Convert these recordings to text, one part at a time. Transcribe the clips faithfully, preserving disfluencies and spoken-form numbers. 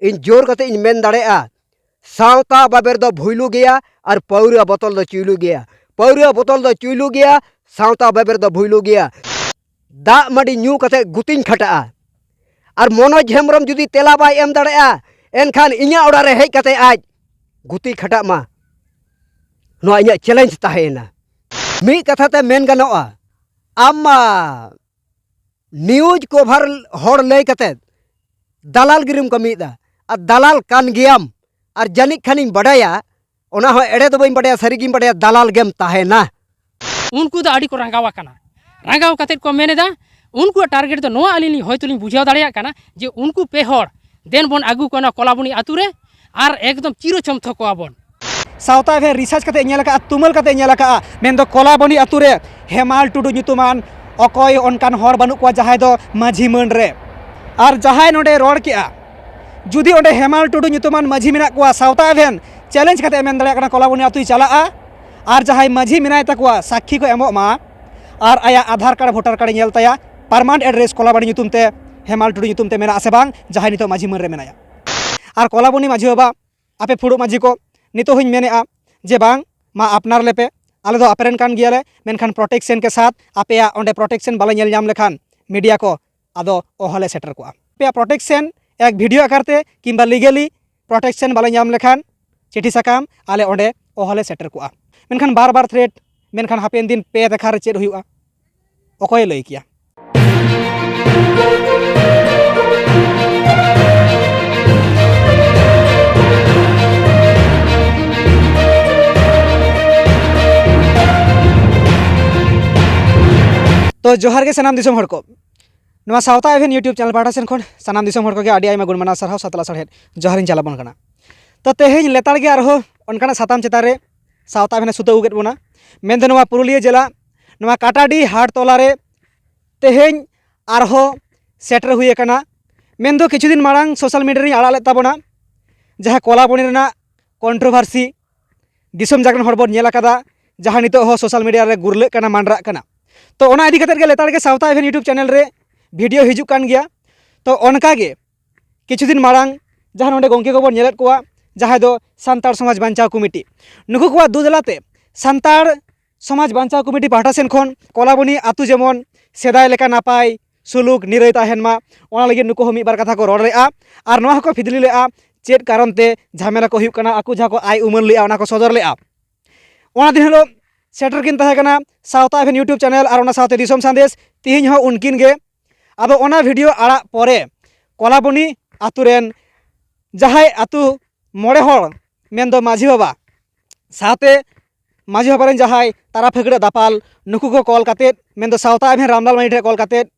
ᱤᱧ ᱡᱳᱨ ᱠᱟᱛᱮ ᱤᱧ ᱢᱮᱱ ᱫᱟᱲᱮᱭᱟᱜᱼᱟ, ᱥᱟᱶᱛᱟ ᱵᱟᱵᱮᱨ ᱫᱚ ᱵᱷᱩᱭᱞᱩ ᱜᱮᱭᱟ ᱟᱨ ᱯᱟᱹᱣᱨᱟᱹ ᱵᱚᱛᱚᱞ ᱫᱚ ᱪᱩᱭᱞᱩ ᱜᱮᱭᱟ᱾ ᱯᱟᱹᱣᱨᱟᱹ ᱵᱚᱛᱚᱞ ᱫᱚ ᱪᱩᱭᱞᱩ ᱜᱮᱭᱟ, ᱥᱟᱶᱛᱟ ᱵᱟᱵᱮᱨ ᱫᱚ ᱵᱷᱩᱭᱞᱩ ᱜᱮᱭᱟ᱾ ᱫᱟᱜ ᱢᱟᱹᱰᱤ ᱧᱩ ᱠᱟᱛᱮ ᱜᱩᱛᱤᱧ ᱠᱷᱟᱴᱟᱜᱼᱟ᱾ ᱟᱨ ᱢᱚᱱᱳᱡᱽ ᱦᱮᱢᱵᱨᱚᱢ ᱡᱩᱫᱤ ᱛᱮᱞᱟ ᱵᱟᱭ ᱮᱢ ᱫᱟᱲᱮᱭᱟᱜᱼᱟ, ᱮᱱᱠᱷᱟᱱ ᱤᱧᱟᱹᱜ ᱚᱲᱟᱜ ᱨᱮ ᱦᱮᱡ ᱠᱟᱛᱮ ᱟᱡ ᱜᱩᱛᱤ ᱠᱷᱟᱴᱟᱜ ᱢᱟ᱾ ᱱᱚᱣᱟ ᱤᱧᱟᱹᱜ ᱪᱮᱞᱮᱧᱡᱽ ᱛᱟᱦᱮᱸᱭᱮᱱᱟ᱾ ᱢᱤᱫ ᱠᱟᱛᱷᱟ ᱛᱮ ᱢᱮᱱ ᱜᱟᱱᱚᱜᱼᱟ, ᱟᱢ ᱢᱟ ᱱᱤᱭᱩᱡᱽ ᱠᱚᱵᱷᱟᱨ ᱦᱚᱲ ᱞᱟᱹᱭ ᱠᱟᱛᱮ ᱫᱟᱞᱟᱞ ᱜᱤᱨᱤᱢ ᱠᱟᱹᱢᱤᱭᱮᱫᱟ᱾ ᱟᱨ ᱫᱟᱞᱟᱞ ᱠᱟᱱ ᱜᱮᱭᱟᱢ᱾ ᱟᱨ ᱡᱟᱹᱱᱤᱡ ᱠᱷᱟᱱᱤᱧ ᱵᱟᱰᱟᱭᱟ, ᱚᱱᱟ ᱦᱚᱸ ᱮᱲᱮ ᱫᱚ ᱵᱟᱹᱧ ᱵᱟᱰᱟᱭᱟ, ᱥᱟᱹᱨᱤ ᱜᱤᱧ ᱵᱟᱰᱟᱭᱟ, ᱫᱟᱞᱟᱞ ᱜᱮᱢ ᱛᱟᱦᱮᱱᱟ᱾ ᱩᱱᱠᱩ ᱫᱚ ᱟᱹᱰᱤ ᱠᱚ ᱨᱟᱸᱜᱟᱣ ᱟᱠᱟᱱᱟ᱾ ᱨᱟᱸᱜᱟᱣ ᱠᱟᱛᱮᱫ ᱠᱚ ᱢᱮᱱ ᱮᱫᱟ, ᱩᱱᱠᱩᱣᱟᱜ ᱴᱟᱨᱜᱮᱴ ᱫᱚ ᱱᱚᱣᱟ, ᱟᱹᱞᱤᱧ ᱞᱤᱧ ᱦᱚᱭᱛᱚ ᱞᱤᱧ ᱵᱩᱡᱷᱟᱹᱣ ᱫᱟᱲᱮᱭᱟᱜ ᱠᱟᱱᱟ ᱡᱮ ᱩᱱᱠᱩ ᱯᱮ ᱦᱚᱲ ᱫᱮᱱ ᱵᱚᱱ ᱟᱹᱜᱩ ᱠᱚᱣᱟ ᱱᱚᱣᱟ ᱠᱚᱞᱟᱵᱚᱱᱤ ᱟᱹᱛᱩ ᱨᱮ ᱟᱨ ᱮᱠᱫᱚᱢ ᱪᱤᱨᱚ ᱪᱚᱢᱛᱷᱚ ᱠᱚᱣᱟ ᱵᱚᱱ᱾ ᱥᱟᱶᱛᱟ ᱮᱵᱷᱮᱱ ᱨᱤᱥᱟᱨᱪ ᱠᱟᱛᱮ ᱧᱮᱞ ᱟᱠᱟᱫᱼᱟ, ᱛᱩᱢᱟᱹᱞ ᱠᱟᱛᱮ ᱧᱮᱞ ᱟᱠᱟᱫᱼᱟ, ᱢᱮᱱᱫᱚ ᱠᱚᱞᱟᱵᱚᱱᱤ ᱟᱹᱛᱩ ᱨᱮ ᱦᱮᱢᱟᱞ ᱴᱩᱰᱩ ᱧᱩᱛᱩᱢᱟᱱ ᱚᱠᱚᱭ ᱚᱱᱠᱟᱱ ᱦᱚᱲ ᱵᱟᱹᱱᱩᱜ ᱠᱚᱣᱟ ᱡᱟᱦᱟᱸᱭ ᱫᱚ ᱢᱟᱹᱡᱷᱤ ᱢᱟᱹᱱ ᱨᱮ᱾ ᱟᱨ ᱡᱟᱦᱟᱸᱭ ᱱᱚᱰᱮ ᱨᱚᱲ ᱠᱮᱜᱼᱟ, ᱡᱩᱫᱤ ᱚᱸᱰᱮ ᱦᱮᱢᱟᱞ ᱴᱩᱰᱩ ᱧᱩᱛᱩᱢᱟᱱ ᱢᱟᱹᱡᱷᱤ ᱢᱮᱱᱟᱜ ᱠᱚᱣᱟ, ᱥᱟᱶᱛᱟ ᱮᱵᱷᱮᱱ ᱪᱮᱞᱮᱧᱡᱽ ᱠᱟᱛᱮ ᱢᱮᱱ ᱫᱟᱲᱮᱭᱟᱜ ᱠᱟᱱᱟ ᱠᱚᱞᱟᱵᱚᱱᱤ ᱟᱹᱛᱩᱭ ᱪᱟᱞᱟᱜᱼᱟ᱾ ᱟᱨ ᱡᱟᱦᱟᱸᱭ ᱢᱟᱹᱡᱷᱤ ᱢᱮᱱᱟᱭ ᱛᱟᱠᱚᱣᱟ, ᱥᱟᱹᱠᱷᱤ ᱠᱚ ᱮᱢᱚᱜ ᱢᱟ᱾ ᱟᱨ ᱟᱭᱟᱜ ᱟᱫᱷᱟᱨ ᱠᱟᱨᱰ, ᱵᱷᱳᱴᱟᱨ ᱠᱟᱨᱰ ᱧᱮᱞ ᱛᱟᱭᱟ, ᱯᱟᱨᱢᱟᱱᱮᱱᱴ ᱮᱰᱨᱮᱥ ᱠᱚᱞᱟᱵᱚᱱᱤ ᱧᱩᱛᱩᱢ ᱛᱮ ᱦᱮᱢᱟᱞ ᱴᱩᱰᱩ ᱧᱩᱛᱩᱢ ᱛᱮ ᱢᱮᱱᱟᱜᱼᱟ ᱥᱮ ᱵᱟᱝ, ᱡᱟᱦᱟᱸᱭ ᱱᱤᱛᱚᱜ ᱢᱟᱹᱡᱷᱤ ᱢᱟᱹᱱ ᱨᱮ ᱢᱮᱱᱟᱭᱟ᱾ ᱟᱨ ᱠᱚᱞᱟᱵᱚᱱᱤ ᱢᱟᱹᱡᱷᱤ ᱵᱟᱵᱟ, ᱟᱯᱮ ᱯᱷᱩᱲᱩᱜ ᱢᱟᱹᱡᱷᱤ ᱠᱚ, ᱱᱤᱛᱚᱜ ᱦᱚᱸᱧ ᱢᱮᱱᱮᱫᱼᱟ ᱡᱮ ᱵᱟᱝ, ᱢᱟ ᱟᱯᱱᱟᱨ ᱞᱮᱯᱮ, ᱟᱞᱮ ᱫᱚ ᱟᱯᱮ ᱨᱮᱱ ᱠᱟᱱ ᱜᱮᱭᱟᱞᱮ, ᱢᱮᱱᱠᱷᱟᱱ ᱯᱨᱚᱴᱮᱠᱥᱮᱱ ᱠᱮ ᱥᱟᱛᱷ ᱟᱯᱮᱭᱟᱜ ᱚᱸᱰᱮ ᱯᱨᱚᱴᱮᱠᱥᱮᱱ ᱵᱟᱞᱮ ᱧᱮᱞ ᱧᱟᱢ ᱞᱮᱠᱷᱟᱱ ᱢᱤᱰᱤᱭᱟ ᱠᱚ ᱟᱫᱚ ᱚᱦᱚᱞᱮ ᱥᱮᱴᱮᱨ ᱠᱚᱜᱼᱟ᱾ ᱟᱯᱮᱭᱟᱜ ᱯᱨᱚᱴᱮᱠᱥᱮᱱ ᱮᱠ ᱵᱷᱤᱰᱤᱭᱳ ᱟᱠᱟᱨ ᱛᱮ ᱠᱤᱝᱵᱟ ᱞᱤᱜᱟᱞᱤ ᱯᱨᱚᱴᱮᱠᱥᱮᱱ ᱵᱟᱞᱮ ᱧᱟᱢ ᱞᱮᱠᱷᱟᱱ ᱪᱤᱴᱷᱤ ᱥᱟᱠᱟᱢ ᱟᱞᱮ ᱚᱸᱰᱮ ᱚᱦᱚᱞᱮ ᱥᱮᱴᱮᱨ ᱠᱚᱜᱼᱟ᱾ ᱢᱮᱱᱠᱷᱟᱱ ᱵᱟᱨ ᱵᱟᱨ ᱛᱷᱨᱮᱴ, ᱢᱮᱱᱠᱷᱟᱱ ᱦᱟᱯᱮᱱ ᱫᱤᱱ ᱯᱮ ᱫᱮᱠᱷᱟ ᱨᱮ ᱪᱮᱫ ᱦᱩᱭᱩᱜᱼᱟ, ᱚᱠᱚᱭᱮ ᱞᱟᱹᱭ ᱠᱮᱭᱟ? ᱛᱚ ᱡᱚᱦᱟᱨ ᱜᱮ ᱥᱟᱱᱟᱢ ᱫᱤᱥᱚᱢ ᱦᱚᱲ ᱠᱚ᱾ ᱱᱚᱣᱟ ᱥᱟᱶᱛᱟ ᱮᱵᱷᱮᱱ YouTube ᱪᱮᱱᱮᱞ ᱯᱟᱦᱴᱟ ᱥᱮᱱ ᱠᱷᱚᱱ ᱥᱟᱱᱟᱢ ᱫᱤᱥᱚᱢ ᱦᱚᱲ ᱠᱚᱜᱮ ᱟᱹᱰᱤ ᱟᱭᱢᱟ ᱜᱩᱱ ᱢᱟᱱᱟᱣ ᱥᱟᱨᱦᱟᱣ ᱥᱟᱛᱞᱟ ᱥᱟᱲᱦᱮᱫ ᱡᱚᱦᱟᱨᱤᱧ ᱪᱟᱞᱟᱵᱚᱱ ᱠᱟᱱᱟ᱾ ᱛᱚ ᱛᱮᱦᱮᱧ ᱞᱮᱛᱟᱲ ᱜᱮ ᱟᱨᱦᱚᱸ ᱚᱱᱠᱟᱱᱟᱜ ᱥᱟᱛᱟᱢ ᱪᱮᱛᱟᱱ ᱨᱮ ᱥᱟᱶᱛᱟ ᱮᱵᱷᱮᱱᱮ ᱥᱩᱛᱟᱹᱣ ᱟᱹᱜᱩ ᱠᱮᱫ ᱵᱚᱱᱟ᱾ ᱢᱮᱱᱫᱚ ᱱᱚᱣᱟ ᱯᱩᱨᱩᱞᱤᱭᱟᱹ ᱡᱮᱞᱟ, ᱱᱚᱣᱟ ᱠᱟᱴᱟᱰᱤ ᱦᱟᱴ ᱛᱚᱞᱟ ᱨᱮ ᱛᱮᱦᱮᱧ ᱟᱨᱦᱚᱸ ᱥᱮᱴᱮᱨ ᱦᱩᱭ ᱟᱠᱟᱱᱟ᱾ ᱢᱮᱱᱫᱚ ᱠᱤᱪᱷᱩ ᱫᱤᱱ ᱢᱟᱲᱟᱝ ᱥᱳᱥᱟᱞ ᱢᱤᱰᱤᱭᱟ ᱨᱤᱧ ᱟᱲᱟᱜ ᱞᱮᱫ ᱛᱟᱵᱚᱱᱟ ᱡᱟᱦᱟᱸ ᱠᱚᱞᱟᱵᱚᱱᱤ ᱨᱮᱱᱟᱜ ᱠᱚᱱᱴᱨᱳᱵᱷᱟᱨᱥᱤ, ᱫᱤᱥᱚᱢ ᱡᱟᱠ ᱨᱮᱱ ᱦᱚᱲ ᱵᱚᱱ ᱧᱮᱞ ᱟᱠᱟᱫᱟ, ᱡᱟᱦᱟᱸ ᱱᱤᱛᱚᱜ ᱦᱚᱸ ᱥᱳᱥᱟᱞ ᱢᱤᱰᱤᱭᱟ ᱨᱮ ᱜᱩᱨᱞᱟᱹᱜ ᱠᱟᱱᱟ, ᱢᱟᱸᱰᱨᱟᱜ ᱠᱟᱱᱟ᱾ ᱛᱚ ᱚᱱᱟ ᱤᱫᱤ ᱠᱟᱛᱮᱫ ᱜᱮ ᱞᱮᱛᱟᱲ ᱜᱮ ᱥᱟᱶᱛᱟ ᱮᱵᱷᱮᱱ YouTube ᱪᱮᱱᱮᱞ ᱨᱮ ᱵᱷᱤᱰᱤᱭᱳ ᱦᱤᱡᱩᱜ ᱠᱟᱱ ᱜᱮᱭᱟ᱾ ᱛᱚ ᱚᱱᱠᱟ ᱜᱮ ᱠᱤᱪᱷᱩ ᱫᱤᱱ ᱢᱟᱲᱟᱝ ᱡᱟᱦᱟᱸ ᱱᱚᱰᱮ ᱜᱚᱢᱠᱮ ᱠᱚᱵᱚᱱ ᱧᱮᱞᱮᱫ ᱠᱚᱣᱟ, ᱡᱟᱦᱟᱸᱭ ᱫᱚ ᱥᱟᱱᱛᱟᱲ ᱥᱚᱢᱟᱡᱽ ᱵᱟᱧᱪᱟᱣ ᱠᱚᱢᱤᱴᱤ, ᱱᱩᱠᱩ ᱠᱚᱣᱟᱜ ᱫᱩᱫᱽᱞᱟᱛᱮ ᱥᱟᱱᱛᱟᱲ ᱥᱚᱢᱟᱡᱽ ᱵᱟᱧᱪᱟᱣ ᱠᱚᱢᱤᱴᱤ ᱯᱟᱦᱴᱟ ᱥᱮᱱ ᱠᱷᱚᱱ ᱠᱚᱞᱟᱵᱚᱱᱤ ᱟᱹᱛᱩ ᱡᱮᱢᱚᱱ ᱥᱮᱫᱟᱭ ᱞᱮᱠᱟ ᱱᱟᱯᱟᱭ ᱥᱩᱞᱩᱠ ᱱᱤᱨᱟᱹᱭ ᱛᱟᱦᱮᱱ ᱢᱟ, ᱚᱱᱟ ᱞᱟᱹᱜᱤᱫ ᱱᱩᱠᱩ ᱦᱚᱸ ᱢᱤᱫ ᱵᱟᱨ ᱠᱟᱛᱷᱟ ᱠᱚ ᱨᱚᱲ ᱞᱮᱫᱼᱟ᱾ ᱟᱨ ᱱᱚᱣᱟ ᱦᱚᱸᱠᱚ ᱯᱷᱤᱫᱽᱞᱤ ᱞᱮᱫᱼᱟ, ᱪᱮᱫ ᱠᱟᱨᱚᱱ ᱛᱮ ᱡᱷᱟᱢᱮᱞᱟ ᱠᱚ ᱦᱩᱭᱩᱜ ᱠᱟᱱᱟ, ᱟᱠᱚ ᱡᱟᱦᱟᱸ ᱠᱚ ᱟᱭ ᱩᱢᱟᱹᱱ ᱞᱮᱫᱼᱟ, ᱚᱱᱟ ᱠᱚ ᱥᱚᱫᱚᱨ ᱞᱮᱫᱼᱟ᱾ ᱚᱱᱟ ᱫᱤᱱ ᱦᱤᱞᱳᱜ ᱥᱮᱴᱮᱨ ᱠᱤᱱ ᱛᱟᱦᱮᱸ ᱠᱟᱱᱟ ᱥᱟᱶᱛᱟ ᱮᱵᱷᱮᱱ YouTube ᱪᱮᱱᱮᱞ ᱟᱨ ᱚᱱᱟ ᱥᱟᱶᱛᱮ ᱫᱤᱥᱚᱢ ᱥᱟᱸᱫᱮᱥ, ᱛᱤᱦᱤᱧ ᱦᱚᱸ ᱩᱱᱠᱤᱱ ᱜᱮ᱾ ᱟᱫᱚ ᱚᱱᱟ ᱵᱷᱤᱰᱤᱭᱳ ᱟᱲᱟᱜ ᱯᱚᱨᱮ ᱠᱚᱞᱟᱵᱚᱱᱤ ᱟᱛᱳ ᱨᱮᱱ ᱡᱟᱦᱟᱸᱭ ᱟᱛᱳ ᱢᱚᱬᱮ ᱦᱚᱲ, ᱢᱮᱱᱫᱚ ᱢᱟᱹᱡᱷᱤ ᱵᱟᱵᱟ ᱥᱟᱶᱛᱮ ᱢᱟᱹᱡᱷᱤ ᱵᱟᱵᱟ ᱨᱮᱱ ᱡᱟᱦᱟᱸᱭ ᱛᱟᱨᱟ ᱯᱷᱟᱹᱠᱲᱟᱹ ᱫᱟᱯᱟᱞ, ᱱᱩᱠᱩ ᱠᱚ ᱠᱚᱞ ᱠᱟᱛᱮᱫ, ᱢᱮᱱᱫᱚ ᱥᱟᱶᱛᱟ ᱮᱵᱷᱮᱱ ᱨᱟᱢᱞᱟᱞ ᱢᱟᱹᱱᱤ ᱴᱷᱮᱱ ᱠᱚᱞ ᱠᱟᱛᱮᱫ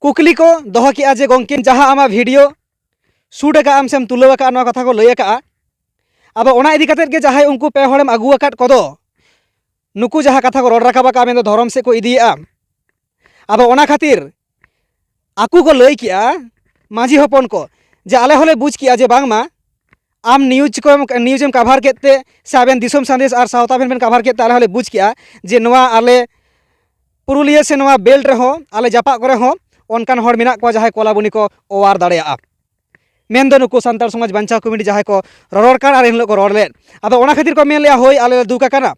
ᱠᱩᱠᱞᱤ ᱠᱚ ᱫᱚᱦᱚ ᱠᱮᱜᱼᱟ ᱡᱮ, "ᱜᱚᱢᱠᱮ, ᱡᱟᱦᱟᱸ ᱟᱢᱟᱜ ᱵᱷᱤᱰᱤᱭᱳ ᱥᱩᱴ ᱟᱠᱟᱫ ᱟᱢ ᱥᱮᱢ ᱛᱩᱞᱟᱹᱣ ᱟᱠᱟᱫᱼᱟ, ᱱᱚᱣᱟ ᱠᱟᱛᱷᱟ ᱠᱚ ᱞᱟᱹᱭ ᱟᱠᱟᱫᱼᱟ, ᱟᱫᱚ ᱚᱱᱟ ᱤᱫᱤ ᱠᱟᱛᱮᱫ ᱜᱮ ᱡᱟᱦᱟᱸᱭ ᱩᱱᱠᱩ ᱯᱮ ᱦᱚᱲᱮᱢ ᱟᱹᱜᱩ ᱟᱠᱟᱫ ᱠᱚᱫᱚ, ᱱᱩᱠᱩ ᱡᱟᱦᱟᱸ ᱠᱟᱛᱷᱟ ᱠᱚ ᱨᱚᱲ ᱨᱟᱠᱟᱵ ᱟᱠᱟᱫᱼᱟ, ᱢᱮᱱᱫᱚ ᱫᱷᱚᱨᱚᱢ ᱥᱮᱫ ᱠᱚ ᱤᱫᱤᱭᱮᱫᱼᱟ, ᱟᱫᱚ ᱚᱱᱟ ᱠᱷᱟᱹᱛᱤᱨ ᱟᱠᱚ ᱠᱚ ᱞᱟᱹᱭ ᱠᱮᱜᱼᱟ, ᱢᱟᱹᱡᱷᱤ ᱦᱚᱯᱚᱱ ᱠᱚ, ᱡᱮ ᱟᱞᱮ ᱦᱚᱸᱞᱮ ᱵᱩᱡᱽ ᱠᱮᱜᱼᱟ ᱡᱮ ᱵᱟᱝᱢᱟ ᱟᱢ ᱱᱤᱭᱩᱡᱽ ᱠᱚ, ᱱᱤᱭᱩᱡᱽ ᱮᱢ ᱠᱟᱵᱷᱟᱨ ᱠᱮᱫ ᱛᱮ ᱥᱮ ᱟᱵᱮᱱ ᱫᱤᱥᱚᱢ ᱥᱟᱸᱫᱮᱥ ᱟᱨ ᱥᱟᱶᱛᱟ ᱮᱵᱷᱮᱱ ᱵᱮᱱ ᱠᱟᱵᱷᱟᱨ ᱠᱮᱫ ᱛᱮ ᱟᱞᱮ ᱦᱚᱸᱞᱮ ᱵᱩᱡᱽ ᱠᱮᱜᱼᱟ ᱡᱮ ᱱᱚᱣᱟ ᱟᱞᱮ ᱯᱩᱨᱩᱞᱤᱭᱟᱹ ᱥᱮ ᱱᱚᱣᱟ ᱵᱮᱞᱴ ᱨᱮᱦᱚᱸ, ᱟᱞᱮ ᱡᱟᱯᱟᱜ ᱠᱚᱨᱮ ᱦᱚᱸ ᱚᱱᱠᱟᱱ ᱦᱚᱲ ᱢᱮᱱᱟᱜ ᱠᱚᱣᱟ ᱡᱟᱦᱟᱸᱭ ᱠᱚᱞᱟᱵᱚᱱᱤ ᱠᱚ ᱚᱣᱟᱨ ᱫᱟᱲᱮᱭᱟᱜᱼᱟ", ᱢᱮᱱᱫᱚ ᱱᱩᱠᱩ ᱥᱟᱱᱛᱟᱲ ᱥᱚᱢᱟᱡᱽ ᱵᱟᱧᱪᱟᱣ ᱠᱚᱢᱤᱴᱤ ᱡᱟᱦᱟᱸᱭ ᱠᱚ ᱨᱚᱨᱚᱲ ᱠᱟᱱ ᱟᱨ ᱮᱱᱦᱤᱞᱳᱜ ᱠᱚ ᱨᱚᱲ ᱞᱮᱫ᱾ ᱟᱫᱚ ᱚᱱᱟ ᱠᱷᱟᱹᱛᱤᱨ ᱠᱚ ᱢᱮᱱ ᱞᱮᱜᱼᱟ, "ᱦᱳᱭ, ᱟᱞᱮ ᱞᱮ ᱫᱩᱠ ᱟᱠᱟᱱᱟ,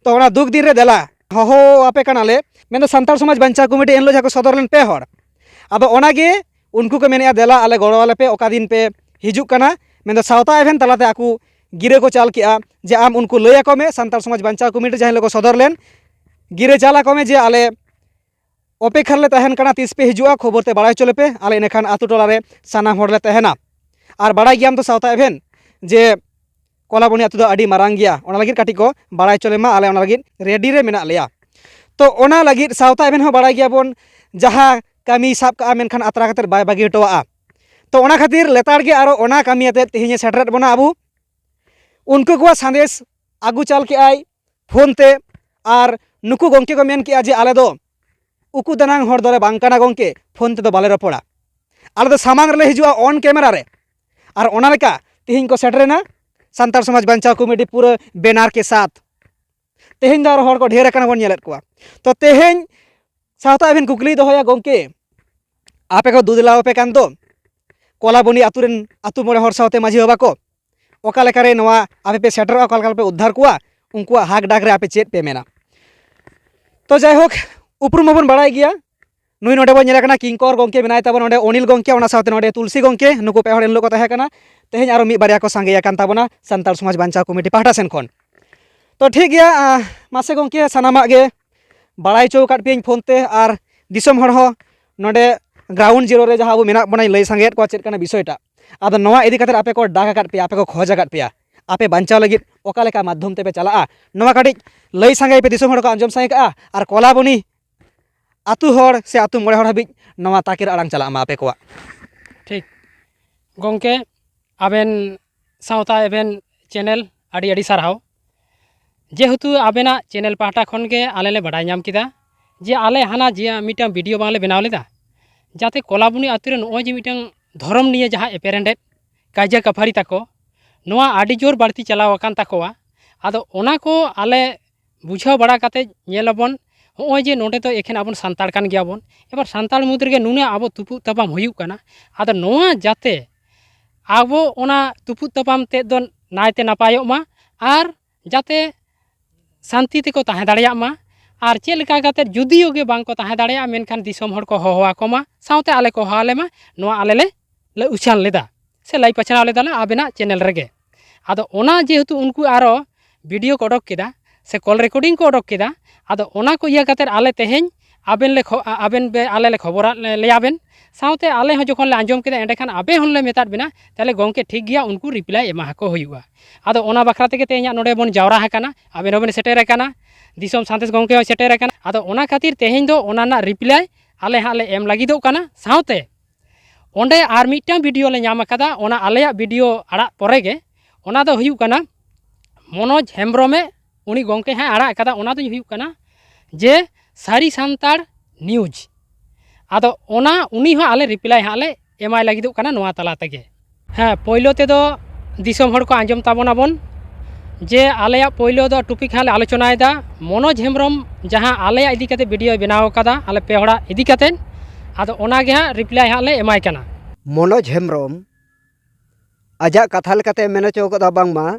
ᱛᱚ ᱚᱱᱟ ᱫᱩᱠ ᱫᱤᱱ ᱨᱮ ᱫᱮᱞᱟ ᱦᱚᱦᱚ ᱟᱯᱮ ᱠᱟᱱᱟᱞᱮ", ᱢᱮᱱᱫᱚ ᱥᱟᱱᱛᱟᱲ ᱥᱚᱢᱟᱡᱽ ᱵᱟᱧᱪᱟᱣ ᱠᱚᱢᱤᱴᱤ ᱮᱱᱦᱤᱞᱳᱜ ᱡᱟᱦᱟᱸ ᱠᱚ ᱥᱚᱫᱚᱨ ᱞᱮᱱ ᱯᱮ ᱦᱚᱲ, ᱟᱫᱚ ᱚᱱᱟᱜᱮ ᱩᱱᱠᱩ ᱠᱚ ᱢᱮᱱᱮᱜᱼᱟ, "ᱫᱮᱞᱟ ᱟᱞᱮ ᱜᱚᱲᱚ ᱟᱞᱮ ᱯᱮ, ᱚᱠᱟ ᱫᱤᱱ ᱯᱮ ᱦᱤᱡᱩᱜ ᱠᱟᱱᱟ", ᱢᱮᱱᱫᱚ ᱥᱟᱶᱛᱟ ᱮᱵᱷᱮᱱ ᱛᱟᱞᱟᱛᱮ ᱟᱠᱚ ᱜᱤᱨᱟᱹ ᱠᱚ ᱪᱟᱞ ᱠᱮᱜᱼᱟ ᱡᱮ ᱟᱢ ᱩᱱᱠᱩ ᱞᱟᱹᱭ ᱟᱠᱚ ᱢᱮ, ᱥᱟᱱᱛᱟᱲ ᱥᱚᱢᱟᱡᱽ ᱵᱟᱧᱪᱟᱣ ᱠᱚᱢᱤᱴᱤ ᱡᱟᱦᱟᱸ ᱦᱤᱞᱳᱜ ᱠᱚ ᱥᱚᱫᱚᱨ ᱞᱮᱱ, ᱜᱤᱨᱟᱹ ᱪᱟᱞ ᱟᱠᱚ ᱢᱮ ᱡᱮ ᱟᱞᱮ ᱚᱯᱮᱠᱷᱟ ᱨᱮᱞᱮ ᱛᱟᱦᱮᱱ ᱠᱟᱱᱟ, ᱛᱤᱥ ᱯᱮ ᱦᱤᱡᱩᱜᱼᱟ, ᱠᱷᱚᱵᱚᱨ ᱛᱮ ᱵᱟᱲᱟᱭ ᱦᱚᱪᱚ ᱞᱮᱯᱮ, ᱟᱞᱮ ᱤᱱᱟᱹᱠᱷᱟᱱ ᱟᱛᱳ ᱴᱚᱞᱟ ᱨᱮ ᱥᱟᱱᱟᱢ ᱦᱚᱲ ᱞᱮ ᱛᱟᱦᱮᱱᱟ᱾ ᱟᱨ ᱵᱟᱲᱟᱭ ᱜᱮᱭᱟᱢ ᱛᱚ ᱥᱟᱶᱛᱟ ᱮᱵᱷᱮᱱ ᱡᱮ ᱠᱚᱞᱟᱵᱚᱱᱤ ᱟᱛᱳ ᱫᱚ ᱟᱹᱰᱤ ᱢᱟᱨᱟᱝ ᱜᱮᱭᱟ, ᱚᱱᱟ ᱞᱟᱹᱜᱤᱫ ᱠᱟᱹᱴᱤᱡ ᱠᱚ ᱵᱟᱲᱟᱭ ᱦᱚᱪᱚ ᱞᱮᱢᱟ, ᱟᱞᱮ ᱚᱱᱟ ᱞᱟᱹᱜᱤᱫ ᱨᱮᱰᱤ ᱨᱮ ᱢᱮᱱᱟᱜ ᱞᱮᱭᱟ᱾ ᱛᱚ ᱚᱱᱟ ᱞᱟᱹᱜᱤᱫ ᱥᱟᱶᱛᱟ ᱮᱵᱷᱮᱱ ᱦᱚᱸ ᱵᱟᱲᱟᱭ ᱜᱮᱭᱟᱵᱚᱱ, ᱡᱟᱦᱟᱸ ᱠᱟᱹᱢᱤ ᱥᱟᱵ ᱠᱟᱜᱼᱟ ᱢᱮᱱᱠᱷᱟᱱ ᱟᱛᱨᱟ ᱠᱟᱛᱮᱫ ᱵᱟᱭ ᱵᱟᱹᱜᱤ ᱦᱚᱴᱚᱣᱟᱜᱼᱟ᱾ ᱛᱚ ᱚᱱᱟ ᱠᱷᱟᱹᱛᱤᱨ ᱞᱮᱛᱟᱲ ᱜᱮ ᱟᱨᱚ ᱚᱱᱟ ᱠᱟᱹᱢᱤ ᱟᱛᱮᱫ ᱛᱮᱦᱮᱧᱮ ᱥᱮᱴᱮᱨᱮᱫ ᱵᱚᱱᱟ ᱟᱵᱚ᱾ ᱩᱱᱠᱩ ᱠᱚᱣᱟᱜ ᱥᱟᱸᱫᱮᱥ ᱟᱹᱜᱩ ᱪᱟᱞ ᱠᱮᱜᱼᱟᱭ ᱯᱷᱳᱱ ᱛᱮ, ᱟᱨ ᱱᱩᱠᱩ ᱜᱚᱢᱠᱮ ᱠᱚ ᱢᱮᱱ ᱠᱮᱜᱼᱟ ᱡᱮ ᱟᱞᱮ ᱫᱚ ᱩᱠᱩ ᱫᱟᱱᱟᱝ ᱦᱚᱲ ᱫᱚᱞᱮ ᱵᱟᱝ ᱠᱟᱱᱟ ᱜᱚᱢᱠᱮ, ᱯᱷᱳᱱ ᱛᱮᱫᱚ ᱵᱟᱞᱮ ᱨᱚᱯᱚᱲᱟ, ᱟᱞᱮ ᱫᱚ ᱥᱟᱢᱟᱝ ᱨᱮᱞᱮ ᱦᱤᱡᱩᱜᱼᱟ ᱚᱱ ᱠᱮᱢᱮᱨᱟ ᱨᱮ᱾ ᱟᱨ ᱚᱱᱟ ᱞᱮᱠᱟ ᱛᱮᱦᱮᱧ ᱠᱚ ᱥᱮᱴᱮᱨᱮᱱᱟ ᱥᱟᱱᱛᱟᱲ ᱥᱚᱢᱟᱡᱽ ᱵᱟᱧᱪᱟᱣ ᱠᱚᱢᱤᱴᱤ ᱯᱩᱨᱟᱹ ᱵᱮᱱᱟᱨ ᱠᱮ ᱥᱟᱛᱷ᱾ ᱛᱮᱦᱮᱧ ᱫᱚ ᱟᱨᱚ ᱦᱚᱲ ᱠᱚ ᱰᱷᱮᱨ ᱟᱠᱟᱱᱟ ᱵᱚᱱ ᱧᱮᱞᱮᱫ ᱠᱚᱣᱟ᱾ ᱛᱚ ᱛᱮᱦᱮᱧ ᱥᱟᱶᱛᱟ ᱟᱹᱵᱤᱱ ᱠᱩᱠᱞᱤᱭ ᱫᱚᱦᱚᱭᱟ, ᱜᱚᱢᱠᱮ, ᱟᱯᱮ ᱠᱚ ᱫᱩᱫᱽᱞᱟᱣ ᱟᱯᱮ ᱠᱟᱱ ᱫᱚ, ᱠᱚᱞᱟᱵᱚᱱᱤ ᱟᱹᱛᱩ ᱨᱮᱱ ᱟᱹᱛᱩ ᱢᱚᱬᱮ ᱦᱚᱲ ᱥᱟᱶᱛᱮ ᱢᱟᱹᱡᱷᱤ ᱵᱟᱵᱟ ᱠᱚ, ᱚᱠᱟ ᱞᱮᱠᱟᱨᱮ ᱱᱚᱣᱟ ᱟᱯᱮ ᱯᱮ ᱥᱮᱴᱮᱨᱚᱜᱼᱟ, ᱚᱠᱟ ᱞᱮᱠᱟ ᱯᱮ ᱩᱫᱽᱫᱷᱟᱨ ᱠᱚᱣᱟ, ᱩᱱᱠᱩᱣᱟᱜ ᱦᱟᱠ ᱰᱟᱠ ᱨᱮ ᱟᱯᱮ ᱪᱮᱫ ᱯᱮ ᱢᱮᱱᱟ? ᱛᱚ ᱡᱟᱭᱦᱳᱠ, ᱩᱯᱨᱩᱢ ᱢᱟᱵᱚᱱ ᱵᱟᱲᱟᱭ ᱜᱮᱭᱟ, ᱱᱩᱭ ᱱᱚᱰᱮ ᱵᱚᱱ ᱧᱮᱞᱮ ᱠᱟᱱᱟ ᱠᱤᱝᱠᱚᱨ ᱜᱚᱢᱠᱮ ᱢᱮᱱᱟᱭ ᱛᱟᱵᱚᱱᱟ, ᱱᱚᱰᱮ ᱚᱱᱤᱞ ᱜᱚᱢᱠᱮ, ᱚᱱᱟ ᱥᱟᱶᱛᱮ ᱱᱚᱰᱮ ᱛᱩᱞᱥᱤ ᱜᱚᱢᱠᱮ, ᱱᱩᱠᱩ ᱯᱮ ᱦᱚᱲ ᱮᱱ ᱦᱤᱞᱳᱜ ᱠᱚ ᱛᱟᱦᱮᱸ ᱠᱟᱱᱟ᱾ ᱛᱮᱦᱮᱧ ᱟᱨᱚ ᱢᱤᱫ ᱵᱟᱨᱭᱟ ᱠᱚ ᱥᱟᱸᱜᱮ ᱟᱠᱟᱱ ᱛᱟᱵᱚᱱᱟ ᱥᱟᱱᱛᱟᱲ ᱥᱚᱢᱟᱡᱽ ᱵᱟᱧᱪᱟᱣ ᱠᱚᱢᱤᱴᱤ ᱯᱟᱦᱴᱟ ᱥᱮᱱ ᱠᱷᱚᱱ᱾ ᱛᱚ ᱴᱷᱤᱠ ᱜᱮᱭᱟ, ᱟᱸ, ᱢᱟᱥᱮ ᱜᱚᱢᱠᱮ, ᱥᱟᱱᱟᱢᱟᱜ ᱜᱮ ᱵᱟᱲᱟᱭ ᱦᱚᱪᱚ ᱟᱠᱟᱫ ᱯᱮᱭᱟᱧ ᱯᱷᱳᱱ ᱛᱮ, ᱟᱨ ᱫᱤᱥᱚᱢ ᱦᱚᱲ ᱦᱚᱸ ᱱᱚᱰᱮ ᱜᱨᱟᱣᱩᱱᱰ ᱡᱤᱨᱳ ᱨᱮ ᱡᱟᱦᱟᱸ ᱟᱵᱚ ᱢᱮᱱᱟᱜ ᱵᱚᱱᱟ, ᱞᱟᱹᱭ ᱥᱟᱸᱜᱮᱭᱮᱫ ᱠᱚᱣᱟ ᱪᱮᱫ ᱠᱟᱱᱟ ᱵᱤᱥᱚᱭᱴᱟ᱾ ᱟᱫᱚ ᱱᱚᱣᱟ ᱤᱫᱤ ᱠᱟᱛᱮ ᱟᱯᱮ ᱠᱚ ᱰᱟᱠ ᱟᱠᱟᱫ ᱯᱮᱭᱟ, ᱟᱯᱮ ᱠᱚ ᱠᱷᱚᱡᱽ ᱟᱠᱟᱫ ᱯᱮᱭᱟ, ᱟᱯᱮ ᱵᱟᱧᱪᱟᱣ ᱞᱟᱹᱜᱤᱫ ᱚᱠᱟ ᱞᱮᱠᱟ ᱢᱟᱫᱽᱫᱷᱚᱢ ᱛᱮᱯᱮ ᱪᱟᱞᱟᱜᱼᱟ, ᱱᱚᱣᱟ ᱠᱟᱹᱴᱤᱡ ᱞᱟᱹᱭ ᱥᱟᱸᱜᱮᱭ ᱯᱮ, ᱫᱤᱥᱚᱢ ᱦᱚᱲ ᱠᱚ ᱟᱸᱡᱚᱢ ᱥᱟᱸᱜᱮ ᱠᱟᱜᱼᱟ, ᱟᱨ ᱠᱚᱞᱟᱵᱚᱱᱤ ᱟᱹᱛᱩ ᱦᱚᱲ ᱥᱮ ᱟᱹᱛᱩ ᱢᱚᱬᱮ ᱦᱚᱲ ᱦᱟᱹᱵᱤᱡ ᱱᱚᱣᱟ ᱛᱟᱠᱮᱨ ᱟᱲᱟᱝ ᱪᱟᱞᱟᱜ ᱢᱟ ᱟᱯᱮ ᱠᱚᱣᱟᱜ᱾ ᱴᱷᱤᱠ᱾ ᱜᱚᱢᱠᱮ, ᱟᱵᱮᱱ ᱥᱟᱶᱛᱟ ᱮᱵᱷᱮᱱ ᱪᱮᱱᱮᱞ ᱟᱹᱰᱤ ᱟᱹᱰᱤ ᱥᱟᱨᱦᱟᱣ᱾ ᱡᱮᱦᱮᱛᱩ ᱟᱵᱮᱱᱟᱜ ᱪᱮᱱᱮᱞ ᱯᱟᱦᱴᱟ ᱠᱷᱚᱱ ᱜᱮ ᱟᱞᱮ ᱞᱮ ᱵᱟᱰᱟᱭ ᱧᱟᱢ ᱠᱮᱫᱟ ᱡᱮ ᱟᱞᱮ ᱦᱟᱱᱟ ᱡᱮ ᱢᱤᱫᱴᱟᱝ ᱵᱷᱤᱰᱤᱭᱳ ᱵᱟᱝᱞᱮ ᱵᱮᱱᱟᱣ ᱞᱮᱫᱟ, ᱡᱟᱛᱮ ᱠᱚᱞᱟᱵᱚᱱᱤ ᱟᱹᱛᱩ ᱨᱮ ᱱᱚᱜᱼᱚᱭ ᱡᱮ ᱢᱤᱫᱴᱟᱝ ᱫᱷᱚᱨᱚᱢ ᱱᱤᱭᱮ ᱡᱟᱦᱟᱸ ᱮᱯᱮᱨᱦᱮᱸᱰᱮᱡ, ᱠᱟᱭᱡᱟ ᱠᱟᱯᱷᱟᱨᱤ ᱛᱟᱠᱚ, ᱱᱚᱣᱟ ᱟᱹᱰᱤ ᱡᱳᱨ ᱵᱟᱹᱲᱛᱤ ᱪᱟᱞᱟᱣ ᱟᱠᱟᱱ ᱛᱟᱠᱚᱣᱟ᱾ ᱟᱫᱚ ᱚᱱᱟ ᱠᱚ ᱟᱞᱮ ᱵᱩᱡᱷᱟᱹᱣ ᱵᱟᱲᱟ ᱠᱟᱛᱮ ᱧᱮᱞ ᱟᱵᱚᱱ, ᱱᱚᱜᱼᱚᱭ ᱡᱮ ᱱᱚᱰᱮ ᱫᱚ ᱮᱠᱷᱮᱱ ᱟᱵᱚᱱ ᱥᱟᱱᱛᱟᱲ ᱠᱟᱱ ᱜᱮᱭᱟᱵᱚᱱ, ᱮᱵᱟᱨ ᱥᱟᱱᱛᱟᱲ ᱢᱩᱫᱽ ᱨᱮᱜᱮ ᱱᱩᱱᱟᱹᱜ ᱟᱵᱚ ᱛᱩᱯᱩᱜ ᱛᱟᱯᱟᱢ ᱦᱩᱭᱩᱜ ᱠᱟᱱᱟ᱾ ᱟᱫᱚ ᱱᱚᱣᱟ ᱡᱟᱛᱮ ᱟᱵᱚ ᱚᱱᱟ ᱛᱩᱯᱩᱜ ᱛᱟᱯᱟᱢ ᱛᱮᱫ ᱫᱚ ᱱᱟᱭᱛᱮ ᱱᱟᱯᱟᱭᱚᱜ ᱢᱟ ᱟᱨ ᱡᱟᱛᱮ ᱥᱟᱱᱛᱤ ᱛᱮᱠᱚ ᱛᱟᱦᱮᱸ ᱫᱟᱲᱮᱭᱟᱜ ᱢᱟ᱾ ᱟᱨ ᱪᱮᱫ ᱞᱮᱠᱟ ᱠᱟᱛᱮ ᱡᱩᱫᱤᱭᱳ ᱜᱮ ᱵᱟᱝ ᱠᱚ ᱛᱟᱦᱮᱸ ᱫᱟᱲᱮᱭᱟᱜᱼᱟ, ᱢᱮᱱᱠᱷᱟᱱ ᱫᱤᱥᱚᱢ ᱦᱚᱲ ᱠᱚ ᱦᱚᱦᱚ ᱟᱠᱚ ᱢᱟ, ᱥᱟᱶᱛᱮ ᱟᱞᱮ ᱠᱚ ᱦᱚᱦᱚ ᱟᱞᱮ ᱢᱟ, ᱱᱚᱣᱟ ᱟᱞᱮ ᱞᱮ, ᱞᱮ ᱩᱪᱷᱟᱱ ᱞᱮᱫᱟ ᱥᱮ ᱞᱟᱹᱭ ᱯᱟᱥᱱᱟᱣ ᱞᱮᱫᱟ ᱞᱮ ᱟᱵᱮᱱᱟᱜ ᱪᱮᱱᱮᱞ ᱨᱮᱜᱮ᱾ ᱟᱫᱚ ᱚᱱᱟ ᱡᱮᱦᱮᱛᱩ ᱩᱱᱠᱩ ᱟᱨᱚ ᱵᱷᱤᱰᱤᱭᱳ ᱠᱚ ᱚᱰᱚᱠ ᱠᱮᱫᱟ ᱥᱮ ᱠᱚᱞ ᱨᱮᱠᱚᱨᱰᱤᱝ ᱠᱚ ᱚᱰᱚᱠ ᱠᱮᱫᱟ, ᱟᱫᱚ ᱚᱱᱟ ᱠᱚ ᱤᱭᱟᱹ ᱠᱟᱛᱮ ᱟᱞᱮ ᱛᱮᱦᱮᱧ ᱟᱵᱮᱱ ᱞᱮ ᱠᱷᱚ-, ᱟᱵᱮᱱ ᱵᱮ-, ᱟᱞᱮ ᱞᱮ ᱠᱷᱚᱵᱚᱨᱟᱫ ᱞᱮ-, ᱞᱮᱭᱟ ᱵᱮᱱ, ᱥᱟᱶᱛᱮ ᱟᱞᱮ ᱦᱚᱸ ᱡᱚᱠᱷᱚᱱ ᱞᱮ ᱟᱸᱡᱚᱢ ᱠᱮᱫᱟ, ᱮᱸᱰᱮᱠᱷᱟᱱ ᱟᱵᱮ ᱦᱚᱸᱞᱮ ᱢᱮᱛᱟᱫ ᱵᱮᱱᱟ, ᱛᱟᱦᱞᱮ ᱜᱚᱢᱠᱮ ᱴᱷᱤᱠ ᱜᱮᱭᱟ, ᱩᱱᱠᱩ ᱨᱤᱯᱞᱟᱭ ᱮᱢᱟ ᱟᱠᱚ ᱦᱩᱭᱩᱜᱼᱟ᱾ ᱟᱫᱚ ᱚᱱᱟ ᱵᱟᱠᱷᱨᱟ ᱛᱮᱜᱮ ᱛᱮᱦᱮᱧᱟᱜ ᱱᱚᱰᱮ ᱵᱚᱱ ᱡᱟᱣᱨᱟ ᱟᱠᱟᱱᱟ, ᱟᱵᱮᱱ ᱦᱚᱸᱵᱮᱱ ᱥᱮᱴᱮᱨ ᱟᱠᱟᱱᱟ, ᱫᱤᱥᱚᱢ ᱥᱟᱸᱫᱮᱥ ᱜᱚᱢᱠᱮ ᱦᱚᱸᱭ ᱥᱮᱴᱮᱨ ᱟᱠᱟᱱᱟ᱾ ᱟᱫᱚ ᱚᱱᱟ ᱠᱷᱟᱹᱛᱤᱨ ᱛᱮᱦᱮᱧ ᱫᱚ ᱚᱱᱟ ᱨᱮᱱᱟᱜ ᱨᱤᱯᱞᱟᱭ ᱟᱞᱮ ᱦᱟᱸᱜ ᱞᱮ ᱮᱢ ᱞᱟᱹᱜᱤᱫᱚᱜ ᱠᱟᱱᱟ᱾ ᱥᱟᱶᱛᱮ ᱚᱸᱰᱮ ᱟᱨ ᱢᱤᱫᱴᱟᱝ ᱵᱷᱤᱰᱤᱭᱳ ᱞᱮ ᱧᱟᱢ ᱟᱠᱟᱫᱟ, ᱚᱱᱟ ᱟᱞᱮᱭᱟᱜ ᱵᱷᱤᱰᱤᱭᱳ ᱟᱲᱟᱜ ᱯᱚᱨᱮ ᱜᱮ, ᱚᱱᱟ ᱫᱚ ᱦᱩᱭᱩᱜ ᱠᱟᱱᱟ ᱢᱚᱱᱳᱡᱽ ᱦᱮᱢᱵᱨᱚᱢᱮ, ᱩᱱᱤ ᱜᱚᱢᱠᱮ ᱦᱟᱸᱜ ᱟᱲᱟᱜ ᱟᱠᱟᱫᱟ, ᱚᱱᱟ ᱫᱚ ᱦᱩᱭᱩᱜ ᱠᱟᱱᱟ ᱡᱮ ᱥᱟᱹᱨᱤ ᱥᱟᱱᱛᱟᱲ ᱱᱤᱭᱩᱡᱽ᱾ ᱟᱫᱚ ᱚᱱᱟ ᱩᱱᱤ ᱦᱚᱸ ᱟᱞᱮ ᱨᱤᱯᱞᱟᱭ ᱦᱟᱸᱜ ᱞᱮ ᱮᱢᱟᱭ ᱞᱟᱹᱜᱤᱫᱚᱜ ᱠᱟᱱᱟ ᱱᱚᱣᱟ ᱛᱟᱞᱟ ᱛᱮᱜᱮ᱾ ᱦᱮᱸ, ᱯᱳᱭᱞᱳ ᱛᱮᱫᱚ ᱫᱤᱥᱚᱢ ᱦᱚᱲ ᱠᱚ ᱟᱸᱡᱚᱢ ᱛᱟᱵᱚᱱᱟᱵᱚᱱ ᱡᱮ ᱟᱞᱮᱭᱟᱜ ᱯᱳᱭᱞᱳ ᱫᱚ ᱴᱚᱯᱤᱠ ᱦᱟᱸᱜ ᱞᱮ ᱟᱞᱳᱪᱚᱱᱟᱭᱮᱫᱟ ᱢᱚᱱᱳᱡᱽ ᱦᱮᱢᱵᱨᱚᱢ ᱡᱟᱦᱟᱸ ᱟᱞᱮᱭᱟᱜ ᱤᱫᱤ ᱠᱟᱛᱮ ᱵᱷᱤᱰᱤᱭᱳᱭ ᱵᱮᱱᱟᱣ ᱟᱠᱟᱫᱟ, ᱟᱞᱮ ᱯᱮ ᱦᱚᱲᱟᱜ ᱤᱫᱤ ᱠᱟᱛᱮ᱾ ᱟᱫᱚ ᱚᱱᱟᱜᱮ ᱦᱟᱸᱜ ᱨᱤᱯᱞᱟᱭ ᱦᱟᱸᱜ ᱞᱮ ᱮᱢᱟᱭ ᱠᱟᱱᱟ᱾ ᱢᱚᱱᱳᱡᱽ ᱦᱮᱢᱵᱨᱚᱢ ᱟᱡᱟᱜ ᱠᱟᱛᱷᱟ ᱞᱮᱠᱟᱛᱮ ᱢᱮᱱ ᱦᱚᱪᱚ ᱠᱟᱫᱟ, ᱵᱟᱝᱢᱟ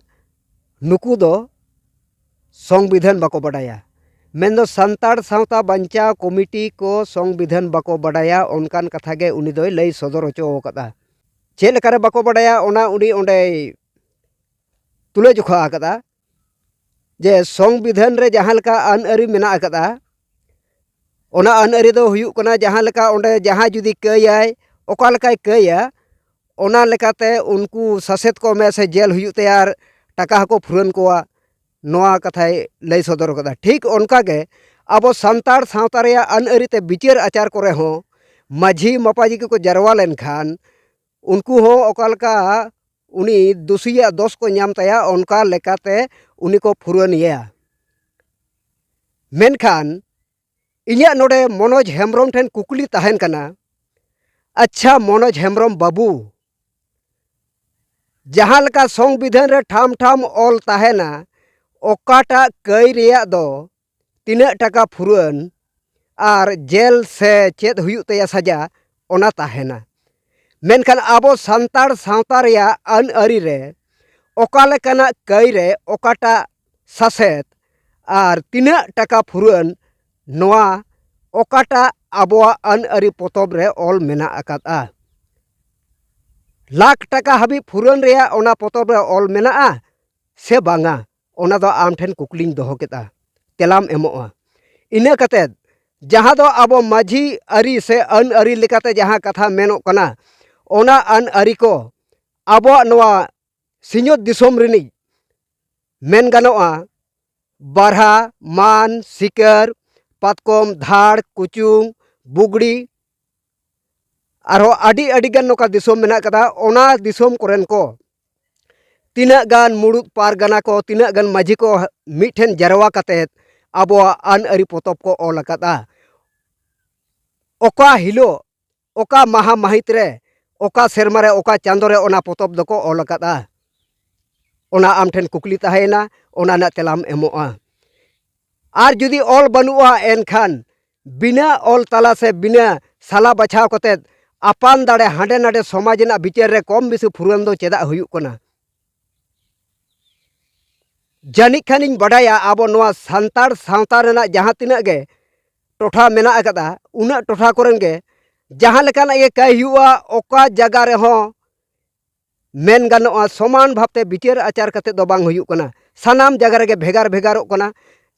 ᱱᱩᱠᱩ ᱫᱚ ᱥᱚᱝᱵᱤᱫᱷᱟᱱ ᱵᱟᱠᱚ ᱵᱟᱰᱟᱭᱟ, ᱢᱮᱱᱫᱚ ᱥᱟᱱᱛᱟᱲ ᱥᱟᱶᱛᱟ ᱵᱟᱧᱪᱟᱣ ᱠᱚᱢᱤᱴᱤ ᱠᱚ ᱥᱚᱝᱵᱤᱫᱷᱟᱱ ᱵᱟᱠᱚ ᱵᱟᱰᱟᱭᱟ, ᱚᱱᱠᱟᱱ ᱠᱟᱛᱷᱟ ᱜᱮ ᱩᱱᱤ ᱫᱚᱭ ᱞᱟᱹᱭ ᱥᱚᱫᱚᱨ ᱦᱚᱪᱚ ᱟᱠᱟᱫᱟ᱾ ᱪᱮᱫ ᱞᱮᱠᱟᱨᱮ ᱵᱟᱠᱚ ᱵᱟᱰᱟᱭᱟ, ᱚᱱᱟ ᱩᱱᱤ ᱚᱸᱰᱮᱭ ᱛᱩᱞᱟᱹ ᱡᱚᱠᱷᱟ ᱟᱠᱟᱫᱟ ᱡᱮ ᱥᱚᱝᱵᱤᱫᱷᱟᱱ ᱨᱮ ᱡᱟᱦᱟᱸ ᱞᱮᱠᱟ ᱟᱹᱱ ᱟᱹᱨᱤ ᱢᱮᱱᱟᱜ ᱟᱠᱟᱫᱟ, ᱚᱱᱟ ᱟᱹᱱ ᱟᱹᱨᱤ ᱫᱚ ᱦᱩᱭᱩᱜ ᱠᱟᱱᱟ, ᱡᱟᱦᱟᱸ ᱞᱮᱠᱟ ᱚᱸᱰᱮ ᱡᱟᱦᱟᱸᱭ ᱡᱩᱫᱤ ᱠᱟᱹᱭᱟᱭ, ᱚᱠᱟ ᱞᱮᱠᱟᱭ ᱠᱟᱹᱭᱟ, ᱚᱱᱟ ᱞᱮᱠᱟᱛᱮ ᱩᱱᱠᱩ ᱥᱟᱥᱮᱛ ᱠᱚ ᱢᱮ ᱥᱮ ᱡᱮᱞ ᱦᱩᱭᱩᱜ ᱛᱟᱭᱟ ᱟᱨ ᱴᱟᱠᱟ ᱦᱚᱸᱠᱚ ᱯᱷᱩᱨᱟᱹᱱ ᱠᱚᱣᱟ, ᱱᱚᱣᱟ ᱠᱟᱛᱷᱟᱭ ᱞᱟᱹᱭ ᱥᱚᱫᱚᱨ ᱠᱟᱫᱟ᱾ ᱴᱷᱤᱠ ᱚᱱᱠᱟ ᱜᱮ ᱟᱵᱚ ᱥᱟᱱᱛᱟᱲ ᱥᱟᱶᱛᱟ ᱨᱮᱭᱟᱜ ᱟᱹᱱ ᱟᱹᱨᱤ ᱛᱮ ᱵᱤᱪᱟᱹᱨ ᱟᱪᱟᱨ ᱠᱚᱨᱮ ᱦᱚᱸ ᱢᱟᱹᱡᱷᱤ ᱢᱟᱯᱟᱡᱷᱤ ᱠᱚᱠᱚ ᱡᱟᱨᱣᱟ ᱞᱮᱱᱠᱷᱟᱱ, ᱩᱱᱠᱩ ᱦᱚᱸ ᱚᱠᱟ ᱞᱮᱠᱟ ᱩᱱᱤ ᱫᱩᱥᱤᱭᱟᱜ ᱫᱚᱥ ᱠᱚ ᱧᱟᱢ ᱛᱟᱭᱟ, ᱚᱱᱠᱟ ᱞᱮᱠᱟᱛᱮ ᱩᱱᱤ ᱠᱚ ᱯᱷᱩᱨᱟᱹᱱᱮᱭᱟ᱾ ᱢᱮᱱᱠᱷᱟᱱ ᱤᱧᱟᱹᱜ ᱱᱚᱰᱮ ᱢᱚᱱᱳᱡᱽ ᱦᱮᱢᱵᱨᱚᱢ ᱴᱷᱮᱱ ᱠᱩᱠᱞᱤ ᱛᱟᱦᱮᱱ ᱠᱟᱱᱟ, ᱟᱪᱪᱷᱟ ᱢᱚᱱᱳᱡᱽ ᱦᱮᱢᱵᱨᱚᱢ ᱵᱟᱹᱵᱩ, ᱡᱟᱦᱟᱸ ᱞᱮᱠᱟ ᱥᱚᱝᱵᱤᱫᱷᱟᱱ ᱨᱮ ᱴᱷᱟᱢ ᱴᱷᱟᱢ ᱚᱞ ᱛᱟᱦᱮᱱᱟ, ᱚᱠᱟᱴᱟᱜ ᱠᱟᱹᱭ ᱨᱮᱭᱟᱜ ᱫᱚ ᱛᱤᱱᱟᱹᱜ ᱴᱟᱠᱟ ᱯᱷᱩᱨᱟᱹᱱ ᱟᱨ ᱡᱮᱞ ᱥᱮ ᱪᱮᱫ ᱦᱩᱭᱩᱜ ᱛᱟᱭᱟ ᱥᱟᱡᱟ, ᱚᱱᱟ ᱛᱟᱦᱮᱱᱟ᱾ ᱢᱮᱱᱠᱷᱟᱱ ᱟᱵᱚ ᱥᱟᱱᱛᱟᱲ ᱥᱟᱶᱛᱟ ᱨᱮᱭᱟᱜ ᱟᱹᱱ ᱟᱹᱨᱤ ᱨᱮ ᱚᱠᱟ ᱞᱮᱠᱟᱱᱟᱜ ᱠᱟᱹᱭ ᱨᱮ ᱚᱠᱟᱴᱟᱜ ᱥᱟᱥᱮᱛ ᱟᱨ ᱛᱤᱱᱟᱹᱜ ᱴᱟᱠᱟ ᱯᱷᱩᱨᱟᱹᱱ, ᱱᱚᱣᱟ ᱚᱠᱟᱴᱟᱜ ᱟᱵᱚᱣᱟᱜ ᱟᱹᱱ ᱟᱹᱨᱤ ᱯᱚᱛᱚᱵ ᱨᱮ ᱚᱞ ᱢᱮᱱᱟᱜ ᱟᱠᱟᱫᱼᱟ? ᱞᱟᱠᱷ ᱴᱟᱠᱟ ᱦᱟᱹᱵᱤᱡ ᱯᱷᱩᱨᱟᱹᱱ ᱨᱮᱭᱟᱜ ᱚᱱᱟ ᱯᱚᱛᱚᱵ ᱨᱮ ᱚᱞ ᱢᱮᱱᱟᱜᱼᱟ ᱥᱮ ᱵᱟᱝᱟ? ᱚᱱᱟ ᱫᱚ ᱟᱢ ᱴᱷᱮᱱ ᱠᱩᱠᱞᱤᱧ ᱫᱚᱦᱚ ᱠᱮᱫᱟ, ᱛᱮᱞᱟᱢ ᱮᱢᱚᱜᱼᱟ᱾ ᱤᱱᱟᱹ ᱠᱟᱛᱮᱫ ᱡᱟᱦᱟᱸ ᱫᱚ ᱟᱵᱚ ᱢᱟᱹᱡᱷᱤ ᱟᱹᱨᱤ ᱥᱮ ᱟᱹᱱ ᱟᱹᱨᱤ ᱞᱮᱠᱟᱛᱮ ᱡᱟᱦᱟᱸ ᱠᱟᱛᱷᱟ ᱢᱮᱱᱚᱜ ᱠᱟᱱᱟ, ᱚᱱᱟ ᱟᱹᱱ ᱟᱹᱨᱤ ᱠᱚ ᱟᱵᱚᱣᱟᱜ ᱱᱚᱣᱟ ᱥᱤᱧᱚᱛ ᱫᱤᱥᱚᱢ ᱨᱤᱱᱤᱡ ᱢᱮᱱ ᱜᱟᱱᱚᱜᱼᱟ, ᱵᱟᱨᱦᱟ, ᱢᱟᱱ, ᱥᱤᱠᱟᱹᱨ, ᱯᱟᱛᱠᱚᱢ, ᱫᱷᱟᱲ, ᱠᱩᱪᱩᱝ, ᱵᱩᱜᱽᱲᱤ, ᱟᱨᱦᱚᱸ ᱟᱹᱰᱤ ᱟᱹᱰᱤ ᱜᱟᱱ ᱱᱚᱝᱠᱟ ᱫᱤᱥᱚᱢ ᱢᱮᱱᱟᱜ ᱠᱟᱫᱟ᱾ ᱚᱱᱟ ᱫᱤᱥᱚᱢ ᱠᱚᱨᱮᱱ ᱠᱚ ᱛᱤᱱᱟᱹᱜ ᱜᱟᱱ ᱢᱩᱲᱩᱫ ᱯᱟᱨᱜᱟᱱᱟ ᱠᱚ, ᱛᱤᱱᱟᱹᱜ ᱜᱟᱱ ᱢᱟᱹᱡᱷᱤ ᱠᱚ ᱢᱤᱫ ᱴᱷᱮᱱ ᱡᱟᱨᱣᱟ ᱠᱟᱛᱮᱫ ᱟᱵᱚᱣᱟᱜ ᱟᱹᱱ ᱟᱹᱨᱤ ᱯᱚᱛᱚᱵ ᱠᱚ ᱚᱞ ᱟᱠᱟᱫᱼᱟ᱾ ᱚᱠᱟ ᱦᱤᱞᱳᱜ, ᱚᱠᱟ ᱢᱟᱦᱟ ᱢᱟᱹᱦᱤᱛ ᱨᱮ, ᱚᱠᱟ ᱥᱮᱨᱢᱟ ᱨᱮ, ᱚᱠᱟ ᱪᱟᱸᱫᱳ ᱨᱮ ᱚᱱᱟ ᱯᱚᱛᱚᱵ ᱫᱚᱠᱚ ᱚᱞ ᱟᱠᱟᱫᱼᱟ? ᱚᱱᱟ ᱟᱢ ᱴᱷᱮᱱ ᱠᱩᱠᱞᱤ ᱛᱟᱦᱮᱸᱭᱮᱱᱟ, ᱚᱱᱟ ᱨᱮᱱᱟᱜ ᱛᱮᱞᱟᱢ ᱮᱢᱚᱜᱼᱟ᱾ ᱟᱨ ᱡᱩᱫᱤ ᱚᱞ ᱵᱟᱹᱱᱩᱜᱼᱟ, ᱮᱱᱠᱷᱟᱱ ᱵᱤᱱᱟᱹ ᱚᱞ ᱛᱟᱞᱟ ᱥᱮ ᱵᱤᱱᱟᱹ ᱥᱟᱞᱟ ᱵᱟᱪᱷᱟᱣ ᱠᱟᱛᱮᱫ ᱟᱯᱟᱱ ᱫᱟᱲᱮ ᱦᱟᱸᱰᱮ ᱱᱟᱰᱮ ᱥᱚᱢᱟᱡᱽ ᱨᱮᱱᱟᱜ ᱵᱤᱪᱟᱹᱨ ᱨᱮ ᱠᱚᱢ ᱵᱮᱥᱤ ᱯᱷᱩᱨᱟᱹᱱ ᱫᱚ ᱪᱮᱫᱟᱜ ᱦᱩᱭᱩᱜ ᱠᱟᱱᱟ? ᱡᱟᱹᱱᱤᱡ ᱠᱷᱟᱱᱤᱧ ᱵᱟᱰᱟᱭᱟ, ᱟᱵᱚ ᱱᱚᱣᱟ ᱥᱟᱱᱛᱟᱲ ᱥᱟᱶᱛᱟ ᱨᱮᱱᱟᱜ ᱡᱟᱦᱟᱸ ᱛᱤᱱᱟᱹᱜ ᱜᱮ ᱴᱚᱴᱷᱟ ᱢᱮᱱᱟᱜ ᱟᱠᱟᱫᱟ, ᱩᱱᱟᱹᱜ ᱴᱚᱴᱷᱟ ᱠᱚᱨᱮᱱ ᱜᱮ ᱡᱟᱦᱟᱸ ᱞᱮᱠᱟᱱᱟᱜ ᱜᱮ ᱠᱟᱭ ᱦᱩᱭᱩᱜᱼᱟ, ᱚᱠᱟ ᱡᱟᱭᱜᱟ ᱨᱮᱦᱚᱸ ᱢᱮᱱ ᱜᱟᱱᱚᱜᱼᱟ, ᱥᱚᱢᱟᱱ ᱵᱷᱟᱵᱽᱛᱮ ᱵᱤᱪᱟᱹᱨ ᱟᱪᱟᱨ ᱠᱟᱛᱮ ᱫᱚ ᱵᱟᱝ ᱦᱩᱭᱩᱜ ᱠᱟᱱᱟ᱾ ᱥᱟᱱᱟᱢ ᱡᱟᱭᱜᱟ ᱨᱮᱜᱮ ᱵᱷᱮᱜᱟᱨ ᱵᱷᱮᱜᱟᱨᱚᱜ ᱠᱟᱱᱟ᱾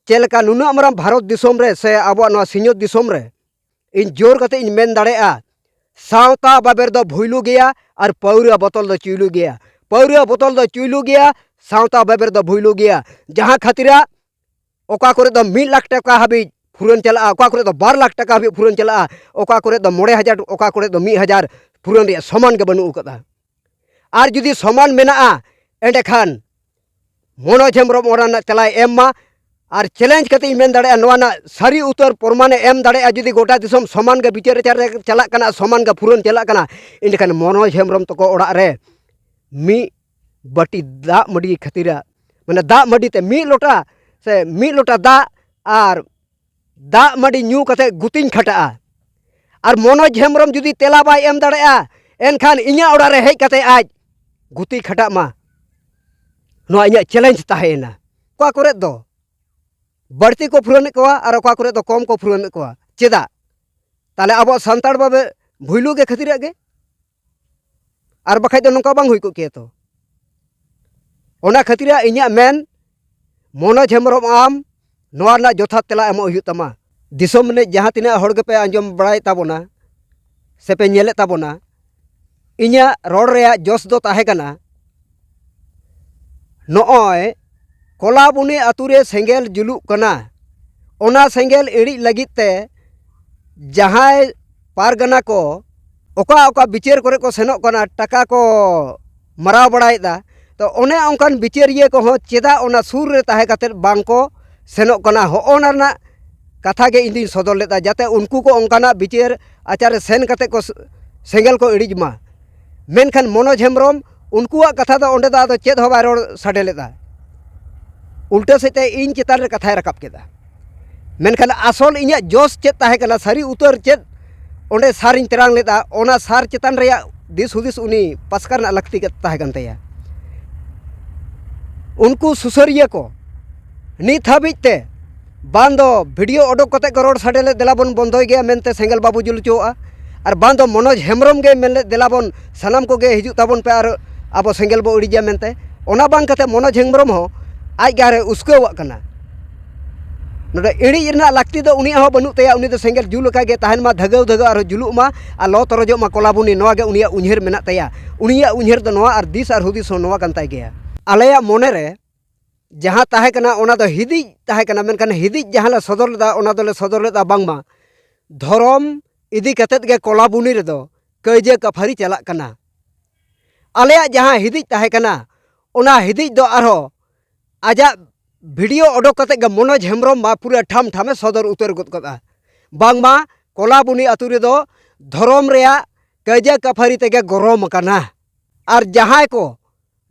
ᱪᱮᱫ ᱞᱮᱠᱟ ᱱᱩᱱᱟᱹᱜ ᱢᱟᱨᱟᱝ ᱵᱷᱟᱨᱚᱛ ᱫᱤᱥᱚᱢ ᱨᱮ ᱥᱮ ᱟᱵᱚᱣᱟᱜ ᱱᱚᱣᱟ ᱥᱤᱧᱚᱛ ᱫᱤᱥᱚᱢ ᱨᱮ ᱤᱧ ᱡᱳᱨ ᱠᱟᱛᱮ ᱤᱧ ᱢᱮᱱ ᱫᱟᱲᱮᱭᱟᱜᱼᱟ, ᱥᱟᱶᱛᱟ ᱵᱟᱵᱮᱨ ᱫᱚ ᱵᱷᱩᱭᱞᱩ ᱜᱮᱭᱟ ᱟᱨ ᱯᱟᱹᱣᱨᱟᱹ ᱵᱚᱛᱚᱞ ᱫᱚ ᱪᱩᱭᱞᱩ ᱜᱮᱭᱟ᱾ ᱯᱟᱹᱣᱨᱟᱹ ᱵᱚᱛᱚᱞ ᱫᱚ ᱪᱩᱭᱞᱩ ᱜᱮᱭᱟ, ᱥᱟᱶᱛᱟ ᱵᱟᱵᱮᱨ ᱫᱚ ᱵᱷᱩᱭᱞᱩ ᱜᱮᱭᱟ᱾ ᱡᱟᱦᱟᱸ ᱠᱷᱟᱹᱛᱤᱨᱟᱜ ᱚᱠᱟ ᱠᱚᱨᱮ ᱫᱚ ᱢᱤᱫ ᱞᱟᱠᱷ ᱴᱟᱠᱟ ᱦᱟᱹᱵᱤᱡ ᱯᱷᱩᱨᱟᱹᱱ ᱪᱟᱞᱟᱜᱼᱟ, ᱚᱠᱟ ᱠᱚᱨᱮ ᱫᱚ ᱵᱟᱨ ᱞᱟᱠᱷ ᱴᱟᱠᱟ ᱦᱟᱹᱵᱤᱡ ᱯᱷᱩᱨᱟᱹᱱ ᱪᱟᱞᱟᱜᱼᱟ, ᱚᱠᱟ ᱠᱚᱨᱮ ᱫᱚ ᱢᱚᱬᱮ ᱦᱟᱡᱟᱨ, ᱚᱠᱟ ᱠᱚᱨᱮ ᱫᱚ ᱢᱤᱫ ᱦᱟᱡᱟᱨ ᱯᱷᱩᱨᱟᱹᱱ ᱨᱮᱭᱟᱜ ᱥᱚᱢᱟᱱ ᱜᱮ ᱵᱟᱹᱱᱩᱜ ᱟᱠᱟᱫᱟ᱾ ᱟᱨ ᱡᱩᱫᱤ ᱥᱚᱢᱟᱱ ᱢᱮᱱᱟᱜᱼᱟ, ᱮᱸᱰᱮᱠᱷᱟᱱ ᱢᱚᱱᱳᱡᱽ ᱦᱮᱢᱵᱨᱚᱢ ᱚᱱᱟ ᱨᱮᱱᱟᱜ ᱛᱮᱞᱟᱭ ᱮᱢ ᱢᱟ᱾ ᱟᱨ ᱪᱮᱞᱮᱧᱡᱽ ᱠᱟᱛᱮ ᱤᱧ ᱢᱮᱱ ᱫᱟᱲᱮᱭᱟᱜᱼᱟ, ᱱᱚᱣᱟ ᱨᱮᱱᱟᱜ ᱥᱟᱹᱨᱤ ᱩᱛᱟᱹᱨ ᱯᱨᱚᱢᱟᱱᱮ ᱮᱢ ᱫᱟᱲᱮᱭᱟᱜᱼᱟ, ᱡᱩᱫᱤ ᱜᱚᱴᱟ ᱫᱤᱥᱚᱢ ᱥᱚᱢᱟᱱ ᱜᱮ ᱵᱤᱪᱟᱹᱨ ᱟᱪᱟᱨ ᱨᱮ ᱪᱟᱞᱟᱜ ᱠᱟᱱᱟ, ᱥᱚᱢᱟᱱ ᱜᱮ ᱯᱷᱩᱨᱟᱹᱱ ᱪᱟᱞᱟᱜ ᱠᱟᱱᱟ, ᱮᱸᱰᱮᱠᱷᱟᱱ ᱢᱚᱱᱳᱡᱽ ᱦᱮᱢᱵᱨᱚᱢ ᱛᱟᱠᱚ ᱚᱲᱟᱜ ᱨᱮ ᱢᱤᱫ ᱵᱟᱹᱴᱤ ᱫᱟᱜ ᱢᱟᱹᱰᱤ ᱠᱷᱟᱹᱛᱤᱨᱟᱜ, ᱢᱟᱱᱮ ᱫᱟᱜ ᱢᱟᱹᱰᱤ ᱛᱮ ᱢᱤᱫ ᱞᱚᱴᱟ ᱥᱮ ᱢᱤᱫ ᱞᱚᱴᱟ ᱫᱟᱜ ᱟᱨ ᱫᱟᱜ ᱢᱟᱹᱰᱤ ᱧᱩ ᱠᱟᱛᱮ ᱜᱩᱛᱤᱧ ᱠᱷᱟᱴᱟᱜᱼᱟ᱾ ᱟᱨ ᱢᱚᱱᱳᱡᱽ ᱦᱮᱢᱵᱨᱚᱢ ᱡᱩᱫᱤ ᱛᱮᱞᱟ ᱵᱟᱭ ᱮᱢ ᱫᱟᱲᱮᱭᱟᱜᱼᱟ, ᱮᱱᱠᱷᱟᱱ ᱤᱧᱟᱹᱜ ᱚᱲᱟᱜ ᱨᱮ ᱦᱮᱡ ᱠᱟᱛᱮ ᱟᱡ ᱜᱩᱛᱤ ᱠᱷᱟᱴᱟᱜ ᱢᱟ᱾ ᱱᱚᱣᱟ ᱤᱧᱟᱹᱜ ᱪᱮᱞᱮᱧᱡᱽ ᱛᱟᱦᱮᱸᱭᱮᱱᱟ᱾ ᱚᱠᱟ ᱠᱚᱨᱮ ᱫᱚ ᱵᱟᱹᱲᱛᱤ ᱠᱚ ᱯᱷᱩᱨᱟᱹᱱᱮᱫ ᱠᱚᱣᱟ ᱟᱨ ᱚᱠᱟ ᱠᱚᱨᱮ ᱫᱚ ᱠᱚᱢ ᱠᱚ ᱯᱷᱩᱨᱟᱹᱱᱮᱫ ᱠᱚᱣᱟ᱾ ᱪᱮᱫᱟᱜ? ᱛᱟᱦᱞᱮ ᱟᱵᱚᱣᱟᱜ ᱥᱟᱱᱛᱟᱲ ᱵᱟᱵᱮ ᱵᱷᱩᱭᱞᱩ ᱜᱮ ᱠᱷᱟᱹᱛᱤᱨᱟᱜ ᱜᱮ, ᱟᱨ ᱵᱟᱠᱷᱟᱡ ᱫᱚ ᱱᱚᱝᱠᱟ ᱵᱟᱝ ᱦᱩᱭ ᱠᱚᱜ ᱠᱮᱭᱟ ᱛᱚ᱾ ᱚᱱᱟ ᱠᱷᱟᱹᱛᱤᱨᱟᱜ ᱤᱧᱟᱹᱜ ᱢᱮᱱ, ᱢᱚᱱᱳᱡᱽ ᱦᱮᱢᱵᱨᱚᱢ, ᱟᱢ ᱱᱚᱣᱟ ᱨᱮᱱᱟᱜ ᱡᱚᱛᱷᱟᱛ ᱛᱮᱞᱟ ᱮᱢᱚᱜ ᱦᱩᱭᱩᱜ ᱛᱟᱢᱟ᱾ ᱫᱤᱥᱚᱢ ᱨᱤᱱᱤᱡ ᱡᱟᱦᱟᱸ ᱛᱤᱱᱟᱹᱜ ᱦᱚᱲ ᱜᱮᱯᱮ ᱟᱸᱡᱚᱢ ᱵᱟᱲᱟᱭᱮᱫ ᱛᱟᱵᱚᱱᱟ ᱥᱮᱯᱮ ᱧᱮᱞᱮᱫ ᱛᱟᱵᱚᱱᱟ, ᱤᱧᱟᱹᱜ ᱨᱚᱲ ᱨᱮᱭᱟᱜ ᱡᱚᱥ ᱫᱚ ᱛᱟᱦᱮᱸ ᱠᱟᱱᱟ, ᱱᱚᱜᱼᱚᱭ ᱠᱚᱞᱟᱵᱩᱱᱤ ᱟᱛᱳ ᱨᱮ ᱥᱮᱸᱜᱮᱞ ᱡᱩᱞᱩᱜ ᱠᱟᱱᱟ, ᱚᱱᱟ ᱥᱮᱸᱜᱮᱞ ᱤᱬᱤᱡ ᱞᱟᱹᱜᱤᱫ ᱛᱮ ᱡᱟᱦᱟᱸᱭ ᱯᱟᱨᱜᱟᱱᱟ ᱠᱚ ᱚᱠᱟ ᱚᱠᱟ ᱵᱤᱪᱟᱹᱨ ᱠᱚᱨᱮ ᱠᱚ ᱥᱮᱱᱚᱜ ᱠᱟᱱᱟ, ᱴᱟᱠᱟ ᱠᱚ ᱢᱟᱨᱟᱣ ᱵᱟᱲᱟᱭᱮᱫᱟ, ᱛᱚ ᱚᱱᱮ ᱚᱱᱠᱟᱱ ᱵᱤᱪᱟᱹᱨᱤᱭᱟᱹ ᱠᱚᱦᱚᱸ ᱪᱮᱫᱟᱜ ᱚᱱᱟ ᱥᱩᱨ ᱨᱮ ᱛᱟᱦᱮᱸ ᱠᱟᱛᱮᱫ ᱵᱟᱝ ᱠᱚ ᱥᱮᱱᱚᱜ ᱠᱟᱱᱟ? ᱦᱚᱸᱜᱼᱚ ᱱᱟ ᱨᱮᱱᱟᱜ ᱠᱟᱛᱷᱟ ᱜᱮ ᱤᱧ ᱫᱩᱧ ᱥᱚᱫᱚᱨ ᱞᱮᱫᱟ, ᱡᱟᱛᱮ ᱩᱱᱠᱩ ᱠᱚ ᱚᱱᱠᱟᱱᱟᱜ ᱵᱤᱪᱟᱹᱨ ᱟᱪᱟᱨ ᱨᱮ ᱥᱮᱱ ᱠᱟᱛᱮᱫ ᱠᱚ ᱥᱮᱸᱜᱮᱞ ᱠᱚ ᱤᱬᱤᱡ ᱢᱟ᱾ ᱢᱮᱱᱠᱷᱟᱱ ᱢᱚᱱᱳᱡᱽ ᱦᱮᱢᱵᱨᱚᱢ ᱩᱱᱠᱩᱣᱟᱜ ᱠᱟᱛᱷᱟ ᱫᱚ ᱚᱸᱰᱮ ᱫᱚ ᱟᱫᱚ ᱪᱮᱫ ᱦᱚᱸ ᱵᱟᱭ ᱨᱚᱲ ᱥᱟᱰᱮ ᱞᱮᱫᱟ, ᱩᱞᱴᱟᱹ ᱥᱮᱫ ᱛᱮ ᱤᱧ ᱪᱮᱛᱟᱱ ᱨᱮ ᱠᱟᱛᱷᱟᱭ ᱨᱟᱠᱟᱵ ᱠᱮᱫᱟ᱾ ᱢᱮᱱᱠᱷᱟᱱ ᱟᱥᱚᱞ ᱤᱧᱟᱹᱜ ᱡᱚᱥ ᱪᱮᱫ ᱛᱟᱦᱮᱸ ᱠᱟᱱᱟ, ᱥᱟᱹᱨᱤ ᱩᱛᱟᱹᱨ ᱪᱮᱫ ᱚᱸᱰᱮ ᱥᱟᱨᱤᱧ ᱛᱮᱨᱟᱝ ᱞᱮᱫᱟ, ᱚᱱᱟ ᱥᱟᱨ ᱪᱮᱛᱟᱱ ᱨᱮᱭᱟᱜ ᱫᱤᱥ ᱦᱩᱫᱤᱥ ᱩᱱᱤ ᱯᱟᱥᱠᱟ ᱨᱮᱱᱟᱜ ᱞᱟᱹᱠᱛᱤ ᱠᱟᱛ-, ᱛᱟᱦᱮᱸ ᱠᱟᱱ ᱛᱟᱭᱟ᱾ ᱩᱱᱠᱩ ᱥᱩᱥᱟᱹᱨᱤᱭᱟᱹ ᱠᱚ ᱱᱤᱛ ᱦᱟᱹᱵᱤᱡ ᱛᱮ ᱵᱟᱝ ᱫᱚ ᱵᱷᱤᱰᱤᱭᱳ ᱚᱰᱚᱠ ᱠᱟᱛᱮ ᱠᱚ ᱨᱚᱲ ᱥᱟᱰᱮ ᱞᱮᱫ, "ᱫᱮᱞᱟ ᱵᱚᱱ ᱵᱚᱱᱫᱚᱭ ᱜᱮᱭᱟ" ᱢᱮᱱᱛᱮ ᱥᱮᱸᱜᱮᱞ ᱵᱟᱵᱚ ᱡᱩᱞ ᱦᱚᱪᱚᱣᱟᱜᱼᱟ, ᱟᱨ ᱵᱟᱝ ᱫᱚ ᱢᱚᱱᱳᱡᱽ ᱦᱮᱢᱵᱨᱚᱢ ᱜᱮ ᱢᱮᱱ ᱞᱮᱫ, "ᱫᱮᱞᱟ ᱵᱚᱱ ᱥᱟᱱᱟᱢ ᱠᱚᱜᱮ ᱦᱤᱡᱩᱜ ᱛᱟᱵᱚᱱ ᱯᱮ ᱟᱨ ᱟᱵᱚ ᱥᱮᱸᱜᱮᱞ ᱵᱚ ᱤᱲᱤᱡᱟ" ᱢᱮᱱᱛᱮ᱾ ᱚᱱᱟ ᱵᱟᱝ ᱠᱟᱛᱮ ᱢᱚᱱᱳᱡᱽ ᱦᱮᱢᱵᱨᱚᱢ ᱦᱚᱸ ᱟᱡ ᱜᱟᱨᱮ ᱩᱥᱠᱟᱹᱣᱟᱜ ᱠᱟᱱᱟ᱾ ᱱᱚᱰᱮ ᱤᱲᱤᱡ ᱨᱮᱱᱟᱜ ᱞᱟᱹᱠᱛᱤ ᱫᱚ ᱩᱱᱤᱭᱟᱜ ᱦᱚᱸ ᱵᱟᱹᱱᱩᱜ ᱛᱟᱭᱟ᱾ ᱩᱱᱤ ᱫᱚ ᱥᱮᱸᱜᱮᱞ ᱡᱩᱞ ᱟᱠᱟᱫ ᱜᱮ ᱛᱟᱦᱮᱱ ᱢᱟ, ᱫᱷᱟᱹᱜᱟᱹᱣ ᱫᱷᱟᱹᱜᱟᱹᱣ ᱟᱨᱦᱚᱸ ᱡᱩᱞᱩᱜ ᱢᱟ ᱟᱨ ᱞᱚ ᱛᱚᱨᱚᱡᱚᱜ ᱢᱟ ᱠᱚᱞᱟᱵᱩᱱᱤ, ᱱᱚᱣᱟ ᱜᱮ ᱩᱱᱤᱭᱟᱜ ᱩᱭᱦᱟᱹᱨ ᱢᱮᱱᱟᱜ ᱛᱟᱭᱟ᱾ ᱩᱱᱤᱭᱟᱜ ᱩᱭᱦᱟᱹᱨ ᱫᱚ ᱱᱚᱣᱟ ᱟᱨ ᱫᱤᱥ ᱟᱨ ᱦᱩᱫᱤᱥ ᱦᱚᱸ ᱱᱚᱣᱟ ᱠᱟᱱ ᱛᱟᱭ ᱜᱮᱭᱟ᱾ ᱟᱞᱮᱭᱟᱜ ᱢᱚᱱᱮ ᱨᱮ ᱡᱟᱦᱟᱸ ᱛᱟᱦᱮᱸ ᱠᱟᱱᱟ, ᱚᱱᱟ ᱫᱚ ᱦᱤᱫᱤᱡ ᱛᱟᱦᱮᱸ ᱠᱟᱱᱟ, ᱢᱮᱱᱠᱷᱟᱱ ᱦᱤᱫᱤᱡ ᱡᱟᱦᱟᱸ ᱞᱮ ᱥᱚᱫᱚᱨ ᱞᱮᱫᱟ, ᱚᱱᱟ ᱫᱚᱞᱮ ᱥᱚᱫᱚᱨ ᱞᱮᱫᱟ ᱵᱟᱝᱢᱟ ᱫᱷᱚᱨᱚᱢ ᱤᱫᱤ ᱠᱟᱛᱮᱫ ᱜᱮ ᱠᱚᱞᱟᱵᱩᱱᱤ ᱨᱮᱫᱚ ᱠᱟᱹᱭᱡᱟᱹ ᱠᱟᱯᱷᱟᱨᱤ ᱪᱟᱞᱟᱜ ᱠᱟᱱᱟ᱾ ᱟᱞᱮᱭᱟᱜ ᱡᱟᱦᱟᱸ ᱦᱤᱫᱤᱡ ᱛᱟᱦᱮᱸ ᱠᱟᱱᱟ, ᱚᱱᱟ ᱦᱤᱫᱤᱡ ᱫᱚ ᱟᱨᱦᱚᱸ ᱟᱡᱟᱜ ᱵᱷᱤᱰᱤᱭᱳ ᱚᱰᱚᱠ ᱠᱟᱛᱮᱫ ᱜᱮ ᱢᱚᱱᱳᱡᱽ ᱦᱮᱢᱵᱨᱚᱢ ᱢᱟ ᱯᱩᱨᱟᱹ ᱴᱷᱟᱢ ᱴᱷᱟᱢᱮ ᱥᱚᱫᱚᱨ ᱩᱛᱟᱹᱨ ᱜᱚᱫ ᱠᱟᱫᱟ᱾ ᱵᱟᱝᱢᱟ ᱠᱚᱞᱟᱵᱩᱱᱤ ᱟᱹᱛᱩ ᱨᱮᱫᱚ ᱫᱷᱚᱨᱚᱢ ᱨᱮᱭᱟᱜ ᱠᱟᱹᱭᱡᱟᱹ ᱠᱟᱯᱷᱟᱨᱤ ᱛᱮᱜᱮ ᱜᱚᱨᱚᱢ ᱟᱠᱟᱱᱟ᱾ ᱟᱨ ᱡᱟᱦᱟᱸᱭ ᱠᱚ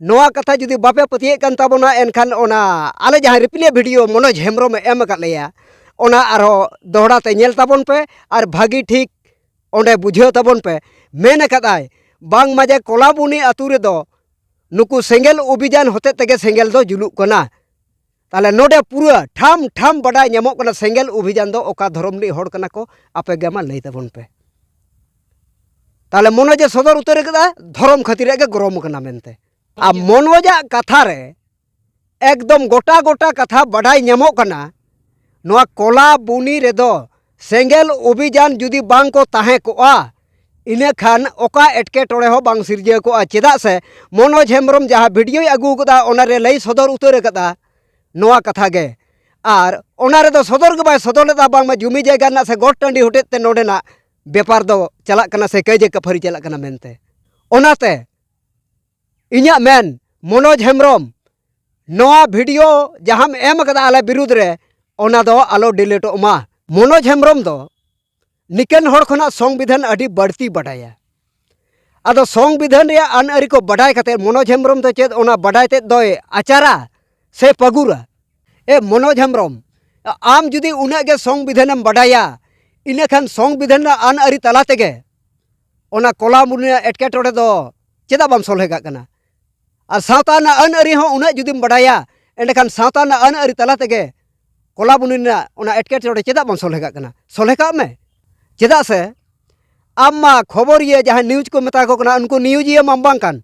ᱱᱚᱣᱟ ᱠᱟᱛᱷᱟ ᱡᱩᱫᱤ ᱵᱟᱯᱮ ᱯᱟᱹᱛᱭᱟᱹᱜ ᱠᱟᱱ ᱛᱟᱵᱚᱱᱟ, ᱮᱱᱠᱷᱟᱱ ᱚᱱᱟ ᱟᱞᱮ ᱡᱟᱦᱟᱸ ᱨᱤᱯᱞᱮ ᱵᱷᱤᱰᱤᱭᱳ ᱢᱚᱱᱳᱡᱽ ᱦᱮᱢᱵᱨᱚᱢᱮ ᱮᱢ ᱟᱠᱟᱫ ᱞᱮᱭᱟ, ᱚᱱᱟ ᱟᱨᱦᱚᱸ ᱫᱚᱦᱲᱟ ᱛᱮ ᱧᱮᱞ ᱛᱟᱵᱚᱱ ᱯᱮ ᱟᱨ ᱵᱷᱟᱹᱜᱤ ᱴᱷᱤᱠ ᱚᱸᱰᱮ ᱵᱩᱡᱷᱟᱹᱣ ᱛᱟᱵᱚᱱ ᱯᱮ᱾ ᱢᱮᱱ ᱟᱠᱟᱫᱟᱭ ᱵᱟᱝᱢᱟ ᱡᱮ ᱠᱚᱞᱟᱵᱩᱱᱤ ᱟᱹᱛᱩ ᱨᱮᱫᱚ ᱱᱩᱠᱩ ᱥᱮᱸᱜᱮᱞ ᱚᱵᱷᱤᱡᱟᱱ ᱦᱚᱛᱮ ᱛᱮᱜᱮ ᱥᱮᱸᱜᱮᱞ ᱫᱚ ᱡᱩᱞᱩᱜ ᱠᱟᱱᱟ᱾ ᱛᱟᱦᱞᱮ ᱱᱚᱰᱮ ᱯᱩᱨᱟᱹ ᱴᱷᱟᱢ ᱴᱷᱟᱢ ᱵᱟᱰᱟᱭ ᱧᱟᱢᱚᱜ ᱠᱟᱱᱟ ᱥᱮᱸᱜᱮᱞ ᱚᱵᱷᱤᱡᱟᱱ ᱫᱚ ᱚᱠᱟ ᱫᱷᱚᱨᱚᱢ ᱨᱤᱱᱤᱡ ᱦᱚᱲ ᱠᱟᱱᱟ ᱠᱚ, ᱟᱯᱮ ᱜᱮ ᱢᱟ ᱞᱟᱹᱭ ᱛᱟᱵᱚᱱ ᱯᱮ᱾ ᱛᱟᱦᱞᱮ ᱢᱚᱱᱳᱡᱽ ᱮ ᱥᱚᱫᱚᱨ ᱩᱛᱟᱹᱨ ᱠᱟᱫᱟ ᱫᱷᱚᱨᱚᱢ ᱠᱷᱟᱹᱛᱤᱨᱟᱜ ᱜᱮ ᱜᱚᱨᱚᱢ ᱠᱟᱱᱟ ᱢᱮᱱᱛᱮ᱾ ᱟᱨ ᱢᱚᱱᱳᱡᱟᱜ ᱠᱟᱛᱷᱟ ᱨᱮ ᱮᱠᱫᱚᱢ ᱜᱚᱴᱟ ᱜᱚᱴᱟ ᱠᱟᱛᱷᱟ ᱵᱟᱰᱟᱭ ᱧᱟᱢᱚᱜ ᱠᱟᱱᱟ, ᱱᱚᱣᱟ ᱠᱚᱞᱟ ᱵᱩᱱᱤ ᱨᱮᱫᱚ ᱥᱮᱸᱜᱮᱞ ᱚᱵᱷᱤᱡᱟᱱ ᱡᱩᱫᱤ ᱵᱟᱝ ᱠᱚ ᱛᱟᱦᱮᱸ ᱠᱚᱜᱼᱟ, ᱤᱱᱟᱹ ᱠᱷᱟᱱ ᱚᱠᱟ ᱮᱴᱠᱮᱴᱚᱬᱮ ᱦᱚᱸ ᱵᱟᱝ ᱥᱤᱨᱡᱟᱹᱣ ᱠᱚᱜᱼᱟ᱾ ᱪᱮᱫᱟᱜ ᱥᱮ ᱢᱚᱱᱳᱡᱽ ᱦᱮᱢᱵᱨᱚᱢ ᱡᱟᱦᱟᱸ ᱵᱷᱤᱰᱤᱭᱳᱭ ᱟᱹᱜᱩ ᱟᱠᱟᱫᱟ, ᱚᱱᱟ ᱨᱮ ᱞᱟᱹᱭ ᱥᱚᱫᱚᱨ ᱩᱛᱟᱹᱨ ᱟᱠᱟᱫᱟ ᱱᱚᱣᱟ ᱠᱟᱛᱷᱟ ᱜᱮ᱾ ᱟᱨ ᱚᱱᱟ ᱨᱮᱫᱚ ᱥᱚᱫᱚᱨ ᱜᱮ ᱵᱟᱭ ᱥᱚᱫᱚᱨ ᱞᱮᱫᱟ ᱵᱟᱝᱢᱟ ᱡᱩᱢᱤ ᱡᱟᱭᱜᱟ ᱨᱮᱱᱟᱜ ᱥᱮ ᱜᱚᱴ ᱴᱟᱺᱰᱤ ᱦᱚᱛᱮᱡ ᱛᱮ ᱱᱚᱰᱮᱱᱟᱜ ᱵᱮᱯᱟᱨ ᱫᱚ ᱪᱟᱞᱟᱜ ᱠᱟᱱᱟ ᱥᱮ ᱠᱟᱹᱭᱡᱟᱹ ᱠᱟᱹᱯᱷᱟᱹᱨᱤ ᱪᱟᱞᱟᱜ ᱠᱟᱱᱟ ᱢᱮᱱᱛᱮ᱾ ᱚᱱᱟᱛᱮ ᱤᱧᱟᱹᱜ ᱢᱮᱱ, ᱢᱚᱱᱳᱡᱽ ᱦᱮᱢᱵᱨᱚᱢ, ᱱᱚᱣᱟ ᱵᱷᱤᱰᱤᱭᱳ ᱡᱟᱦᱟᱸᱢ ᱮᱢ ᱟᱠᱟᱫᱟ ᱟᱞᱮ ᱵᱤᱨᱩᱫᱽ ᱨᱮ, ᱚᱱᱟ ᱫᱚ ᱟᱞᱚ ᱰᱤᱞᱤᱴᱚᱜ ᱢᱟ᱾ ᱢᱚᱱᱳᱡᱽ ᱦᱮᱢᱵᱨᱚᱢ ᱫᱚ ᱱᱤᱠᱟᱹᱱ ᱦᱚᱲ ᱠᱷᱚᱱᱟᱜ ᱥᱚᱝᱵᱤᱫᱷᱟᱱ ᱟᱹᱰᱤ ᱵᱟᱹᱲᱛᱤ ᱵᱟᱰᱟᱭᱟ᱾ ᱟᱫᱚ ᱥᱚᱝᱵᱤᱫᱷᱟᱱ ᱨᱮᱭᱟᱜ ᱟᱹᱱ ᱟᱹᱨᱤ ᱠᱚ ᱵᱟᱰᱟᱭ ᱠᱟᱛᱮ ᱢᱚᱱᱳᱡᱽ ᱦᱮᱢᱵᱨᱚᱢ ᱫᱚ ᱪᱮᱫ ᱚᱱᱟ ᱵᱟᱰᱟᱭ ᱛᱮᱫ ᱫᱚᱭ ᱟᱪᱟᱨᱟ ᱥᱮ ᱯᱟᱹᱜᱩᱨᱟ? ᱮ ᱢᱚᱱᱳᱡᱽ ᱦᱮᱢᱵᱨᱚᱢ, ᱟᱢ ᱡᱩᱫᱤ ᱩᱱᱟᱹᱜ ᱜᱮ ᱥᱚᱝᱵᱤᱫᱷᱟᱱᱮᱢ ᱵᱟᱰᱟᱭᱟ, ᱤᱱᱟᱹᱠᱷᱟᱱ ᱥᱚᱝᱵᱤᱫᱷᱟᱱ ᱨᱮᱱᱟᱜ ᱟᱹᱱ ᱟᱹᱨᱤ ᱛᱟᱞᱟ ᱛᱮᱜᱮ ᱚᱱᱟ ᱠᱚᱞᱟᱵᱚᱱᱤ ᱨᱮᱱᱟᱜ ᱮᱴᱠᱮᱴᱚᱬᱮ ᱫᱚ ᱪᱮᱫᱟᱜ ᱵᱟᱢ ᱥᱚᱞᱦᱮ ᱠᱟᱜ ᱠᱟᱱᱟ? ᱟᱨ ᱥᱟᱶᱛᱟ ᱨᱮᱱᱟᱜ ᱟᱹᱱ ᱟᱹᱨᱤ ᱦᱚᱸ ᱩᱱᱟᱹᱜ ᱡᱩᱫᱤᱢ ᱵᱟᱰᱟᱭᱟ, ᱮᱸᱰᱮᱠᱷᱟᱱ ᱥᱟᱶᱛᱟ ᱨᱮᱱᱟᱜ ᱟᱹᱱ ᱟᱹᱨᱤ ᱛᱟᱞᱟ ᱛᱮᱜᱮ ᱠᱚᱞᱟᱵᱚᱱᱤ ᱨᱮᱱᱟᱜ ᱚᱱᱟ ᱮᱴᱠᱮᱴᱚᱬᱮ ᱪᱮᱫᱟᱜ ᱵᱟᱢ ᱥᱚᱞᱦᱮ ᱠᱟᱜ ᱠᱟᱱᱟ? ᱥᱚᱞᱦᱮ ᱠᱟᱜ ᱢᱮ᱾ ᱪᱮᱫᱟᱜ ᱥᱮ ᱟᱢ ᱢᱟ ᱠᱷᱚᱵᱚᱨᱤᱭᱟᱹ, ᱡᱟᱦᱟᱸᱭ ᱱᱤᱭᱩᱡᱽ ᱠᱚ ᱢᱮᱛᱟ ᱠᱚ ᱠᱟᱱᱟ, ᱩᱱᱠᱩ ᱱᱤᱭᱩᱡᱤᱭᱟᱹ ᱢᱟᱢ ᱵᱟᱝ ᱠᱟᱱ,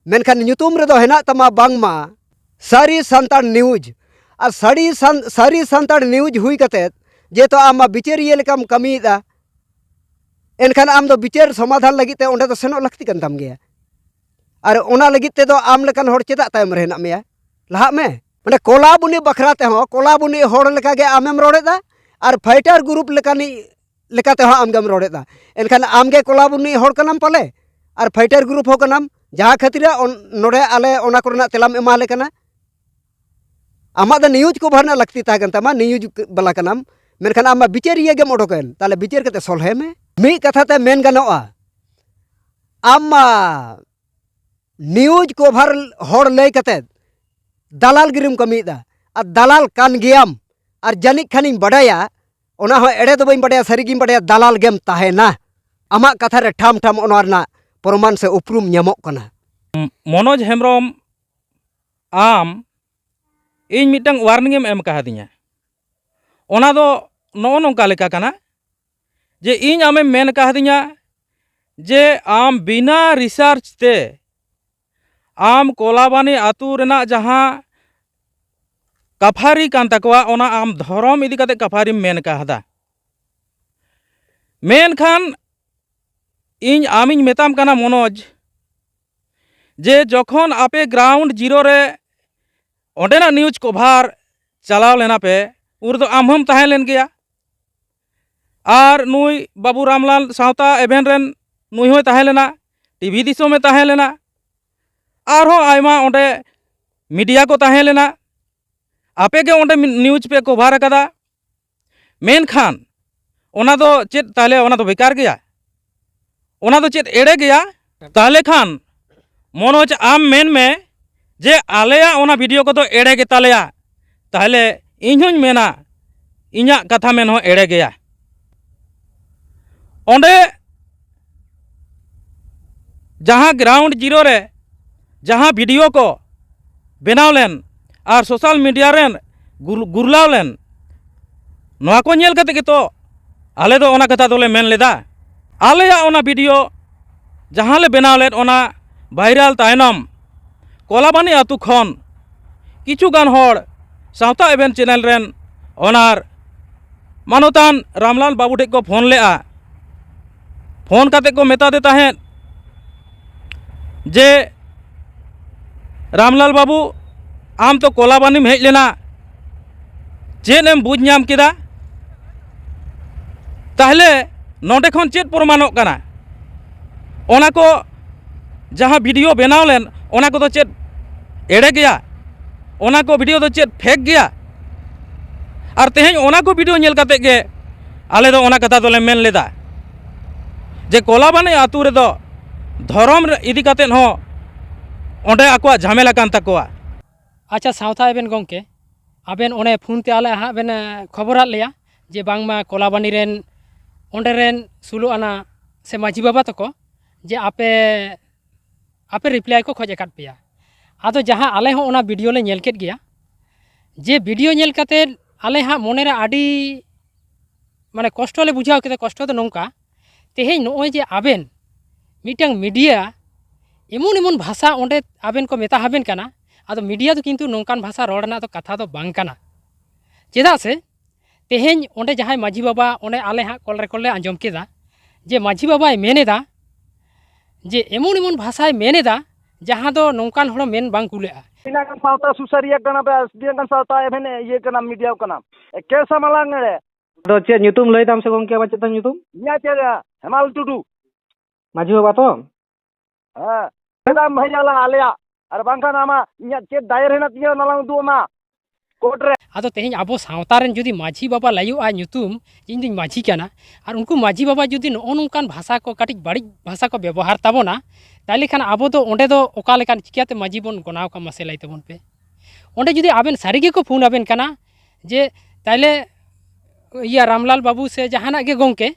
ᱢᱮᱱᱠᱷᱟᱱ ᱧᱩᱛᱩᱢ ᱨᱮᱫᱚ ᱦᱮᱱᱟᱜ ᱛᱟᱢᱟ ᱵᱟᱝᱢᱟ ᱥᱟᱹᱨᱤ ᱥᱟᱱᱛᱟᱲ ᱱᱤᱭᱩᱡᱽ᱾ ᱟᱨ ᱥᱟᱹᱨᱤ ᱥᱟᱱ-, ᱥᱟᱹᱨᱤ ᱥᱟᱱᱛᱟᱲ ᱱᱤᱭᱩᱡᱽ ᱦᱩᱭ ᱠᱟᱛᱮᱫ ᱡᱮᱦᱮᱛᱩ ᱟᱢ ᱢᱟ ᱵᱤᱪᱟᱹᱨᱤᱭᱟᱹ ᱞᱮᱠᱟᱢ ᱠᱟᱹᱢᱤᱭᱮᱫᱟ, ᱮᱱᱠᱷᱟᱱ ᱟᱢ ᱫᱚ ᱵᱤᱪᱟᱹᱨ ᱥᱚᱢᱟᱫᱷᱟᱱ ᱞᱟᱹᱜᱤᱫ ᱛᱮ ᱚᱸᱰᱮ ᱫᱚ ᱥᱮᱱᱚᱜ ᱞᱟᱹᱠᱛᱤ ᱠᱟᱱ ᱛᱟᱢ ᱜᱮᱭᱟ᱾ ᱟᱨ ᱚᱱᱟ ᱞᱟᱹᱜᱤᱫ ᱛᱮᱫᱚ ᱟᱢ ᱞᱮᱠᱟᱱ ᱦᱚᱲ ᱪᱮᱫᱟᱜ ᱛᱟᱭᱚᱢ ᱨᱮ ᱦᱮᱱᱟᱜ ᱢᱮᱭᱟ? ᱞᱟᱦᱟᱜ ᱢᱮ᱾ ᱚᱸᱰᱮ ᱠᱚᱞᱟᱵᱚᱱᱤ ᱵᱟᱠᱷᱨᱟ ᱛᱮᱦᱚᱸ ᱠᱚᱞᱟᱵᱚᱱᱤ ᱦᱚᱲ ᱞᱮᱠᱟᱜᱮ ᱟᱢᱮᱢ ᱨᱚᱲᱮᱫᱟ, ᱟᱨ ᱯᱷᱟᱭᱴᱟᱨ ᱜᱨᱩᱯ ᱞᱮᱠᱟᱱᱤᱡ ᱞᱮᱠᱟ ᱛᱮᱦᱚᱸ ᱟᱢᱜᱮᱢ ᱨᱚᱲᱮᱫᱟ᱾ ᱮᱱᱠᱷᱟᱱ ᱟᱢᱜᱮ ᱠᱚᱞᱟᱵᱚᱱᱤ ᱦᱚᱲ ᱠᱟᱱᱟᱢ ᱯᱟᱞᱮ, ᱟᱨ ᱯᱷᱟᱭᱴᱟᱨ ᱜᱨᱩᱯ ᱦᱚᱸ ᱠᱟᱱᱟᱢ, ᱡᱟᱦᱟᱸ ᱠᱷᱟᱹᱛᱤᱨ ᱱᱚᱰᱮ ᱟᱞᱮ ᱚᱱᱟ ᱠᱚᱨᱮᱱᱟᱜ ᱛᱮᱞᱟᱢ ᱮᱢᱟᱞᱮ ᱠᱟᱱᱟ᱾ ᱟᱢᱟᱜ ᱫᱚ ᱱᱤᱭᱩᱡᱽ ᱠᱚᱵᱷᱟᱨ ᱨᱮᱱᱟᱜ ᱞᱟᱹᱠᱛᱤ ᱛᱟᱦᱮᱸ ᱠᱟᱱ ᱛᱟᱢᱟ, ᱱᱤᱭᱩᱡᱽ ᱵᱟᱞᱟ ᱠᱟᱱᱟᱢ, ᱢᱮᱱᱠᱷᱟᱱ ᱟᱢ ᱢᱟ ᱵᱤᱪᱟᱹᱨᱤᱭᱟᱹ ᱜᱮᱢ ᱚᱰᱚᱠᱮᱱ, ᱛᱟᱦᱞᱮ ᱵᱤᱪᱟᱹᱨ ᱠᱟᱛᱮ ᱥᱚᱞᱦᱮ ᱢᱮ᱾ ᱢᱤᱫ ᱠᱟᱛᱷᱟ ᱛᱮ ᱢᱮᱱ ᱜᱟᱱᱚᱜᱼᱟ, ᱟᱢ ᱢᱟ ᱱᱤᱭᱩᱡᱽ ᱠᱚᱵᱷᱟᱨ ᱦᱚᱲ ᱞᱟᱹᱭ ᱠᱟᱛᱮ ᱫᱟᱞᱟᱞ ᱜᱤᱨᱤᱢ ᱠᱟᱹᱢᱤᱭᱮᱫᱟ, ᱟᱨ ᱫᱟᱞᱟᱞ ᱠᱟᱱ ᱜᱮᱭᱟᱢ, ᱟᱨ ᱡᱟᱹᱱᱤᱡ ᱠᱷᱟᱱᱤᱧ ᱵᱟᱰᱟᱭᱟ, ᱚᱱᱟ ᱦᱚᱸ ᱮᱲᱮ ᱫᱚ ᱵᱟᱹᱧ ᱵᱟᱰᱟᱭᱟ, ᱥᱟᱹᱨᱤᱜᱤᱧ ᱵᱟᱰᱟᱭᱟ, ᱫᱟᱞᱟᱞ ᱜᱮᱢ ᱛᱟᱦᱮᱱᱟ᱾ ᱟᱢᱟᱜ ᱠᱟᱛᱷᱟ ᱨᱮ ᱴᱷᱟᱢ ᱴᱷᱟᱢ ᱚᱱᱟ ᱨᱮᱱᱟᱜ ᱯᱨᱚᱢᱟᱱ ᱥᱮ ᱩᱯᱨᱩᱢ ᱧᱟᱢᱚᱜ ᱠᱟᱱᱟ᱾ ᱢᱚᱱᱳᱡᱽ ᱦᱮᱢᱵᱨᱚᱢ, ᱟᱢ ᱤᱧ ᱢᱤᱫᱴᱟᱝ ᱳᱣᱟᱨᱱᱤᱝ ᱮᱢ ᱮᱢ ᱠᱟᱦᱟᱫᱤᱧᱟ᱾ ᱚᱱᱟ ᱫᱚ ᱱᱚᱜᱼᱚ ᱱᱚᱝᱠᱟ ᱞᱮᱠᱟ ᱠᱟᱱᱟ ᱡᱮ ᱤᱧ ᱟᱢᱮᱢ ᱢᱮᱱ ᱠᱟᱦᱟᱫᱤᱧᱟ ᱡᱮ ᱟᱢ ᱵᱤᱱᱟ ᱨᱤᱥᱟᱨᱪ ᱛᱮ ᱟᱢ ᱠᱚᱞᱟᱵᱟᱱᱤ ᱟᱹᱛᱩ ᱨᱮᱱᱟᱜ ᱡᱟᱦᱟᱸ ᱠᱟᱯᱷᱟᱨᱤ ᱠᱟᱱ ᱛᱟᱠᱚᱣᱟ, ᱚᱱᱟ ᱟᱢ ᱫᱷᱚᱨᱚᱢ ᱤᱫᱤ ᱠᱟᱛᱮ ᱠᱟᱯᱷᱟᱨᱤᱢ ᱢᱮᱱ ᱠᱟᱦᱟᱫᱟ᱾ ᱢᱮᱱᱠᱷᱟᱱ ᱤᱧ ᱟᱢᱤᱧ ᱢᱮᱛᱟᱢ ᱠᱟᱱᱟ ᱢᱚᱱᱳᱡᱽ, ᱡᱮ ᱡᱚᱠᱷᱚᱱ ᱟᱯᱮ ᱜᱨᱟᱣᱩᱱᱰ ᱡᱤᱨᱳ ᱨᱮ ᱚᱸᱰᱮᱱᱟᱜ ᱱᱤᱭᱩᱡᱽ ᱠᱚᱵᱷᱟᱨ ᱪᱟᱞᱟᱣ ᱞᱮᱱᱟ ᱯᱮ, ᱩᱱ ᱨᱮᱫᱚ ᱟᱢ ᱦᱚᱸᱢ ᱛᱟᱦᱮᱸ ᱞᱮᱱ ᱜᱮᱭᱟ᱾ ᱟᱨ ᱱᱩᱭ ᱵᱟᱹᱵᱩ ᱨᱟᱢᱞᱟᱞ ᱥᱟᱶᱛᱟ ᱮᱵᱷᱮᱱ ᱨᱮᱱ ᱱᱩᱭ ᱦᱚᱸᱭ ᱛᱟᱦᱮᱸ ᱞᱮᱱᱟ, ᱴᱤᱵᱷᱤ ᱫᱤᱥᱚᱢᱮ ᱛᱟᱦᱮᱸ ᱞᱮᱱᱟ, ᱟᱨᱦᱚᱸ ᱟᱭᱢᱟ ᱚᱸᱰᱮ ᱢᱤᱰᱤᱭᱟ ᱠᱚ ᱛᱟᱦᱮᱸ ᱞᱮᱱᱟ᱾ ᱟᱯᱮ ᱜᱮ ᱚᱸᱰᱮ ᱱᱤᱭᱩᱡᱽ ᱯᱮ ᱠᱚᱵᱷᱟᱨ ᱟᱠᱟᱫᱟ᱾ ᱢᱮᱱᱠᱷᱟᱱ ᱚᱱᱟ ᱫᱚ ᱪᱮᱫ ᱛᱟᱦᱞᱮ ᱚᱱᱟ ᱫᱚ ᱵᱮᱠᱟᱨ ᱜᱮᱭᱟ? ᱚᱱᱟ ᱫᱚ ᱪᱮᱫ ᱮᱲᱮ ᱜᱮᱭᱟ? ᱛᱟᱦᱞᱮ ᱠᱷᱟᱱ ᱢᱚᱱᱳᱡᱽ, ᱟᱢ ᱢᱮᱱ ᱢᱮ ᱡᱮ ᱟᱞᱮᱭᱟᱜ ᱚᱱᱟ ᱵᱷᱤᱰᱤᱭᱳ ᱠᱚᱫᱚ ᱮᱲᱮ ᱜᱮᱛᱟᱞᱮᱭᱟ᱾ ᱛᱟᱦᱞᱮ ᱤᱧ ᱦᱚᱸᱧ ᱢᱮᱱᱟ ᱤᱧᱟᱹᱜ ᱠᱟᱛᱷᱟ ᱢᱮᱱ ᱦᱚᱸ ᱮᱲᱮ ᱜᱮᱭᱟ᱾ ᱚᱸᱰᱮ ᱡᱟᱦᱟᱸ ᱜᱨᱟᱣᱩᱱᱰ ᱡᱤᱨᱳ ᱨᱮ ᱡᱟᱦᱟᱸ ᱵᱷᱤᱰᱤᱭᱳ ᱠᱚ ᱵᱮᱱᱟᱣ ᱞᱮᱱ ᱟᱨ ᱥᱳᱥᱟᱞ ᱢᱤᱰᱤᱭᱟ ᱨᱮᱱ ᱜᱩᱨ- ᱜᱩᱨᱞᱟᱣ ᱞᱮᱱ, ᱱᱚᱣᱟ ᱠᱚ ᱧᱮᱞ ᱠᱟᱛᱮ ᱜᱮᱛᱚ ᱟᱞᱮ ᱫᱚ ᱚᱱᱟ ᱠᱟᱛᱷᱟ ᱫᱚᱞᱮ ᱢᱮᱱ ᱞᱮᱫᱟ᱾ ᱟᱞᱮᱭᱟᱜ ᱚᱱᱟ ᱵᱷᱤᱰᱤᱭᱳ ᱡᱟᱦᱟᱸ ᱞᱮ ᱵᱮᱱᱟᱣ ᱞᱮᱫ, ᱚᱱᱟ ᱵᱷᱟᱭᱨᱟᱞ ᱛᱟᱭᱱᱚᱢ ᱠᱚᱞᱟᱵᱟᱱᱤ ᱟᱹᱛᱩ ᱠᱷᱚᱱ ᱠᱤᱪᱷᱩ ᱜᱟᱱ ᱦᱚᱲ ᱥᱟᱶᱛᱟ ᱮᱵᱷᱮᱱ ᱪᱮᱱᱮᱞ ᱨᱮᱱ ᱚᱱᱟᱨ ᱢᱟᱱᱚᱛᱟᱱ ᱨᱟᱢᱞᱟᱞ ᱵᱟᱹᱵᱩ ᱴᱷᱮᱱ ᱠᱚ ᱯᱷᱳᱱ ᱞᱮᱫᱼᱟ᱾ ᱯᱷᱳᱱ ᱠᱟᱛᱮ ᱠᱚ ᱢᱮᱛᱟᱫᱮ ᱛᱟᱦᱮᱸᱫ ᱡᱮ, "ᱨᱟᱢᱞᱟᱞ ᱵᱟᱹᱵᱩ, ᱟᱢ ᱛᱚ ᱠᱚᱞᱟᱵᱟᱱᱤᱢ ᱦᱮᱡ ᱞᱮᱱᱟ, ᱪᱮᱫ ᱮᱢ ᱵᱩᱡᱽ ᱧᱟᱢ ᱠᱮᱫᱟ? ᱛᱟᱦᱞᱮ ᱱᱚᱰᱮ ᱠᱷᱚᱱ ᱪᱮᱫ ᱯᱨᱚᱢᱟᱱᱚᱜ ᱠᱟᱱᱟ? ᱚᱱᱟ ᱠᱚ ᱡᱟᱦᱟᱸ ᱵᱷᱤᱰᱤᱭᱳ ᱵᱮᱱᱟᱣ ᱞᱮᱱ, ᱚᱱᱟ ᱠᱚᱫᱚ ᱪᱮᱫ ᱮᱲᱮ ᱜᱮᱭᱟ? ᱚᱱᱟ ᱠᱚ ᱵᱷᱤᱰᱤᱭᱳ ᱫᱚ ᱪᱮᱫ ᱯᱷᱮᱠ ᱜᱮᱭᱟ?" ᱟᱨ ᱛᱮᱦᱮᱧ ᱚᱱᱟ ᱠᱚ ᱵᱷᱤᱰᱤᱭᱳ ᱧᱮᱞ ᱠᱟᱛᱮ ᱜᱮ ᱟᱞᱮ ᱫᱚ ᱚᱱᱟ ᱠᱟᱛᱷᱟ ᱫᱚᱞᱮ ᱢᱮᱱ ᱞᱮᱫᱟ ᱡᱮ ᱠᱚᱞᱟᱵᱟᱱᱤ ᱟᱹᱛᱩ ᱨᱮᱫᱚ ᱫᱷᱚᱨᱚᱢ ᱨᱮ ᱤᱫᱤ ᱠᱟᱛᱮ ᱦᱚᱸ ᱚᱸᱰᱮ ᱟᱠᱚᱣᱟᱜ ᱡᱷᱟᱢᱮᱞᱟ ᱠᱟᱱ ᱛᱟᱠᱚᱣᱟ᱾ ᱟᱪᱪᱷᱟ, ᱥᱟᱶᱛᱟ ᱮᱵᱷᱮᱱ ᱜᱚᱢᱠᱮ, ᱟᱵᱮᱱ ᱚᱱᱮ ᱯᱷᱳᱱ ᱛᱮ ᱟᱞᱮ ᱦᱟᱸᱜ ᱵᱮᱱ, ᱮ, ᱠᱷᱚᱵᱚᱨᱟᱫ ᱞᱮᱭᱟ ᱡᱮ ᱵᱟᱝᱢᱟ ᱠᱚᱞᱟᱵᱟᱱᱤ ᱨᱮᱱ, ᱚᱸᱰᱮ ᱨᱮᱱ ᱥᱳᱞᱳ ᱟᱱᱟ ᱥᱮ ᱢᱟᱹᱡᱷᱤ ᱵᱟᱵᱟ ᱛᱟᱠᱚ ᱡᱮ ᱟᱯᱮ, ᱟᱯᱮ ᱨᱤᱯᱞᱟᱭ ᱠᱚ ᱠᱷᱚᱡ ᱟᱠᱟᱫ ᱯᱮᱭᱟ᱾ ᱟᱫᱚ ᱡᱟᱦᱟᱸ ᱟᱞᱮ ᱦᱚᱸ ᱚᱱᱟ ᱵᱷᱤᱰᱤᱭᱳ ᱞᱮ ᱧᱮᱞ ᱠᱮᱫ ᱜᱮᱭᱟ, ᱡᱮ ᱵᱷᱤᱰᱤᱭᱳ ᱧᱮᱞ ᱠᱟᱛᱮᱫ ᱟᱞᱮ ᱦᱟᱸᱜ ᱢᱚᱱᱮᱨᱮ ᱟᱹᱰᱤ, ᱢᱟᱱᱮ, ᱠᱚᱥᱴᱚ ᱞᱮ ᱵᱩᱡᱷᱟᱹᱣ ᱠᱮᱫᱟ᱾ ᱠᱚᱥᱴᱚ ᱫᱚ ᱱᱚᱝᱠᱟ, ᱛᱮᱦᱮᱧ ᱱᱚᱜᱼᱚᱭ ᱡᱮ ᱟᱵᱮᱱ ᱢᱤᱫᱴᱟᱝ ᱢᱤᱰᱤᱭᱟ ᱮᱢᱚᱱ ᱮᱢᱚᱱ ᱵᱷᱟᱥᱟ ᱚᱸᱰᱮ ᱟᱵᱮᱱ ᱠᱚ ᱢᱮᱛᱟ ᱦᱟᱵᱮᱱ ᱠᱟᱱᱟ, ᱟᱫᱚ ᱢᱤᱰᱤᱭᱟ ᱫᱚ ᱠᱤᱱᱛᱩ ᱱᱚᱝᱠᱟᱱ ᱵᱷᱟᱥᱟ ᱨᱚᱲ ᱨᱮᱱᱟᱜ ᱫᱚ ᱠᱟᱛᱷᱟ ᱫᱚ ᱵᱟᱝ ᱠᱟᱱᱟ᱾ ᱪᱮᱫᱟᱜ ᱥᱮ ᱛᱮᱦᱮᱧ ᱚᱸᱰᱮ ᱡᱟᱦᱟᱸᱭ ᱢᱟᱹᱡᱷᱤ ᱵᱟᱵᱟ, ᱚᱸᱰᱮ ᱟᱞᱮ ᱦᱟᱸᱜ ᱠᱚᱞ ᱨᱮᱠᱚᱨᱰ ᱞᱮ ᱟᱸᱡᱚᱢ ᱠᱮᱫᱟ ᱡᱮ ᱢᱟᱹᱡᱷᱤ ᱵᱟᱵᱟᱭ ᱢᱮᱱ ᱮᱫᱟ ᱡᱮ ᱮᱢᱚᱱ ᱮᱢᱚᱱ ᱵᱷᱟᱥᱟᱭ ᱢᱮᱱ ᱮᱫᱟ, ᱡᱟᱦᱟᱸ ᱫᱚ ᱱᱚᱝᱠᱟᱱ ᱦᱚᱲ ᱢᱮᱱ ᱵᱟᱝ ᱠᱩᱞᱟᱹᱜᱼᱟ᱾ ᱛᱤᱱᱟᱹᱜ ᱜᱟᱱ ᱥᱟᱶᱛᱟ ᱥᱩᱥᱟᱹᱨᱤᱭᱟᱹ ᱠᱟᱱᱟ ᱯᱮ, ᱮᱥ ᱰᱤ ᱮᱢ ᱠᱟᱱ, ᱥᱟᱶᱛᱟ ᱮᱵᱷᱮᱱ ᱤᱭᱟᱹ ᱠᱟᱱᱟ, ᱢᱤᱰᱤᱭᱟ ᱠᱟᱱᱟ, ᱮᱠᱮ ᱥᱟᱢᱟᱞᱟᱝ ᱮᱲᱮ᱾ ᱟᱫᱚ ᱪᱮᱫ ᱧᱩᱛᱩᱢ ᱞᱟᱹᱭ ᱛᱟᱢ ᱥᱮ ᱜᱚᱝᱠᱮ, ᱟᱢᱟᱜ ᱪᱮᱫ ᱛᱟᱢ ᱧᱩᱛᱩᱢ? ᱤᱧᱟᱹᱜ ᱪᱮᱫ, ᱦᱮᱢᱟᱞ ᱴᱩᱰᱩ᱾ ᱢᱟᱹᱡᱷᱤ ᱵᱟᱵᱟ ᱛᱚ? ᱦᱮᱸ, ᱪᱮᱫᱟᱜ ᱮᱢ ᱵᱷᱮᱡᱟᱞᱟ ᱟᱞᱮᱭᱟᱜ? ᱟᱨ ᱵᱟᱝᱠᱷᱟᱱ ᱟᱢᱟᱜ, ᱤᱧᱟᱹᱜ ᱪᱮᱫ ᱫᱟᱭᱮᱨ ᱦᱮᱱᱟᱜ ᱛᱤᱧᱟᱹ, ᱚᱱᱟ ᱞᱟᱝ ᱩᱫᱩᱜ ᱟᱢᱟ ᱠᱳᱨᱴ ᱨᱮ᱾ ᱟᱫᱚ ᱛᱮᱦᱮᱧ ᱟᱵᱚ ᱥᱟᱶᱛᱟ ᱨᱮᱱ ᱡᱩᱫᱤ ᱢᱟᱹᱡᱷᱤ ᱵᱟᱵᱟ ᱞᱟᱹᱭᱚᱜᱼᱟ ᱧᱩᱛᱩᱢ, ᱤᱧ ᱫᱩᱧ ᱢᱟᱹᱡᱷᱤ ᱠᱟᱱᱟ, ᱟᱨ ᱩᱱᱠᱩ ᱢᱟᱹᱡᱷᱤ ᱵᱟᱵᱟ ᱡᱩᱫᱤ ᱱᱚᱜᱼᱚ ᱱᱚᱝᱠᱟᱱ ᱵᱷᱟᱥᱟ ᱠᱚ, ᱠᱟᱹᱴᱤᱡ ᱵᱟᱹᱲᱤᱡ ᱵᱷᱟᱥᱟ ᱠᱚ ᱵᱮᱵᱚᱦᱟᱨ ᱛᱟᱵᱚᱱᱟ, ᱛᱟᱦᱚᱞᱮ ᱠᱷᱟᱱ ᱟᱵᱚ ᱫᱚ ᱚᱸᱰᱮ ᱫᱚ ᱚᱠᱟ ᱞᱮᱠᱟᱱ, ᱪᱤᱠᱟᱹᱛᱮ ᱢᱟᱹᱡᱷᱤ ᱵᱚᱱ ᱜᱚᱱᱟᱣ ᱠᱚᱣᱟ, ᱢᱟᱥᱮ ᱞᱟᱹᱭ ᱛᱟᱵᱚᱱ ᱯᱮ᱾ ᱚᱸᱰᱮ ᱡᱩᱫᱤ ᱟᱵᱮᱱ ᱥᱟᱹᱨᱤ ᱜᱮᱠᱚ ᱯᱷᱳᱱ ᱟᱵᱮᱱ ᱠᱟᱱᱟ ᱡᱮ, ᱛᱟᱦᱚᱞᱮ ᱤᱭᱟᱹ ᱨᱟᱢᱞᱟᱞ ᱵᱟᱹᱵᱩ ᱥᱮ ᱡᱟᱦᱟᱱᱟᱜ ᱜᱮ ᱜᱚᱢᱠᱮ,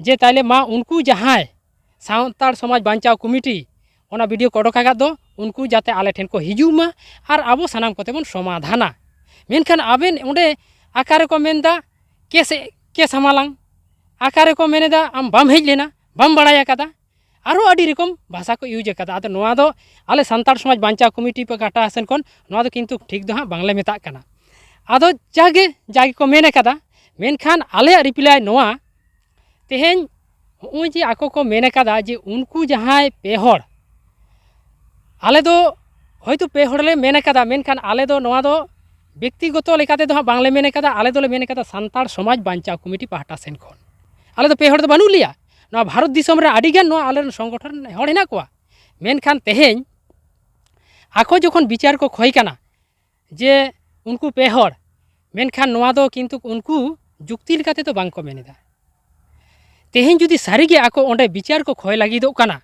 ᱡᱮ ᱛᱟᱦᱞᱮ ᱢᱟ ᱩᱱᱠᱩ ᱡᱟᱦᱟᱸᱭ ᱥᱟᱱᱛᱟᱲ ᱥᱚᱢᱟᱡᱽ ᱵᱟᱧᱪᱟᱣ ᱠᱚᱢᱤᱴᱤ ᱚᱱᱟ ᱵᱷᱤᱰᱤᱭᱳ ᱠᱚ ᱚᱰᱚᱠ ᱟᱠᱟᱫ ᱫᱚ, ᱩᱱᱠᱩ ᱡᱟᱛᱮ ᱟᱞᱮ ᱴᱷᱮᱱ ᱠᱚ ᱦᱤᱡᱩᱜ ᱢᱟ ᱟᱨ ᱟᱵᱚ ᱥᱟᱱᱟᱢ ᱠᱚᱛᱮ ᱵᱚᱱ ᱥᱚᱢᱟᱫᱷᱟᱱᱟ᱾ ᱢᱮᱱᱠᱷᱟᱱ ᱟᱵᱮᱱ ᱚᱸᱰᱮ ᱟᱠᱟ ᱨᱮᱠᱚ ᱢᱮᱱᱫᱟ ᱠᱮᱥ, ᱠᱮᱥ ᱦᱟᱢᱟᱞᱟᱝ, ᱟᱠᱟ ᱨᱮᱠᱚ ᱢᱮᱱᱮᱫᱟ ᱟᱢ ᱵᱟᱢ ᱦᱮᱡ ᱞᱮᱱᱟ, ᱵᱟᱢ ᱵᱟᱲᱟᱭ ᱟᱠᱟᱫᱟ, ᱟᱨᱦᱚᱸ ᱟᱹᱰᱤ ᱨᱚᱠᱚᱢ ᱵᱷᱟᱥᱟ ᱠᱚ ᱤᱭᱩᱡᱽ ᱟᱠᱟᱫᱟ᱾ ᱟᱫᱚ ᱱᱚᱣᱟ ᱫᱚ ᱟᱞᱮ ᱥᱟᱱᱛᱟᱲ ᱥᱚᱢᱟᱡᱽ ᱵᱟᱧᱪᱟᱣ ᱠᱚᱢᱤᱴᱤ ᱯᱟᱦᱴᱟ ᱥᱮᱱ ᱠᱷᱚᱱ ᱱᱚᱣᱟ ᱫᱚ ᱠᱤᱱᱛᱩ ᱴᱷᱤᱠ ᱫᱚ ᱦᱟᱸᱜ ᱵᱟᱝᱞᱮ ᱢᱮᱛᱟᱜ ᱠᱟᱱᱟ᱾ ᱟᱫᱚ ᱡᱟᱜᱮ, ᱡᱟᱜᱮ ᱠᱚ ᱢᱮᱱ ᱟᱠᱟᱫᱟ, ᱢᱮᱱᱠᱷᱟᱱ ᱟᱞᱮᱭᱟᱜ ᱨᱤᱯᱞᱟᱭ ᱱᱚᱣᱟ, ᱛᱮᱦᱮᱧ ᱦᱚᱸᱜᱼᱚᱭ ᱡᱮ ᱟᱠᱚ ᱠᱚ ᱢᱮᱱ ᱟᱠᱟᱫᱟ ᱡᱮ ᱩᱱᱠᱩ ᱡᱟᱦᱟᱸᱭ ᱯᱮ ᱦᱚᱲ, ᱟᱞᱮ ᱫᱚ ᱦᱚᱭᱛᱳ ᱯᱮ ᱦᱚᱲ ᱞᱮ ᱢᱮᱱ ᱟᱠᱟᱫᱟ, ᱢᱮᱱᱠᱷᱟᱱ ᱟᱞᱮ ᱫᱚ ᱱᱚᱣᱟ ᱫᱚ ᱵᱮᱠᱛᱤᱜᱚᱛᱚ ᱞᱮᱠᱟ ᱛᱮᱫᱚ ᱦᱟᱸᱜ ᱵᱟᱝᱞᱮ ᱢᱮᱱ ᱟᱠᱟᱫᱟ, ᱟᱞᱮ ᱫᱚᱞᱮ ᱢᱮᱱ ᱟᱠᱟᱫᱟ ᱥᱟᱱᱛᱟᱲ ᱥᱚᱢᱟᱡᱽ ᱵᱟᱧᱪᱟᱣ ᱠᱚᱢᱤᱴᱤ ᱯᱟᱦᱴᱟ ᱥᱮᱱ ᱠᱷᱚᱱ᱾ ᱟᱞᱮ ᱫᱚ ᱯᱮ ᱦᱚᱲ ᱫᱚ ᱵᱟᱹᱱᱩᱜ ᱞᱮᱭᱟ, ᱱᱚᱣᱟ ᱵᱷᱟᱨᱚᱛ ᱫᱤᱥᱚᱢ ᱨᱮ ᱟᱹᱰᱤᱜᱟᱱ ᱱᱚᱣᱟ ᱟᱞᱮᱨᱮᱱ ᱥᱚᱝᱜᱚᱴᱷᱚᱱ ᱦᱚᱲ ᱦᱮᱱᱟᱜ ᱠᱚᱣᱟ, ᱢᱮᱱᱠᱷᱟᱱ ᱛᱮᱦᱮᱧ ᱟᱠᱚ ᱡᱚᱠᱷᱚᱱ ᱵᱤᱪᱟᱨ ᱠᱚ ᱠᱷᱚᱭ ᱠᱟᱱᱟ ᱡᱮ ᱩᱱᱠᱩ ᱯᱮ ᱦᱚᱲ, ᱢᱮᱱᱠᱷᱟᱱ ᱱᱚᱣᱟ ᱫᱚ ᱠᱤᱱᱛᱩ ᱩᱱᱠᱩ ᱡᱩᱠᱛᱤ ᱞᱮᱠᱟ ᱛᱮᱫᱚ ᱵᱟᱝ ᱠᱚ ᱢᱮᱱ ᱮᱫᱟ᱾ ᱛᱮᱦᱮᱧ ᱡᱩᱫᱤ ᱥᱟᱹᱨᱤᱜᱮ ᱟᱠᱚ ᱚᱸᱰᱮ ᱵᱤᱪᱟᱨ ᱠᱚ ᱠᱷᱚᱭ ᱞᱟᱹᱜᱤᱫᱚᱜ ᱠᱟᱱᱟ,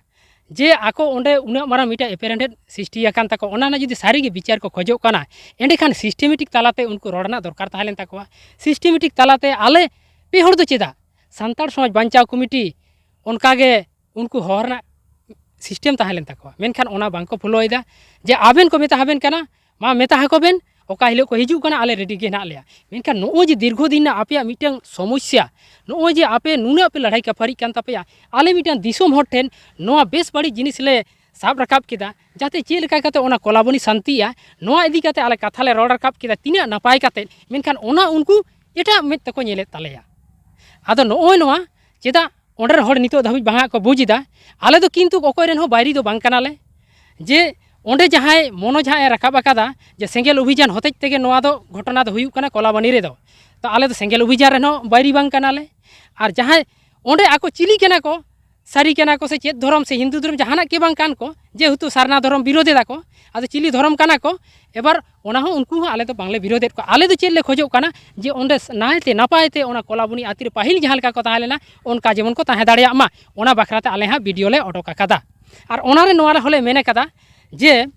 ᱡᱮ ᱟᱠᱚ ᱚᱸᱰᱮ ᱩᱱᱟᱹᱜ ᱢᱟᱨᱟᱝ ᱢᱤᱫᱴᱟᱝ ᱮᱯᱮᱨᱦᱮᱸᱰᱮᱡ ᱥᱨᱤᱥᱴᱤ ᱟᱠᱟᱱ ᱛᱟᱠᱚ, ᱚᱱᱟ ᱨᱮᱱᱟᱜ ᱡᱩᱫᱤ ᱥᱟᱹᱨᱤᱜᱮ ᱵᱤᱪᱟᱨ ᱠᱚ ᱠᱷᱚᱡᱚᱜ ᱠᱟᱱᱟ, ᱮᱸᱰᱮᱠᱷᱟᱱ ᱥᱤᱥᱴᱮᱢᱮᱴᱤᱠ ᱛᱟᱞᱟᱛᱮ ᱩᱱᱠᱩ ᱨᱚᱲ ᱨᱮᱱᱟᱜ ᱫᱚᱨᱠᱟᱨ ᱛᱟᱦᱮᱸ ᱞᱮᱱ ᱛᱟᱠᱚᱣᱟ᱾ ᱥᱤᱥᱴᱮᱢᱮᱴᱤᱠ ᱛᱟᱞᱟᱛᱮ ᱟᱞᱮ ᱯᱮ ᱦᱚᱲ ᱫᱚ ᱪᱮᱫᱟᱜ? ᱥᱟᱱᱛᱟᱲ ᱥᱚᱢᱟᱡᱽ ᱵᱟᱧᱪᱟᱣ ᱠᱚᱢᱤᱴᱤ ᱚᱱᱠᱟᱜᱮ ᱩᱱᱠᱩ ᱦᱚᱦᱚ ᱨᱮᱱᱟᱜ ᱥᱤᱥᱴᱮᱢ ᱛᱟᱦᱮᱸ ᱞᱮᱱ ᱛᱟᱠᱚᱣᱟ, ᱢᱮᱱᱠᱷᱟᱱ ᱚᱱᱟ ᱵᱟᱝ ᱠᱚ ᱯᱷᱚᱞᱳᱭᱮᱫᱟ᱾ ᱡᱮ ᱟᱵᱮᱱ ᱠᱚ ᱢᱮᱛᱟ ᱦᱟᱵᱮᱱ ᱠᱟᱱᱟ, ᱢᱟ ᱢᱮᱛᱟ ᱦᱟᱠᱚ ᱵᱮᱱ, ᱚᱠᱟ ᱦᱤᱞᱳᱜ ᱠᱚ ᱦᱤᱡᱩᱜ ᱠᱟᱱᱟ, ᱟᱞᱮ ᱨᱮᱰᱤ ᱜᱮ ᱦᱮᱱᱟᱜ ᱞᱮᱭᱟ᱾ ᱢᱮᱱᱠᱷᱟᱱ ᱱᱚᱜᱼᱚᱭ ᱡᱮ ᱫᱤᱨᱜᱷᱚ ᱫᱤᱱ ᱨᱮᱱᱟᱜ ᱟᱯᱮᱭᱟᱜ ᱢᱤᱫᱴᱟᱝ ᱥᱚᱢᱚᱥᱥᱟ, ᱱᱚᱜᱼᱚᱭ ᱡᱮ ᱟᱯᱮ ᱱᱩᱱᱟᱹᱜ ᱯᱮ ᱞᱟᱹᱲᱦᱟᱹᱭ ᱠᱟᱯᱷᱟᱨᱤᱜ ᱠᱟᱱ ᱛᱟᱯᱮᱭᱟ, ᱟᱞᱮ ᱢᱤᱫᱴᱟᱝ ᱫᱤᱥᱚᱢ ᱦᱚᱲ ᱴᱷᱮᱱ ᱱᱚᱣᱟ ᱵᱮᱥ ᱵᱟᱹᱲᱤᱡ ᱡᱤᱱᱤᱥ ᱞᱮ ᱥᱟᱵ ᱨᱟᱠᱟᱵ ᱠᱮᱫᱟ, ᱡᱟᱛᱮ ᱪᱮᱫ ᱞᱮᱠᱟ ᱠᱟᱛᱮ ᱚᱱᱟ ᱠᱚᱞᱟᱵᱚᱱᱤ ᱥᱟᱱᱛᱤᱜᱼᱟ, ᱱᱚᱣᱟ ᱤᱫᱤ ᱠᱟᱛᱮ ᱟᱞᱮ ᱠᱟᱛᱷᱟ ᱞᱮ ᱨᱚᱲ ᱨᱟᱠᱟᱵ ᱠᱮᱫᱟ, ᱛᱤᱱᱟᱹᱜ ᱱᱟᱯᱟᱭ ᱠᱟᱛᱮ, ᱢᱮᱱᱠᱷᱟᱱ ᱚᱱᱟ ᱩᱱᱠᱩ ᱮᱴᱟᱜ ᱢᱮᱫ ᱛᱮᱠᱚ ᱧᱮᱞᱮᱫ ᱛᱟᱞᱮᱭᱟ᱾ ᱟᱫᱚ ᱱᱚᱜᱼᱚᱭ ᱱᱚᱣᱟ ᱪᱮᱫᱟᱜ ᱚᱸᱰᱮ ᱨᱮᱱ ᱦᱚᱲ ᱱᱤᱛᱚᱜ ᱫᱷᱟᱹᱵᱤᱡ ᱵᱟᱝ ᱦᱟᱸᱜ ᱠᱚ ᱵᱩᱡᱽ ᱮᱫᱟ? ᱟᱞᱮ ᱫᱚ ᱠᱤᱱᱛᱩ ᱚᱠᱚᱭ ᱨᱮᱱ ᱦᱚᱸ ᱵᱟᱹᱭᱨᱤ ᱫᱚ ᱵᱟᱝ ᱠᱟᱱᱟᱞᱮ᱾ ᱡᱮ ᱚᱸᱰᱮ ᱡᱟᱦᱟᱸᱭ ᱢᱚᱱᱳᱡᱽ ᱦᱟᱸᱜ ᱮ ᱨᱟᱠᱟᱵ ᱟᱠᱟᱫᱟ ᱡᱮ ᱥᱮᱸᱜᱮᱞ ᱚᱵᱷᱤᱡᱟᱱ ᱦᱚᱛᱮᱡ ᱛᱮᱜᱮ ᱱᱚᱣᱟ ᱫᱚ ᱜᱷᱚᱴᱚᱱᱟ ᱫᱚ ᱦᱩᱭᱩᱜ ᱠᱟᱱᱟ ᱠᱚᱞᱟᱵᱟᱱᱤ ᱨᱮᱫᱚ, ᱛᱚ ᱟᱞᱮ ᱫᱚ ᱥᱮᱸᱜᱮᱞ ᱚᱵᱷᱤᱡᱟᱱ ᱨᱮᱱ ᱦᱚᱸ ᱵᱟᱹᱭᱨᱤ ᱵᱟᱝ ᱠᱟᱱᱟᱞᱮ᱾ ᱟᱨ ᱡᱟᱦᱟᱸᱭ ᱚᱸᱰᱮ ᱟᱠᱚ ᱪᱤᱞᱤ ᱠᱟᱱᱟ ᱠᱚ, ᱥᱟᱹᱨᱤ ᱠᱟᱱᱟ ᱠᱚ ᱥᱮ ᱪᱮᱫ ᱫᱷᱚᱨᱚᱢ ᱥᱮ ᱦᱤᱱᱫᱩ ᱫᱷᱚᱨᱚᱢ ᱡᱟᱦᱟᱱᱟᱜ ᱜᱮ ᱵᱟᱝ ᱠᱟᱱ ᱠᱚ, ᱡᱮᱦᱮᱛᱩ ᱥᱟᱨᱱᱟ ᱫᱷᱚᱨᱚᱢ ᱵᱤᱨᱳᱫᱷ ᱮᱫᱟ ᱠᱚ, ᱟᱫᱚ ᱪᱤᱞᱤ ᱫᱷᱚᱨᱚᱢ ᱠᱟᱱᱟ ᱠᱚ, ᱮᱵᱟᱨ ᱚᱱᱟ ᱦᱚᱸ ᱩᱱᱠᱩ ᱦᱚᱸ ᱟᱞᱮ ᱫᱚ ᱵᱟᱝᱞᱮ ᱵᱤᱨᱳᱫᱷᱮᱫ ᱠᱚᱣᱟ᱾ ᱟᱞᱮ ᱫᱚ ᱪᱮᱫ ᱞᱮ ᱠᱷᱚᱡᱚᱜ ᱠᱟᱱᱟ ᱡᱮ ᱚᱸᱰᱮ ᱱᱟᱭᱛᱮ ᱱᱟᱯᱟᱭ ᱛᱮ ᱚᱱᱟ ᱠᱚᱞᱟᱵᱚᱱᱤ ᱟᱹᱛᱩ ᱨᱮ ᱯᱟᱹᱦᱤᱞ ᱡᱟᱦᱟᱸ ᱞᱮᱠᱟ ᱠᱚ ᱛᱟᱦᱮᱸ ᱞᱮᱱᱟ ᱚᱱᱠᱟ ᱡᱮᱢᱚᱱ ᱠᱚ ᱛᱟᱦᱮᱸ ᱫᱟᱲᱮᱭᱟᱜ ᱢᱟ, ᱚᱱᱟ ᱵᱟᱠᱷᱨᱟ ᱛᱮ ᱟᱞᱮ ᱦᱟᱸᱜ ᱵᱷᱤᱰᱤᱭᱳ ᱞᱮ ᱚᱰᱚᱠ ᱟᱠᱟᱫᱟ᱾ ᱟᱨ ᱚᱱᱟ ᱨᱮ ᱱᱚᱣᱟ ᱨᱮᱦᱚᱸ ᱞᱮ ᱢᱮᱱ ᱟᱠᱟᱫᱟ ᱡᱮ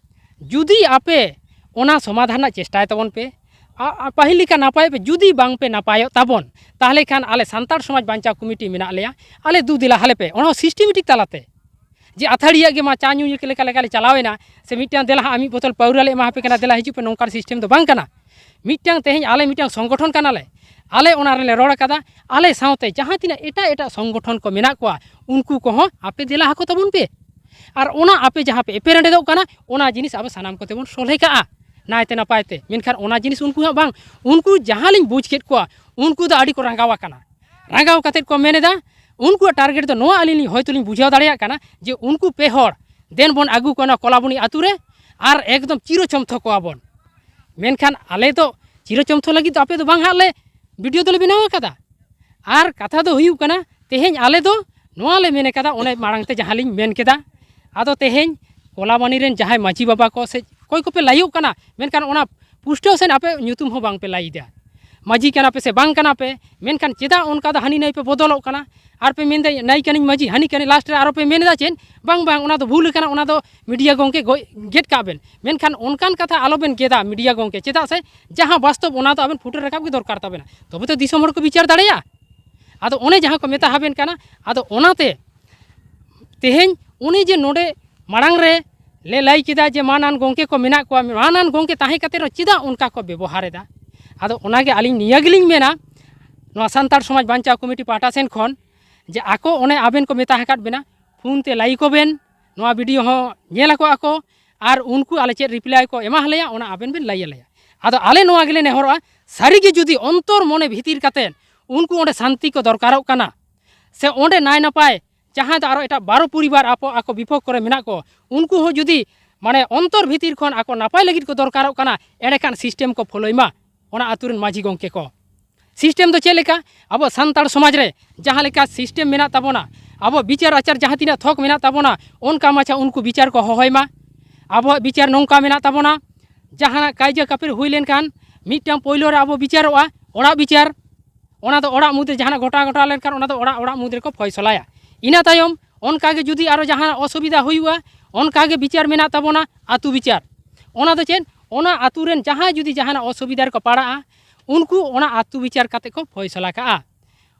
ᱡᱩᱫᱤ ᱟᱯᱮ ᱚᱱᱟ ᱥᱚᱢᱟᱫᱷᱟᱱ ᱨᱮᱱᱟᱜ ᱪᱮᱥᱴᱟᱭ ᱛᱟᱵᱚᱱ ᱯᱮ, ᱟ- ᱟ- ᱯᱟᱹᱦᱤᱞ ᱞᱮᱠᱟ ᱱᱟᱯᱟᱭ ᱯᱮ, ᱡᱩᱫᱤ ᱵᱟᱝ ᱯᱮ ᱱᱟᱯᱟᱭᱚᱜ ᱛᱟᱵᱚᱱ, ᱛᱟᱦᱚᱞᱮ ᱠᱷᱟᱱ ᱟᱞᱮ ᱥᱟᱱᱛᱟᱲ ᱥᱚᱢᱟᱡᱽ ᱵᱟᱧᱪᱟᱣ ᱠᱚᱢᱤᱴᱤ ᱢᱮᱱᱟᱜ ᱞᱮᱭᱟ, ᱟᱞᱮ ᱫᱩ ᱫᱮᱞᱟ ᱦᱟᱞᱮ ᱯᱮ, ᱚᱱᱟ ᱦᱚᱸ ᱥᱤᱥᱴᱮᱢᱮᱴᱤᱠ ᱛᱟᱞᱟᱛᱮ᱾ ᱡᱮ ᱟᱹᱛᱷᱟᱹᱲᱤᱭᱟᱹ ᱜᱮ ᱢᱟ ᱪᱟ ᱧᱩ ᱞᱮᱠᱟ ᱞᱮᱠᱟ ᱞᱮ ᱪᱟᱞᱟᱣ ᱮᱱᱟ, ᱥᱮ ᱢᱤᱫᱴᱟᱝ ᱫᱮᱞᱟ ᱦᱟᱸᱜ ᱢᱤᱫ ᱵᱳᱛᱚᱞ ᱯᱟᱹᱣᱨᱟᱹ ᱞᱮ ᱮᱢᱟ ᱯᱮ ᱠᱟᱱᱟ, ᱫᱮᱞᱟ ᱦᱤᱡᱩᱜ ᱯᱮ, ᱱᱚᱝᱠᱟᱱ ᱥᱤᱥᱴᱮᱢ ᱫᱚ ᱵᱟᱝ ᱠᱟᱱᱟ᱾ ᱢᱤᱫᱴᱟᱝ ᱛᱮᱦᱮᱧ ᱟᱞᱮ ᱢᱤᱫᱴᱟᱝ ᱥᱚᱝᱜᱚᱴᱷᱚᱱ ᱠᱟᱱᱟᱞᱮ, ᱟᱞᱮ ᱚᱱᱟ ᱨᱮᱞᱮ ᱨᱚᱲ ᱟᱠᱟᱫᱟ, ᱟᱞᱮ ᱥᱟᱶᱛᱮ ᱡᱟᱦᱟᱸ ᱛᱤᱱᱟᱹᱜ ᱮᱴᱟᱜ ᱮᱴᱟᱜ ᱥᱚᱝᱜᱚᱴᱷᱚᱱ ᱠᱚ ᱢᱮᱱᱟᱜ ᱠᱚᱣᱟ, ᱩᱱᱠᱩ ᱠᱚᱦᱚᱸ ᱟᱯᱮ ᱫᱮᱞᱟ ᱟᱠᱚ ᱛᱟᱵᱚᱱ ᱯᱮ᱾ ᱟᱨ ᱚᱱᱟ ᱟᱯᱮ ᱡᱟᱦᱟᱸ ᱯᱮ ᱮᱯᱮᱨ ᱦᱮᱸᱰᱮᱫᱚᱜ ᱠᱟᱱᱟ, ᱚᱱᱟ ᱡᱤᱱᱤᱥ ᱟᱵᱚ ᱥᱟᱱᱟᱢ ᱠᱚᱛᱮ ᱵᱚᱱ ᱥᱚᱞᱦᱮ ᱠᱟᱜᱼᱟ ᱱᱟᱭᱛᱮ ᱱᱟᱯᱟᱭ ᱛᱮ᱾ ᱢᱮᱱᱠᱷᱟᱱ ᱚᱱᱟ ᱡᱤᱱᱤᱥ ᱩᱱᱠᱩ ᱦᱟᱸᱜ ᱵᱟᱝ, ᱩᱱᱠᱩ ᱡᱟᱦᱟᱸ ᱞᱤᱧ ᱵᱩᱡᱽ ᱠᱮᱫ ᱠᱚᱣᱟ, ᱩᱱᱠᱩ ᱫᱚ ᱟᱹᱰᱤ ᱠᱚ ᱨᱟᱸᱜᱟᱣ ᱟᱠᱟᱱᱟ᱾ ᱨᱟᱸᱜᱟᱣ ᱠᱟᱛᱮᱫ ᱠᱚ ᱢᱮᱱ ᱮᱫᱟ, ᱩᱱᱠᱩᱣᱟᱜ ᱴᱟᱨᱜᱮᱴ ᱫᱚ ᱱᱚᱣᱟ ᱟᱹᱞᱤᱧ ᱞᱤᱧ ᱦᱚᱭᱛᱚ ᱞᱤᱧ ᱵᱩᱡᱷᱟᱹᱣ ᱫᱟᱲᱮᱭᱟᱜ ᱠᱟᱱᱟ, ᱡᱮ ᱩᱱᱠᱩ ᱯᱮ ᱦᱚᱲ ᱫᱮᱱ ᱵᱚᱱ ᱟᱹᱜᱩ ᱠᱚᱣᱟ ᱱᱚᱣᱟ ᱠᱚᱞᱟᱵᱚᱱᱤ ᱟᱹᱛᱩ ᱨᱮ, ᱟᱨ ᱮᱠᱫᱚᱢ ᱪᱤᱨᱚᱪᱚᱢᱛᱷᱚ ᱠᱚᱣᱟ ᱵᱚᱱ᱾ ᱢᱮᱱᱠᱷᱟᱱ ᱟᱞᱮ ᱫᱚ ᱪᱤᱨᱚᱪᱚᱢᱛᱷᱚ ᱞᱟᱹᱜᱤᱫ ᱫᱚ ᱟᱯᱮ ᱫᱚ ᱵᱟᱝ ᱦᱟᱸᱜ ᱞᱮ ᱵᱷᱤᱰᱤᱭᱳ ᱫᱚᱞᱮ ᱵᱮᱱᱟᱣ ᱟᱠᱟᱫᱟ᱾ ᱟᱨ ᱠᱟᱛᱷᱟ ᱫᱚ ᱦᱩᱭᱩᱜ ᱠᱟᱱᱟ, ᱛᱮᱦᱮᱧ ᱟᱞᱮ ᱫᱚ ᱱᱚᱣᱟ ᱞᱮ ᱢᱮᱱ ᱟᱠᱟᱫᱟ, ᱚᱱᱮ ᱢᱟᱲᱟᱝ ᱛᱮ ᱡᱟᱦᱟᱸ ᱞᱤᱧ ᱢᱮᱱ ᱠᱮᱫᱟ᱾ ᱟᱫᱚ ᱛᱮᱦᱮᱧ ᱠᱚᱞᱟᱵᱟᱱᱤ ᱨᱮᱱ ᱡᱟᱦᱟᱸᱭ ᱢᱟᱹᱡᱷᱤ ᱵᱟᱵᱟ ᱠᱚ ᱥᱮ ᱚᱠᱚᱭ ᱠᱚᱯᱮ ᱞᱟᱹᱭᱚᱜ ᱠᱟᱱᱟ, ᱢᱮᱱᱠᱷᱟᱱ ᱚᱱᱟ ᱯᱩᱥᱴᱟᱹᱣ ᱥᱮᱫ ᱟᱯᱮ ᱧᱩᱛᱩᱢ ᱦᱚᱸ ᱵᱟᱝ ᱯᱮ ᱞᱟᱹᱭ ᱮᱫᱟ᱾ ᱢᱟᱹᱡᱷᱤ ᱠᱟᱱᱟ ᱯᱮ ᱥᱮ ᱵᱟᱝ ᱠᱟᱱᱟ ᱯᱮ, ᱢᱮᱱᱠᱷᱟᱱ ᱪᱮᱫᱟᱜ ᱚᱱᱠᱟ ᱫᱚ ᱦᱟᱹᱱᱤ ᱱᱟᱹᱭ ᱯᱮ ᱵᱚᱫᱚᱞᱚᱜ ᱠᱟᱱᱟ? ᱟᱨ ᱯᱮ ᱢᱮᱱᱫᱟ, "ᱱᱟᱹᱭ ᱠᱟᱹᱱᱟᱹᱧ ᱢᱟᱹᱡᱷᱤ, ᱦᱟᱹᱱᱤ ᱠᱟᱹᱱᱟᱹᱧ", ᱞᱟᱥᱴ ᱨᱮ ᱟᱨᱚ ᱯᱮ ᱢᱮᱱ ᱮᱫᱟ ᱪᱮᱫ? "ᱵᱟᱝ, ᱵᱟᱝ, ᱚᱱᱟ ᱫᱚ ᱵᱷᱩᱞ ᱟᱠᱟᱱᱟ, ᱚᱱᱟ ᱫᱚ ᱢᱤᱰᱤᱭᱟ ᱜᱚᱢᱠᱮ ᱜᱚᱡ ᱜᱮᱫ ᱠᱟᱜ ᱵᱮᱱ", ᱢᱮᱱᱠᱷᱟᱱ ᱚᱱᱠᱟᱱ ᱠᱟᱛᱷᱟ ᱟᱞᱚ ᱵᱮᱱ ᱜᱮᱫᱟ ᱢᱤᱰᱤᱭᱟ ᱜᱚᱢᱠᱮ, ᱪᱮᱫᱟᱜ ᱥᱮ ᱡᱟᱦᱟᱸ ᱵᱟᱥᱛᱚᱵ, ᱚᱱᱟ ᱫᱚ ᱟᱵᱮᱱ ᱯᱷᱩᱴᱮᱞ ᱨᱟᱠᱟᱵ ᱜᱮ ᱫᱚᱨᱠᱟᱨ ᱛᱟᱵᱮᱱᱟ, ᱛᱚᱵᱮ ᱛᱚ ᱫᱤᱥᱚᱢ ᱦᱚᱲ ᱠᱚ ᱵᱤᱪᱟᱹᱨ ᱫᱟᱲᱮᱭᱟᱜᱼᱟ᱾ ᱟᱫᱚ ᱚᱱᱮ ᱡᱟᱦᱟᱸ ᱠᱚ ᱢᱮᱛᱟ ᱦᱟᱵᱮᱱ ᱠᱟᱱᱟ, ᱟᱫᱚ ᱚᱱᱟᱛᱮ ᱛᱮᱦᱮᱧ ᱩᱱᱤ ᱡᱮ ᱱᱚᱰᱮ ᱢᱟᱲᱟᱝ ᱨᱮ ᱞᱮ ᱞᱟᱹᱭ ᱠᱮᱫᱟ ᱡᱮ ᱢᱟᱱᱟᱱ ᱜᱚᱢᱠᱮ ᱠᱚ ᱢᱮᱱᱟᱜ ᱠᱚᱣᱟ, ᱢᱟᱱᱟᱱ ᱜᱚᱢᱠᱮ ᱛᱟᱦᱮᱸ ᱠᱟᱛᱮ ᱨᱮᱦᱚᱸ ᱪᱮᱫᱟᱜ ᱚᱱᱠᱟ ᱠᱚ ᱵᱮᱵᱚᱦᱟᱨ ᱮᱫᱟ? ᱟᱫᱚ ᱚᱱᱟᱜᱮ ᱟᱹᱞᱤᱧ ᱱᱤᱭᱟᱹ ᱜᱮᱞᱤᱧ ᱢᱮᱱᱟ, ᱱᱚᱣᱟ ᱥᱟᱱᱛᱟᱲ ᱥᱚᱢᱟᱡᱽ ᱵᱟᱧᱪᱟᱣ ᱠᱚᱢᱤᱴᱤ ᱯᱟᱦᱴᱟ ᱥᱮᱱ ᱠᱷᱚᱱ, ᱡᱮ ᱟᱠᱚ ᱚᱱᱮ ᱟᱵᱮᱱ ᱠᱚ ᱢᱮᱛᱟ ᱟᱠᱟᱫ ᱵᱮᱱᱟ, ᱯᱷᱳᱱ ᱛᱮ ᱞᱟᱹᱭ ᱟᱠᱚ ᱵᱮᱱ, ᱱᱚᱣᱟ ᱵᱷᱤᱰᱤᱭᱳ ᱦᱚᱸ ᱧᱮᱞ ᱟᱠᱚ ᱟᱠᱚ, ᱟᱨ ᱩᱱᱠᱩ ᱟᱞᱮ ᱪᱮᱫ ᱨᱤᱯᱞᱟᱭ ᱠᱚ ᱮᱢᱟ ᱞᱮᱭᱟ, ᱚᱱᱟ ᱟᱵᱮᱱ ᱵᱮᱱ ᱞᱟᱹᱭ ᱟᱞᱮᱭᱟ᱾ ᱟᱫᱚ ᱟᱞᱮ ᱱᱚᱣᱟ ᱜᱮᱞᱮ ᱱᱮᱦᱚᱨᱚᱜᱼᱟ, ᱥᱟᱹᱨᱤᱜᱮ ᱡᱩᱫᱤ ᱚᱱᱛᱚᱨ ᱢᱚᱱᱮ ᱵᱷᱤᱛᱤᱨ ᱠᱟᱛᱮ ᱩᱱᱠᱩ ᱚᱸᱰᱮ ᱥᱟᱱᱛᱤ ᱠᱚ ᱫᱚᱨᱠᱟᱨᱚᱜ ᱠᱟᱱᱟ, ᱥᱮ ᱚᱸᱰᱮ ᱱᱟᱭ ᱱᱟᱯᱟᱭ ᱡᱟᱦᱟᱸᱭ ᱫᱚ ᱟᱨᱚ ᱮᱴᱟᱜ ᱵᱟᱨᱚ ᱯᱚᱨᱤᱵᱟᱨ ᱟᱠᱚ, ᱟᱠᱚ ᱵᱤᱯᱚᱠ ᱠᱚᱨᱮ ᱢᱮᱱᱟᱜ ᱠᱚ, ᱩᱱᱠᱩ ᱦᱚᱸ ᱡᱩᱫᱤ ᱢᱟᱱᱮ ᱚᱱᱛᱚᱨ ᱵᱷᱤᱛᱤᱨ ᱠᱷᱚᱱ ᱟᱠᱚ ᱱᱟᱯᱟᱭ ᱞᱟᱹᱜᱤᱫ ᱠᱚ ᱫᱚᱨᱠᱟᱨᱚᱜ ᱠᱟᱱᱟ, ᱮᱸᱰᱮᱠᱷᱟᱱ ᱥᱤᱥᱴᱮᱢ ᱠᱚ ᱯᱷᱚᱞᱳᱭ ᱢᱟ ᱚᱱᱟ ᱟᱹᱛᱩ ᱨᱮᱱ ᱢᱟᱹᱡᱷᱤ ᱜᱚᱢᱠᱮ ᱠᱚ᱾ ᱥᱤᱥᱴᱮᱢ ᱫᱚ ᱪᱮᱫ ᱞᱮᱠᱟ? ᱟᱵᱚ ᱥᱟᱱᱛᱟᱲ ᱥᱚᱢᱟᱡᱽ ᱨᱮ ᱡᱟᱦᱟᱸ ᱞᱮᱠᱟ ᱥᱤᱥᱴᱮᱢ ᱢᱮᱱᱟᱜ ᱛᱟᱵᱚᱱᱟ, ᱟᱵᱚ ᱵᱤᱪᱟᱹᱨ ᱟᱪᱟᱨ ᱡᱟᱦᱟᱸ ᱛᱤᱱᱟᱹᱜ ᱛᱷᱚᱠ ᱢᱮᱱᱟᱜ ᱛᱟᱵᱚᱱᱟ, ᱚᱱᱠᱟ ᱢᱟᱪᱷᱟ ᱩᱱᱠᱩ ᱵᱤᱪᱟᱹᱨ ᱠᱚ ᱦᱚᱦᱚᱭ ᱢᱟ᱾ ᱟᱵᱚᱣᱟᱜ ᱵᱤᱪᱟᱹᱨ ᱱᱚᱝᱠᱟ ᱢᱮᱱᱟᱜ ᱛᱟᱵᱚᱱᱟ, ᱡᱟᱦᱟᱱᱟᱜ ᱠᱟᱭᱡᱟ ᱠᱟᱯᱷᱤᱨ ᱦᱩᱭ ᱞᱮᱱᱠᱷᱟᱱ ᱢᱤᱫᱴᱟᱝ ᱯᱳᱭᱞᱳ ᱨᱮ ᱟᱵᱚ ᱵᱤᱪᱟᱹᱨᱚᱜᱼᱟ, ᱚᱲᱟᱜ ᱵᱤᱪᱟᱹᱨ᱾ ᱚᱱᱟ ᱫᱚ ᱚᱲᱟᱜ ᱢᱩᱫᱽ ᱨᱮ ᱡᱟᱦᱟᱱᱟᱜ ᱜᱷᱚᱴᱟᱣ ᱜᱷᱚᱴᱟᱣ ᱞᱮᱱᱠᱷᱟᱱ ᱚᱱᱟ ᱫᱚ ᱚᱲᱟᱜ, ᱚᱲᱟᱜ ᱢᱩᱫᱽ ᱨᱮᱠᱚ ᱯᱷᱚᱭᱥᱚᱞᱟᱭᱟ᱾ ᱤᱱᱟᱹ ᱛᱟᱭᱚᱢ ᱚᱱᱠᱟ ᱜᱮ ᱡᱩᱫᱤ ᱟᱨᱚ ᱡᱟᱦᱟᱱᱟᱜ ᱚᱥᱩᱵᱤᱫᱷᱟ ᱦᱩᱭᱩᱜᱼᱟ, ᱚᱱᱠᱟ ᱜᱮ ᱵᱤᱪᱟᱹᱨ ᱢᱮᱱᱟᱜ ᱛᱟᱵᱚᱱᱟ, ᱟᱹᱛᱩ ᱵᱤᱪᱟᱹᱨ᱾ ᱚᱱᱟ ᱫᱚ ᱪᱮᱫ? ᱚᱱᱟ ᱟᱹᱛᱩ ᱨᱮᱱ ᱡᱟᱦᱟᱸᱭ ᱡᱩᱫᱤ ᱡᱟᱦᱟᱱᱟᱜ ᱚᱥᱩᱵᱤᱫᱷᱟ ᱨᱮᱠᱚ ᱯᱟᱲᱟᱜᱼᱟ, ᱩᱱᱠᱩ ᱚᱱᱟ ᱟᱹᱛᱩ ᱵᱤᱪᱟᱨ ᱠᱟᱛᱮ ᱠᱚ ᱯᱷᱚᱭᱥᱚᱞᱟ ᱠᱟᱜᱼᱟ᱾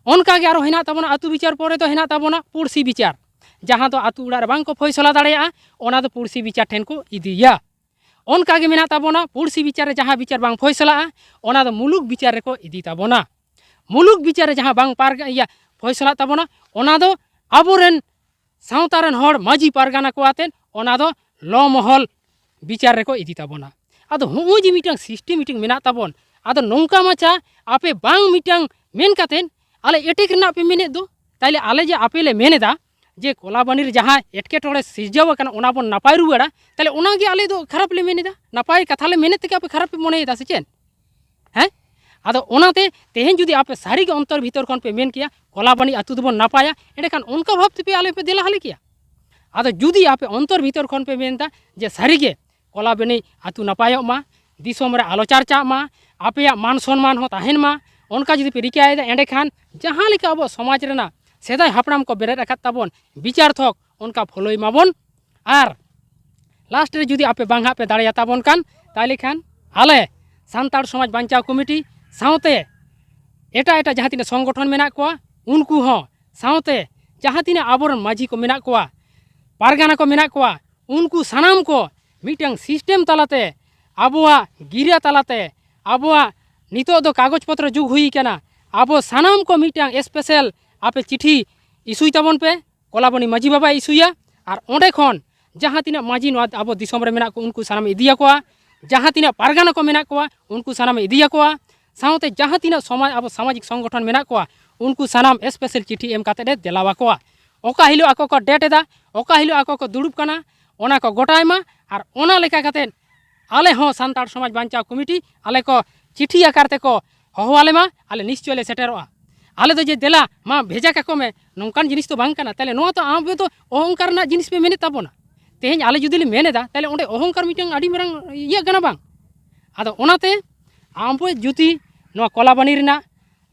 ᱚᱱᱠᱟ ᱜᱮ ᱟᱨᱚ ᱦᱮᱱᱟᱜ ᱛᱟᱵᱚᱱᱟ, ᱟᱹᱛᱩ ᱵᱤᱪᱟᱨ ᱯᱚᱨᱮ ᱫᱚ ᱦᱮᱱᱟᱜ ᱛᱟᱵᱚᱱᱟ ᱯᱩᱲᱥᱤ ᱵᱤᱪᱟᱨ, ᱡᱟᱦᱟᱸ ᱫᱚ ᱟᱹᱛᱩ ᱚᱲᱟᱜ ᱨᱮ ᱵᱟᱝ ᱠᱚ ᱯᱷᱚᱭᱥᱚᱞᱟ ᱫᱟᱲᱮᱭᱟᱜᱼᱟ, ᱚᱱᱟ ᱫᱚ ᱯᱩᱲᱥᱤ ᱵᱤᱪᱟᱨ ᱴᱷᱮᱱ ᱠᱚ ᱤᱫᱤᱭᱟ᱾ ᱚᱱᱠᱟ ᱜᱮ ᱢᱮᱱᱟᱜ ᱛᱟᱵᱚᱱᱟ ᱯᱩᱲᱥᱤ ᱵᱤᱪᱟᱨ ᱨᱮ ᱡᱟᱦᱟᱸ ᱵᱤᱪᱟᱨ ᱵᱟᱝ ᱯᱷᱚᱭᱥᱚᱞᱟᱜᱼᱟ, ᱚᱱᱟ ᱫᱚ ᱢᱩᱞᱩᱠ ᱵᱤᱪᱟᱨ ᱨᱮᱠᱚ ᱤᱫᱤ ᱛᱟᱵᱚᱱᱟ᱾ ᱢᱩᱞᱩᱠ ᱵᱤᱪᱟᱨ ᱨᱮ ᱡᱟᱦᱟᱸ ᱵᱟᱝ ᱯᱟᱨᱜᱟ-, ᱤᱭᱟᱹ, ᱯᱷᱚᱭᱥᱚᱞᱟᱜ ᱛᱟᱵᱚᱱᱟ, ᱚᱱᱟ ᱫᱚ ᱟᱵᱚᱨᱮᱱ ᱥᱟᱶᱛᱟ ᱨᱮᱱ ᱦᱚᱲ ᱢᱟᱹᱡᱷᱤ ᱯᱟᱨᱜᱟᱱᱟ ᱠᱚ ᱟᱛᱮᱫ ᱚᱱᱟ ᱫᱚ ᱞᱚ ᱢᱚᱦᱚᱞ ᱵᱤᱪᱟᱨ ᱨᱮᱠᱚ ᱤᱫᱤ ᱛᱟᱵᱚᱱᱟ᱾ ᱟᱫᱚ ᱦᱚᱸᱜᱼᱚᱭ ᱡᱮ ᱢᱤᱫᱴᱟᱝ ᱥᱤᱥᱴᱮᱢ ᱢᱤᱫᱴᱟᱝ ᱢᱮᱱᱟᱜ ᱛᱟᱵᱚᱱ, ᱟᱫᱚ ᱱᱚᱝᱠᱟ ᱢᱟᱪᱷᱟ ᱟᱯᱮ ᱵᱟᱝ ᱢᱤᱫᱴᱟᱝ ᱢᱮᱱ ᱠᱟᱛᱮᱫ ᱟᱞᱮ ᱮᱴᱮᱠ ᱨᱮᱱᱟᱜ ᱯᱮ ᱢᱮᱱᱮᱫ ᱫᱚ, ᱛᱟᱦᱞᱮ ᱟᱞᱮ ᱡᱮ ᱟᱯᱮ ᱞᱮ ᱢᱮᱱ ᱮᱫᱟ ᱡᱮ ᱠᱚᱞᱟᱵᱟᱱᱤ ᱨᱮ ᱡᱟᱦᱟᱸ ᱮᱴᱠᱮᱴᱚᱬᱮ ᱥᱤᱨᱡᱟᱹᱣ ᱟᱠᱟᱱᱟ ᱚᱱᱟ ᱵᱚᱱ ᱱᱟᱯᱟᱭ ᱨᱩᱣᱟᱹᱲᱟ, ᱛᱟᱦᱞᱮ ᱚᱱᱟᱜᱮ ᱟᱞᱮ ᱫᱚ ᱠᱷᱟᱨᱟᱯ ᱞᱮ ᱢᱮᱱ ᱮᱫᱟ? ᱱᱟᱯᱟᱭ ᱠᱟᱛᱷᱟ ᱞᱮ ᱢᱮᱱᱮᱫ ᱛᱮᱜᱮ ᱟᱯᱮ ᱠᱷᱟᱨᱟᱯ ᱯᱮ ᱢᱚᱱᱮᱭᱮᱫᱟ ᱥᱮ ᱪᱮᱫ? ᱦᱮᱸ? ᱟᱫᱚ ᱚᱱᱟᱛᱮ ᱛᱮᱦᱮᱧ ᱡᱩᱫᱤ ᱟᱯᱮ ᱥᱟᱹᱨᱤᱜᱮ ᱚᱱᱛᱚᱨ ᱵᱷᱤᱛᱚᱨ ᱠᱷᱚᱱ ᱯᱮ ᱢᱮᱱ ᱠᱮᱭᱟ ᱠᱚᱞᱟᱵᱟᱱᱤ ᱟᱹᱛᱩ ᱫᱚᱵᱚᱱ ᱱᱟᱯᱟᱭᱟ, ᱮᱸᱰᱮᱠᱷᱟᱱ ᱚᱱᱠᱟ ᱵᱷᱟᱵᱽ ᱛᱮᱯᱮ ᱟᱞᱮ ᱯᱮ ᱫᱮᱞᱟ ᱦᱟᱞᱮ ᱠᱮᱭᱟ᱾ ᱟᱫᱚ ᱡᱩᱫᱤ ᱟᱯᱮ ᱚᱱᱛᱚᱨ ᱵᱷᱤᱛᱚᱨ ᱠᱷᱚᱱ ᱯᱮ ᱢᱮᱱᱫᱟ ᱡᱮ ᱥᱟᱹᱨᱤᱜᱮ ᱠᱚᱞᱟᱵᱟᱱᱤ ᱟᱹᱛᱩ ᱱᱟᱯᱟᱭᱚᱜ ᱢᱟ, ᱫᱤᱥᱚᱢ ᱨᱮ ᱟᱞᱚ ᱪᱟᱨᱪᱟᱜ ᱢᱟ, ᱟᱯᱮᱭᱟᱜ ᱢᱟᱱ ᱥᱚᱱᱢᱟᱱ ᱦᱚᱸ ᱛᱟᱦᱮᱱ ᱢᱟ, ᱚᱱᱠᱟ ᱡᱩᱫᱤ ᱯᱮ ᱨᱤᱠᱟᱹᱭᱮᱫᱟ, ᱮᱸᱰᱮᱠᱷᱟᱱ ᱡᱟᱦᱟᱸ ᱞᱮᱠᱟ ᱟᱵᱚ ᱥᱚᱢᱟᱡᱽ ᱨᱮᱱᱟᱜ ᱥᱮᱫᱟᱭ ᱦᱟᱯᱲᱟᱢ ᱠᱚ ᱵᱮᱨᱮᱫ ᱟᱠᱟᱫ ᱛᱟᱵᱚᱱ ᱵᱤᱪᱟᱨ ᱛᱷᱚᱠ, ᱚᱱᱠᱟ ᱯᱷᱚᱞᱳᱭ ᱢᱟᱵᱚᱱ᱾ ᱟᱨ ᱞᱟᱥᱴ ᱨᱮ ᱡᱩᱫᱤ ᱟᱯᱮ ᱵᱟᱝ ᱦᱟᱸᱜ ᱯᱮ ᱫᱟᱲᱮᱭᱟᱛᱟᱵᱚᱱ ᱠᱟᱱ, ᱛᱟᱦᱚᱞᱮ ᱠᱷᱟᱱ ᱟᱞᱮ ᱥᱟᱱᱛᱟᱲ ᱥᱚᱢᱟᱡᱽ ᱵᱟᱧᱪᱟᱣ ᱠᱚᱢᱤᱴᱤ ᱥᱟᱶᱛᱮ ᱮᱴᱟᱜ ᱮᱴᱟᱜ ᱡᱟᱦᱟᱸ ᱛᱤᱱᱟᱹᱜ ᱥᱚᱝᱜᱚᱴᱷᱚᱱ ᱢᱮᱱᱟᱜ ᱠᱚᱣᱟ, ᱩᱱᱠᱩ ᱦᱚᱸ ᱥᱟᱶᱛᱮ ᱡᱟᱦᱟᱸ ᱛᱤᱱᱟᱹᱜ ᱟᱵᱚᱨᱮᱱ ᱢᱟᱹᱡᱷᱤ ᱠᱚ ᱢᱮᱱᱟᱜ ᱠᱚᱣᱟ, ᱯᱟᱨᱜᱟᱱᱟ ᱠᱚ ᱢᱮᱱᱟᱜ ᱠᱚᱣᱟ, ᱩᱱᱠᱩ ᱥᱟᱱᱟᱢ ᱠᱚ ᱢᱤᱫᱴᱟᱝ ᱥᱤᱥᱴᱮᱢ ᱛᱟᱞᱟᱛᱮ ᱟᱵᱚᱣᱟᱜ ᱜᱤᱨᱟᱹ ᱛᱟᱞᱟᱛᱮ ᱟᱵᱚᱣᱟᱜ ᱱᱤᱛᱚᱜ ᱫᱚ ᱠᱟᱜᱚᱡᱽ ᱯᱚᱛᱨᱚ ᱡᱩᱜᱽ ᱦᱩᱭ ᱠᱟᱱᱟ᱾ ᱟᱵᱚ ᱥᱟᱱᱟᱢ ᱠᱚ ᱢᱤᱫᱴᱟᱝ ᱥᱯᱮᱥᱟᱞ ᱟᱯᱮ ᱪᱤᱴᱷᱤ ᱤᱥᱩᱭ ᱛᱟᱵᱚᱱ ᱯᱮ, ᱠᱚᱞᱟᱵᱚᱱᱤ ᱢᱟᱹᱡᱷᱤ ᱵᱟᱵᱟᱭ ᱤᱥᱩᱭᱟ᱾ ᱟᱨ ᱚᱸᱰᱮ ᱠᱷᱚᱱ ᱡᱟᱦᱟᱸ ᱛᱤᱱᱟᱹᱜ ᱢᱟᱹᱡᱷᱤ ᱱᱚᱣᱟ ᱟᱵᱚ ᱫᱤᱥᱚᱢ ᱨᱮ ᱢᱮᱱᱟᱜ ᱠᱚ, ᱩᱱᱠᱩ ᱥᱟᱱᱟᱢ ᱤᱫᱤᱭᱟᱠᱚᱣᱟ᱾ ᱡᱟᱦᱟᱸ ᱛᱤᱱᱟᱹᱜ ᱯᱟᱨᱜᱟᱱᱟ ᱠᱚ ᱢᱮᱱᱟᱜ ᱠᱚᱣᱟ, ᱩᱱᱠᱩ ᱥᱟᱱᱟᱢ ᱤᱫᱤᱭᱟᱠᱚᱣᱟ᱾ ᱥᱟᱶᱛᱮ ᱡᱟᱦᱟᱸ ᱛᱤᱱᱟᱹᱜ ᱥᱚᱢᱟᱡᱽ, ᱟᱵᱚ ᱥᱟᱢᱟᱡᱤᱠ ᱥᱚᱝᱜᱚᱴᱷᱚᱱ ᱢᱮᱱᱟᱜ ᱠᱚᱣᱟ, ᱩᱱᱠᱩ ᱥᱟᱱᱟᱢ ᱥᱯᱮᱥᱟᱞ ᱪᱤᱴᱷᱤ ᱮᱢ ᱠᱟᱛᱮᱫ ᱮ ᱫᱮᱞᱟᱣᱟᱠᱚᱣᱟ᱾ ᱚᱠᱟ ᱦᱤᱞᱳᱜ ᱟᱠᱚ ᱠᱚ ᱰᱮᱴ ᱮᱫᱟ, ᱚᱠᱟ ᱦᱤᱞᱳᱜ ᱟᱠᱚ ᱠᱚ ᱫᱩᱲᱩᱵ ᱠᱟᱱᱟ, ᱚᱱᱟ ᱠᱚ ᱜᱚᱴᱟᱭ ᱢᱟ᱾ ᱟᱨ ᱚᱱᱟ ᱞᱮᱠᱟ ᱠᱟᱛᱮᱫ ᱟᱞᱮ ᱦᱚᱸ ᱥᱟᱱᱛᱟᱲ ᱥᱚᱢᱟᱡᱽ ᱵᱟᱧᱪᱟᱣ ᱠᱚᱢᱤᱴᱤ ᱟᱞᱮ ᱠᱚ ᱪᱤᱴᱷᱤ ᱟᱠᱟᱨ ᱛᱮᱠᱚ ᱦᱚᱦᱚ ᱟᱞᱮ ᱢᱟ, ᱟᱞᱮ ᱱᱤᱥᱪᱚᱭ ᱞᱮ ᱥᱮᱴᱮᱨᱚᱜᱼᱟ᱾ ᱟᱞᱮ ᱫᱚ ᱡᱮ ᱫᱮᱞᱟ ᱢᱟ ᱵᱷᱮᱡᱟ ᱠᱟᱠᱚ ᱢᱮ, ᱱᱚᱝᱠᱟᱱ ᱡᱤᱱᱤᱥ ᱫᱚ ᱵᱟᱝ ᱠᱟᱱᱟ᱾ ᱛᱟᱦᱞᱮ ᱱᱚᱣᱟ ᱫᱚ ᱟᱵᱚ ᱫᱚ ᱚᱦᱚᱝᱠᱟᱨ ᱨᱮᱱᱟᱜ ᱡᱤᱱᱤᱥ ᱯᱮ ᱢᱮᱱᱮᱫ ᱛᱟᱵᱚᱱᱟ᱾ ᱛᱮᱦᱮᱧ ᱟᱞᱮ ᱡᱩᱫᱤ ᱞᱮ ᱢᱮᱱ ᱮᱫᱟ, ᱛᱟᱦᱞᱮ ᱚᱸᱰᱮ ᱚᱦᱚᱝᱠᱟᱨ ᱢᱤᱫᱴᱟᱝ ᱟᱹᱰᱤ ᱢᱟᱨᱟᱝ ᱤᱭᱟᱹᱜ ᱠᱟᱱᱟ ᱵᱟᱝ? ᱟᱫᱚ ᱚᱱᱟᱛᱮ ᱟᱵᱚ ᱡᱩᱫᱤ ᱱᱚᱣᱟ ᱠᱚᱞᱟᱵᱟᱱᱤ ᱨᱮᱱᱟᱜ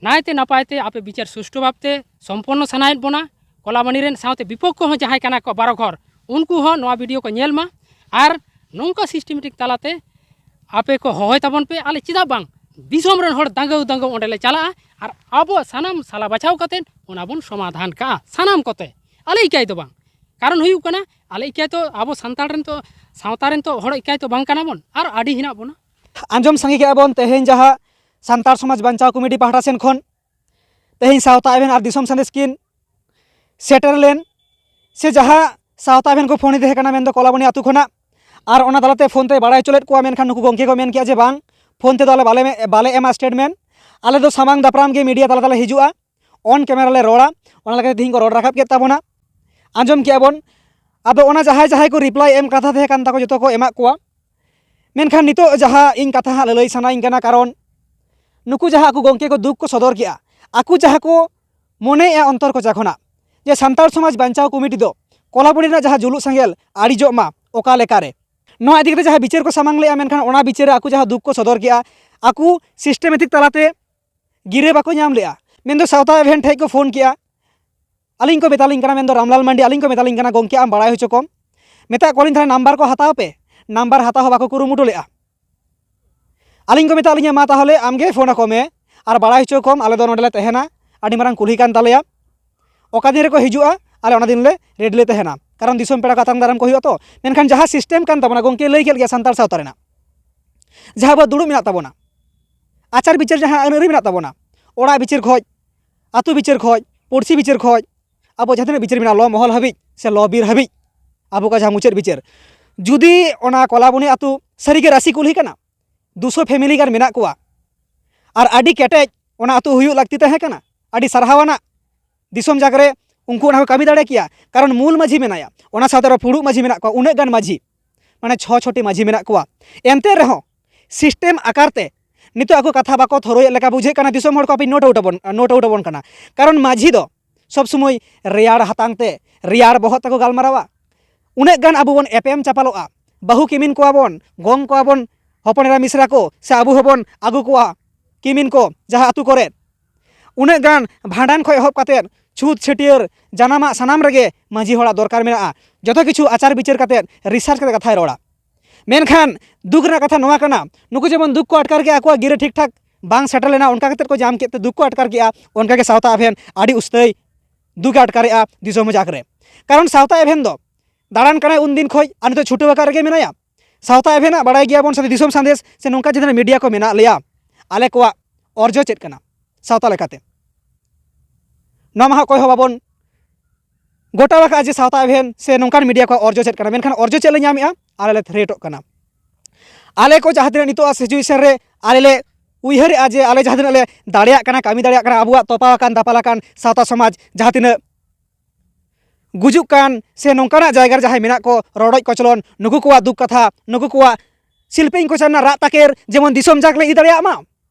ᱱᱟᱭᱛᱮ ᱱᱟᱯᱟᱭ ᱛᱮ ᱟᱯᱮ ᱵᱤᱪᱟᱹᱨ ᱥᱩᱥᱴᱷᱩ ᱵᱷᱟᱵᱽᱛᱮ ᱥᱚᱢᱯᱚᱱᱱᱚ ᱥᱟᱱᱟᱭᱮᱫ ᱵᱚᱱᱟ, ᱠᱚᱞᱟᱵᱟᱱᱤ ᱨᱮᱱ ᱥᱟᱶᱛᱮ ᱵᱤᱯᱚᱠᱠᱷᱚ ᱦᱚᱸ ᱡᱟᱦᱟᱸᱭ ᱠᱟᱱᱟ ᱠᱚ ᱵᱟᱨᱚ ᱜᱷᱚᱨ, ᱩᱱᱠᱩ ᱦᱚᱸ ᱱᱚᱣᱟ ᱵᱷᱤᱰᱤᱭᱳ ᱠᱚ ᱧᱮᱞ ᱢᱟ᱾ ᱟᱨ ᱱᱚᱝᱠᱟ ᱥᱤᱥᱴᱮᱢᱮᱴᱤᱠ ᱛᱟᱞᱟᱛᱮ ᱟᱯᱮ ᱠᱚ ᱦᱚᱦᱚᱭ ᱛᱟᱵᱚᱱ ᱯᱮ, ᱟᱞᱮ ᱪᱮᱫᱟᱜ ᱵᱟᱝ ᱫᱤᱥᱚᱢ ᱨᱮᱱ ᱦᱚᱲ ᱫᱟᱸᱜᱟᱣ ᱫᱟᱸᱜᱟᱣ ᱚᱸᱰᱮ ᱞᱮ ᱪᱟᱞᱟᱜᱼᱟ ᱟᱨ ᱟᱵᱚ ᱥᱟᱱᱟᱢ ᱥᱟᱞᱟ ᱵᱟᱪᱷᱟᱣ ᱠᱟᱛᱮᱫ ᱚᱱᱟ ᱵᱚᱱ ᱥᱚᱢᱟᱫᱷᱟᱱ ᱠᱟᱜᱼᱟ ᱥᱟᱱᱟᱢ ᱠᱚᱛᱮ, ᱟᱞᱮ ᱮᱠᱟᱭ ᱫᱚ ᱵᱟᱝ᱾ ᱠᱟᱨᱚᱱ ᱦᱩᱭᱩᱜ ᱠᱟᱱᱟ, ᱟᱞᱮ ᱮᱠᱟᱭ ᱛᱚ ᱟᱵᱚ ᱥᱟᱱᱛᱟᱲ ᱨᱮᱱ ᱛᱚ, ᱥᱟᱶᱛᱟ ᱨᱮᱱ ᱛᱚ ᱦᱚᱲ ᱮᱠᱟᱭ ᱛᱚ ᱵᱟᱝ ᱠᱟᱱᱟ ᱵᱚᱱ, ᱟᱨ ᱟᱹᱰᱤ ᱦᱮᱱᱟᱜ ᱵᱚᱱᱟ᱾ ᱟᱸᱡᱚᱢ ᱥᱟᱸᱜᱮ ᱠᱮᱜᱼᱟ ᱵᱚᱱ ᱛᱮᱦᱮᱧ ᱡᱟᱦᱟᱸ ᱥᱟᱱᱛᱟᱲ ᱥᱚᱢᱟᱡᱽ ᱵᱟᱧᱪᱟᱣ ᱠᱚᱢᱤᱴᱤ ᱯᱟᱦᱴᱟ ᱥᱮᱱ ᱠᱷᱚᱱ ᱛᱮᱦᱮᱧ ᱥᱟᱶᱛᱟ ᱮᱵᱷᱮᱱ ᱟᱨ ᱫᱤᱥᱚᱢ ᱥᱟᱸᱫᱮᱥ ᱠᱤᱱ ᱥᱮᱴᱮᱨ ᱞᱮᱱ, ᱥᱮ ᱡᱟᱦᱟᱸ ᱥᱟᱶᱛᱟ ᱮᱵᱷᱮᱱ ᱠᱚ ᱯᱷᱳᱱ ᱤᱫᱤ ᱠᱟᱱᱟ, ᱢᱮᱱᱫᱚ ᱠᱚᱞᱟᱵᱚᱱᱤ ᱟᱹᱛᱩ ᱠᱷᱚᱱᱟᱜ, ᱟᱨ ᱚᱱᱟ ᱛᱟᱞᱟᱛᱮ ᱯᱷᱳᱱ ᱛᱮ ᱵᱟᱲᱟᱭ ᱦᱚᱪᱚ ᱞᱮᱫ ᱠᱚᱣᱟ, ᱢᱮᱱᱠᱷᱟᱱ ᱱᱩᱠᱩ ᱜᱚᱢᱠᱮ ᱠᱚ ᱢᱮᱱ ᱠᱮᱜᱼᱟ ᱡᱮ, "ᱵᱟᱝ, ᱯᱷᱳᱱ ᱛᱮᱫᱚ ᱟᱞᱮ ᱵᱟᱞᱮ, ᱵᱟᱞᱮ ᱮᱢᱟ ᱥᱴᱮᱴᱢᱮᱱᱴ, ᱟᱞᱮ ᱫᱚ ᱥᱟᱢᱟᱝ ᱫᱟᱯᱨᱟᱢ ᱜᱮ ᱢᱤᱰᱤᱭᱟ ᱛᱟᱞᱟ ᱛᱮᱞᱮ ᱦᱤᱡᱩᱜᱼᱟ, ᱚᱱ ᱠᱮᱢᱮᱨᱟ ᱞᱮ ᱨᱚᱲᱟ᱾" ᱚᱱᱟ ᱞᱮᱠᱟᱛᱮ ᱛᱮᱦᱮᱧ ᱠᱚ ᱨᱚᱲ ᱨᱟᱠᱟᱵ ᱠᱮᱫ ᱛᱟᱵᱚᱱᱟ᱾ ᱟᱸᱡᱚᱢ ᱠᱮᱜᱼᱟ ᱵᱚᱱ, ᱟᱫᱚ ᱚᱱᱟ ᱡᱟᱦᱟᱸᱭ ᱡᱟᱦᱟᱸᱭ ᱠᱚ ᱨᱤᱯᱞᱟᱭ ᱮᱢ ᱠᱟᱛᱷᱟ ᱛᱟᱦᱮᱸ ᱠᱟᱱ ᱛᱟᱠᱚ, ᱡᱚᱛᱚ ᱠᱚ ᱮᱢᱟᱜ ᱠᱚᱣᱟ᱾ ᱢᱮᱱᱠᱷᱟᱱ ᱱᱤᱛᱚᱜ ᱡᱟᱦᱟᱸ ᱤᱧ ᱠᱟᱛᱷᱟ ᱦᱟᱸᱜ ᱞᱟᱹᱞᱟᱹᱭ ᱥᱟᱱᱟᱧ ᱠᱟᱱᱟ, ᱠᱟᱨᱚᱱ ᱱᱩᱠᱩ ᱡᱟᱦᱟᱸ ᱟᱠᱚ ᱜᱚᱢᱠᱮ ᱠᱚ ᱫᱩᱠ ᱠᱚ ᱥᱚᱫᱚᱨ ᱠᱮᱜᱼᱟ, ᱟᱠᱚ ᱡᱟᱦᱟᱸ ᱠᱚ ᱢᱚᱱᱮᱭᱮᱜᱼᱟ ᱚᱱᱛᱚᱨ ᱠᱚᱪᱟ ᱠᱷᱚᱱᱟᱜ ᱡᱮ ᱥᱟᱱᱛᱟᱲ ᱥᱚᱢᱟᱡᱽ ᱵᱟᱧᱪᱟᱣ ᱠᱚᱢᱤᱴᱤ ᱫᱚ ᱠᱚᱞᱟᱵᱚᱱᱤ ᱨᱮᱱᱟᱜ ᱡᱟᱦᱟᱸ ᱡᱩᱞᱩᱜ ᱥᱮᱸᱜᱮᱞ ᱟᱹᱲᱤᱡᱚᱜ ᱢᱟ, ᱚᱠᱟ ᱞᱮᱠᱟᱨᱮ ᱱᱚᱣᱟ ᱤᱫᱤ ᱠᱟᱛᱮ ᱡᱟᱦᱟᱸ ᱵᱤᱪᱟᱹᱨ ᱠᱚ ᱥᱟᱢᱟᱝ ᱞᱮᱜᱼᱟ, ᱢᱮᱱᱠᱷᱟᱱ ᱚᱱᱟ ᱵᱤᱪᱟᱹᱨ ᱨᱮ ᱟᱠᱚ ᱡᱟᱦᱟᱸ ᱫᱩᱠ ᱠᱚ ᱥᱚᱫᱚᱨ ᱠᱮᱜᱼᱟ, ᱟᱠᱚ ᱥᱤᱥᱴᱮᱢᱮᱴᱤᱠ ᱛᱟᱞᱟᱛᱮ ᱜᱤᱨᱟᱹ ᱵᱟᱠᱚ ᱧᱟᱢ ᱞᱮᱜᱼᱟ᱾ ᱢᱮᱱᱫᱚ ᱥᱟᱶᱛᱟ ᱮᱵᱷᱮᱱ ᱴᱷᱮᱡ ᱠᱚ ᱯᱷᱳᱱ ᱠᱮᱜᱼᱟ, ᱟᱹᱞᱤᱧ ᱠᱚ ᱢᱮᱛᱟᱞᱤᱧ ᱠᱟᱱᱟ, ᱢᱮᱱᱫᱚ ᱨᱟᱢᱞᱟᱞ ᱢᱟᱱᱰᱤ, ᱟᱹᱞᱤᱧ ᱠᱚ ᱢᱮᱛᱟᱞᱤᱧ ᱠᱟᱱᱟ, "ᱜᱚᱢᱠᱮ, ᱟᱢ ᱵᱟᱲᱟᱭ ᱦᱚᱪᱚ ᱠᱚᱢ᱾" ᱢᱮᱛᱟᱜ ᱠᱚᱣᱟᱞᱤᱧ, "ᱛᱟᱦᱞᱮ ᱱᱟᱢᱵᱟᱨ ᱠᱚ ᱦᱟᱛᱟᱣ ᱯᱮ᱾" ᱱᱟᱢᱵᱟᱨ ᱦᱟᱛᱟᱣ ᱦᱚᱸ ᱵᱟᱠᱚ ᱠᱩᱨᱩᱢᱩᱴᱩ ᱞᱮᱜᱼᱟ᱾ ᱟᱹᱞᱤᱧ ᱠᱚ ᱢᱮᱛᱟᱜ ᱞᱤᱧᱟ, "ᱢᱟ ᱛᱟᱦᱚᱞᱮ ᱟᱢᱜᱮ ᱯᱷᱳᱱ ᱟᱠᱚ ᱢᱮ ᱟᱨ ᱵᱟᱲᱟᱭ ᱦᱚᱪᱚ ᱠᱚᱢ, ᱟᱞᱮ ᱫᱚ ᱱᱚᱸᱰᱮ ᱞᱮ ᱛᱟᱦᱮᱱᱟ, ᱟᱹᱰᱤ ᱢᱟᱨᱟᱝ ᱠᱩᱞᱦᱤ ᱠᱟᱱ ᱛᱟᱞᱮᱭᱟ, ᱚᱠᱟ ᱫᱤᱱ ᱨᱮᱠᱚ ᱦᱤᱡᱩᱜᱼᱟ, ᱟᱞᱮ ᱚᱱᱟ ᱫᱤᱱ ᱞᱮ ᱨᱮᱰᱤ ᱞᱮ ᱛᱟᱦᱮᱱᱟ, ᱠᱟᱨᱚᱱ ᱫᱤᱥᱚᱢ ᱯᱮᱲᱟ ᱠᱚ ᱟᱛᱟᱝ ᱫᱟᱨᱟᱢ ᱠᱚ ᱦᱩᱭᱩᱜᱼᱟ ᱛᱚ᱾" ᱢᱮᱱᱠᱷᱟᱱ ᱡᱟᱦᱟᱸ ᱥᱤᱥᱴᱮᱢ ᱠᱟᱱ ᱛᱟᱵᱚᱱᱟ, ᱜᱚᱢᱠᱮ ᱞᱟᱹᱭ ᱠᱮᱫ ᱜᱮᱭᱟ, ᱥᱟᱱᱛᱟᱲ ᱥᱟᱶᱛᱟ ᱨᱮᱱᱟᱜ ᱡᱟᱦᱟᱸ ᱟᱵᱚᱣᱟᱜ ᱫᱩᱲᱩᱵ ᱢᱮᱱᱟᱜ ᱛᱟᱵᱚᱱᱟ, ᱟᱪᱟᱨ ᱵᱤᱪᱟᱹᱨ ᱡᱟᱦᱟᱸ ᱟᱹᱱ ᱟᱹᱨᱤ ᱢᱮᱱᱟᱜ ᱛᱟᱵᱚᱱᱟ, ᱚᱲᱟᱜ ᱵᱤᱪᱟᱹᱨ ᱠᱷᱚᱡ, ᱟᱹᱛᱩ ᱵᱤᱪᱟᱹᱨ ᱠᱷᱚᱡ, ᱯᱩᱲᱥᱤ ᱵᱤᱪᱟᱹᱨ ᱠᱷᱚᱡ, ᱟᱵᱚ ᱡᱟᱦᱟᱸ ᱛᱤᱱᱟᱹᱜ ᱵᱤᱪᱟᱹᱨ ᱢᱮᱱᱟᱜᱼᱟ, ᱞᱚ ᱢᱚᱦᱚᱞ ᱦᱟᱹᱵᱤᱡ ᱥᱮ ᱞᱚ ᱵᱤᱨ ᱦᱟᱹᱵᱤᱡ, ᱟᱵᱚ ᱠᱚ ᱡᱟᱦᱟᱸ ᱢᱩᱪᱟᱹᱫ ᱵᱤᱪᱟᱹᱨ, ᱡᱩᱫᱤ ᱚᱱᱟ ᱠᱚᱞᱟᱵᱚᱱᱤ ᱟᱹᱛᱩ ᱥᱟᱹᱨᱤᱜᱮ ᱨᱟᱹᱥᱤ ᱠᱩᱞᱦᱤ ᱠᱟᱱᱟ, ᱫᱩᱥᱚ ᱯᱷᱮᱢᱮᱞᱤ ᱜᱟᱱ ᱢᱮᱱᱟᱜ ᱠᱚᱣᱟ, ᱟᱨ ᱟᱹᱰᱤ ᱠᱮᱴᱮᱡ ᱚᱱᱟ ᱟᱹᱛᱩ ᱦᱩᱭᱩᱜ ᱞᱟᱹᱠᱛᱤ ᱛᱟᱦᱮᱸ ᱠᱟᱱᱟ, ᱟᱹᱰᱤ ᱥᱟᱨᱦᱟᱣ ᱟᱱᱟᱜ᱾ ᱫᱤᱥᱚᱢ ᱡᱟᱠ ᱨᱮ ᱩᱱᱠᱩ ᱚᱱᱟ ᱠᱚ ᱠᱟᱹᱢᱤ ᱫᱟᱲᱮ ᱠᱮᱭᱟ, ᱠᱟᱨᱚᱱ ᱢᱩᱞ ᱢᱟᱹᱡᱷᱤ ᱢᱮᱱᱟᱭᱟ, ᱚᱱᱟ ᱥᱟᱶᱛᱮ ᱟᱨᱚ ᱯᱷᱩᱲᱩᱜ ᱢᱟᱹᱡᱷᱤ ᱢᱮᱱᱟᱜ ᱠᱚᱣᱟ, ᱩᱱᱟᱹᱜ ᱜᱟᱱ ᱢᱟᱹᱡᱷᱤ, ᱢᱟᱱᱮ ᱪᱷᱚ ᱪᱷᱚᱴᱤ ᱢᱟᱹᱡᱷᱤ ᱢᱮᱱᱟᱜ ᱠᱚᱣᱟ᱾ ᱮᱱᱛᱮ ᱨᱮᱦᱚᱸ ᱥᱤᱥᱴᱮᱢ ᱟᱠᱟᱨ ᱛᱮ ᱱᱤᱛᱚᱜ ᱟᱠᱚ ᱠᱟᱛᱷᱟ ᱵᱟᱠᱚ ᱛᱷᱚᱨᱚᱭᱮᱫ ᱞᱮᱠᱟ ᱵᱩᱡᱷᱟᱹᱜ ᱠᱟᱱᱟ᱾ ᱫᱤᱥᱚᱢ ᱦᱚᱲ ᱠᱚ ᱟᱯᱮ ᱱᱳᱴ ᱟᱣᱩᱴ ᱟᱵᱚᱱ, ᱱᱳᱴ ᱟᱣᱩᱴ ᱟᱵᱚᱱ ᱠᱟᱱᱟ, ᱠᱟᱨᱚᱱ ᱢᱟᱹᱡᱷᱤ ᱫᱚ ᱥᱚᱵᱽ ᱥᱚᱢᱚᱭ ᱨᱮᱭᱟᱲ ᱦᱟᱛᱟᱝ ᱛᱮ, ᱨᱮᱭᱟᱲ ᱵᱚᱦᱚᱜ ᱛᱮᱠᱚ ᱜᱟᱞᱢᱟᱨᱟᱣᱟ᱾ ᱩᱱᱟᱹᱜ ᱜᱟᱱ ᱟᱵᱚ ᱵᱚᱱ ᱮᱯᱮᱢ ᱪᱟᱯᱟᱞᱚᱜᱼᱟ, ᱵᱟᱹᱦᱩ ᱠᱤᱢᱤᱱ ᱠᱚᱣᱟ ᱵᱚᱱ, ᱜᱚᱝ ᱠᱚᱣᱟ ᱵᱚᱱ ᱦᱚᱯᱚᱱ ᱮᱨᱟ ᱢᱤᱥᱨᱟ ᱠᱚ, ᱥᱮ ᱟᱵᱚ ᱦᱚᱸᱵᱚᱱ ᱟᱹᱜᱩ ᱠᱚᱣᱟ ᱠᱤᱢᱤᱱ ᱠᱚ ᱡᱟᱦᱟᱸ ᱟᱹᱛᱩ ᱠᱚᱨᱮ᱾ ᱩᱱᱟᱹᱜ ᱜᱟᱱ ᱵᱷᱟᱸᱰᱟᱱ ᱠᱷᱚᱱ ᱮᱦᱚᱵ ᱠᱟᱛᱮᱫ ᱪᱷᱩᱛ ᱪᱷᱟᱹᱴᱭᱟᱹᱨ ᱡᱟᱱᱟᱢᱟᱜ ᱥᱟᱱᱟᱢ ᱨᱮᱜᱮ ᱢᱟᱹᱡᱷᱤ ᱦᱚᱲᱟᱜ ᱫᱚᱨᱠᱟᱨ ᱢᱮᱱᱟᱜᱼᱟ᱾ ᱡᱚᱛᱚ ᱠᱤᱪᱷᱩ ᱟᱪᱟᱨ ᱵᱤᱪᱟᱹᱨ ᱠᱟᱛᱮᱫ ᱨᱤᱥᱟᱨᱪ ᱠᱟᱛᱮᱫ ᱠᱟᱛᱷᱟᱭ ᱨᱚᱲᱟ᱾ ᱢᱮᱱᱠᱷᱟᱱ ᱫᱩᱠ ᱨᱮᱱᱟᱜ ᱠᱟᱛᱷᱟ ᱱᱚᱣᱟ ᱠᱟᱱᱟ, ᱱᱩᱠᱩ ᱡᱮᱢᱚᱱ ᱫᱩᱠ ᱠᱚ ᱟᱴᱠᱟᱨ ᱠᱮᱜᱼᱟ, ᱟᱠᱚᱣᱟᱜ ᱜᱤᱨᱟᱹ ᱴᱷᱤᱠ ᱴᱷᱟᱠ ᱵᱟᱝ ᱥᱮᱴᱮᱨ ᱞᱮᱱᱟ, ᱚᱱᱠᱟ ᱠᱟᱛᱮᱫ ᱠᱚ ᱧᱟᱢ ᱠᱮᱫ ᱛᱮ ᱫᱩᱠ ᱠᱚ ᱟᱴᱠᱟᱨ ᱠᱮᱜᱼᱟ, ᱚᱱᱠᱟᱜᱮ ᱥᱟᱶᱛᱟ ᱟᱵᱷᱮᱱ ᱟᱹᱰᱤ ᱩᱥᱛᱟᱹᱭ ᱫᱩᱠ ᱮ ᱟᱴᱠᱟᱨᱮᱜᱼᱟ ᱫᱤᱥᱚᱢ ᱡᱟᱠ ᱨᱮ᱾ ᱠᱟᱨᱚᱱ ᱥᱟᱶᱛᱟ ᱟᱵᱷᱮᱱ ᱫᱚ ᱫᱟᱬᱟᱱ ᱠᱟᱱᱟᱭ ᱩᱱ ᱫᱤᱱ ᱠᱷᱚᱱ, ᱟᱨ ᱱᱤᱛᱚᱜ ᱪᱷᱩᱴᱟᱹᱣ ᱟᱠᱟᱫ ᱨᱮᱜᱮ ᱢᱮᱱᱟᱭᱟ᱾ ᱥᱟᱶᱛᱟ ᱟᱵᱷᱮᱱᱟᱜ ᱵᱟᱲᱟᱭ ᱜᱮᱭᱟᱵᱚᱱ, ᱥᱟᱶᱛᱮ ᱫᱤᱥᱚᱢ ᱥᱟᱸᱫᱮᱥ ᱥᱮ ᱱᱚᱝᱠᱟ ᱡᱟᱦᱟᱸ ᱢᱤᱰᱤᱭᱟ ᱠᱚ ᱢᱮᱱᱟᱜ ᱞᱮᱭᱟ, ᱟᱞᱮ ᱠᱚᱣᱟᱜ ᱚᱨᱡᱚ ᱪᱮᱫ ᱠᱟᱱᱟ ᱥᱟᱶᱛᱟ ᱞᱮᱠᱟᱛᱮ? ᱱᱚᱣᱟ ᱢᱟ ᱦᱟᱸᱜ ᱚᱠᱚᱭ ᱦᱚᱸ ᱵᱟᱵᱚᱱ ᱜᱚᱴᱟ ᱟᱠᱟᱫᱼᱟ ᱡᱮ ᱥᱟᱶᱛᱟ ᱟᱵᱷᱮᱱ ᱥᱮ ᱱᱚᱝᱠᱟᱱ ᱢᱤᱰᱤᱭᱟ ᱠᱚᱣᱟᱜ ᱚᱨᱡᱚ ᱪᱮᱫ ᱠᱟᱱᱟ, ᱢᱮᱱᱠᱷᱟᱱ ᱚᱨᱡᱚ ᱪᱮᱫ ᱞᱮ ᱧᱟᱢᱮᱜᱼᱟ? ᱟᱞᱮ ᱞᱮ ᱛᱷᱨᱮᱴᱚᱜ ᱠᱟᱱᱟ᱾ ᱟᱞᱮ ᱠᱚ ᱡᱟᱦᱟᱸ ᱛᱤᱱᱟᱹᱜ ᱱᱤᱛᱚᱜ ᱥᱤᱪᱩᱭᱮᱥᱚᱱ ᱨᱮ ᱟᱞᱮ ᱞᱮ ᱩᱭᱦᱟᱹᱨᱮᱜᱼᱟ ᱡᱮ ᱟᱞᱮ ᱡᱟᱦᱟᱸ ᱛᱤᱱᱟᱹᱜ ᱞᱮ ᱫᱟᱲᱮᱭᱟᱜ ᱠᱟᱱᱟ, ᱠᱟᱹᱢᱤ ᱫᱟᱲᱮᱭᱟᱜ ᱠᱟᱱᱟ, ᱟᱵᱚᱣᱟᱜ ᱛᱚᱯᱟ ᱟᱠᱟᱱ ᱫᱟᱯᱟᱞ ᱟᱠᱟᱱ ᱥᱟᱶᱛᱟ ᱥᱚᱢᱟᱡᱽ ᱡᱟᱦᱟᱸ ᱛᱤᱱᱟᱹᱜ ᱜᱩᱡᱩᱜ ᱠᱟᱱ ᱥᱮ ᱱᱚᱝᱠᱟᱱᱟᱜ ᱡᱟᱭᱜᱟ ᱨᱮ ᱡᱟᱦᱟᱸᱭ ᱢᱮᱱᱟᱜ ᱠᱚ, ᱨᱚᱰᱚᱡ ᱠᱚᱪᱞᱚᱱ, ᱱᱩᱠᱩ ᱠᱚᱣᱟᱜ ᱫᱩᱠ ᱠᱟᱛᱷᱟ, ᱱᱩᱠᱩ ᱠᱚᱣᱟᱜ ᱥᱤᱞᱯᱤᱧ ᱠᱚᱪᱟ ᱨᱮᱱᱟᱜ ᱨᱟᱜ ᱛᱟᱠᱮᱨ ᱡᱮᱢᱚᱱ ᱫᱤᱥᱚᱢ ᱡᱟᱠ ᱞᱮ ᱤᱫᱤ ᱫᱟᱲᱮᱭᱟᱜ ᱢᱟ᱾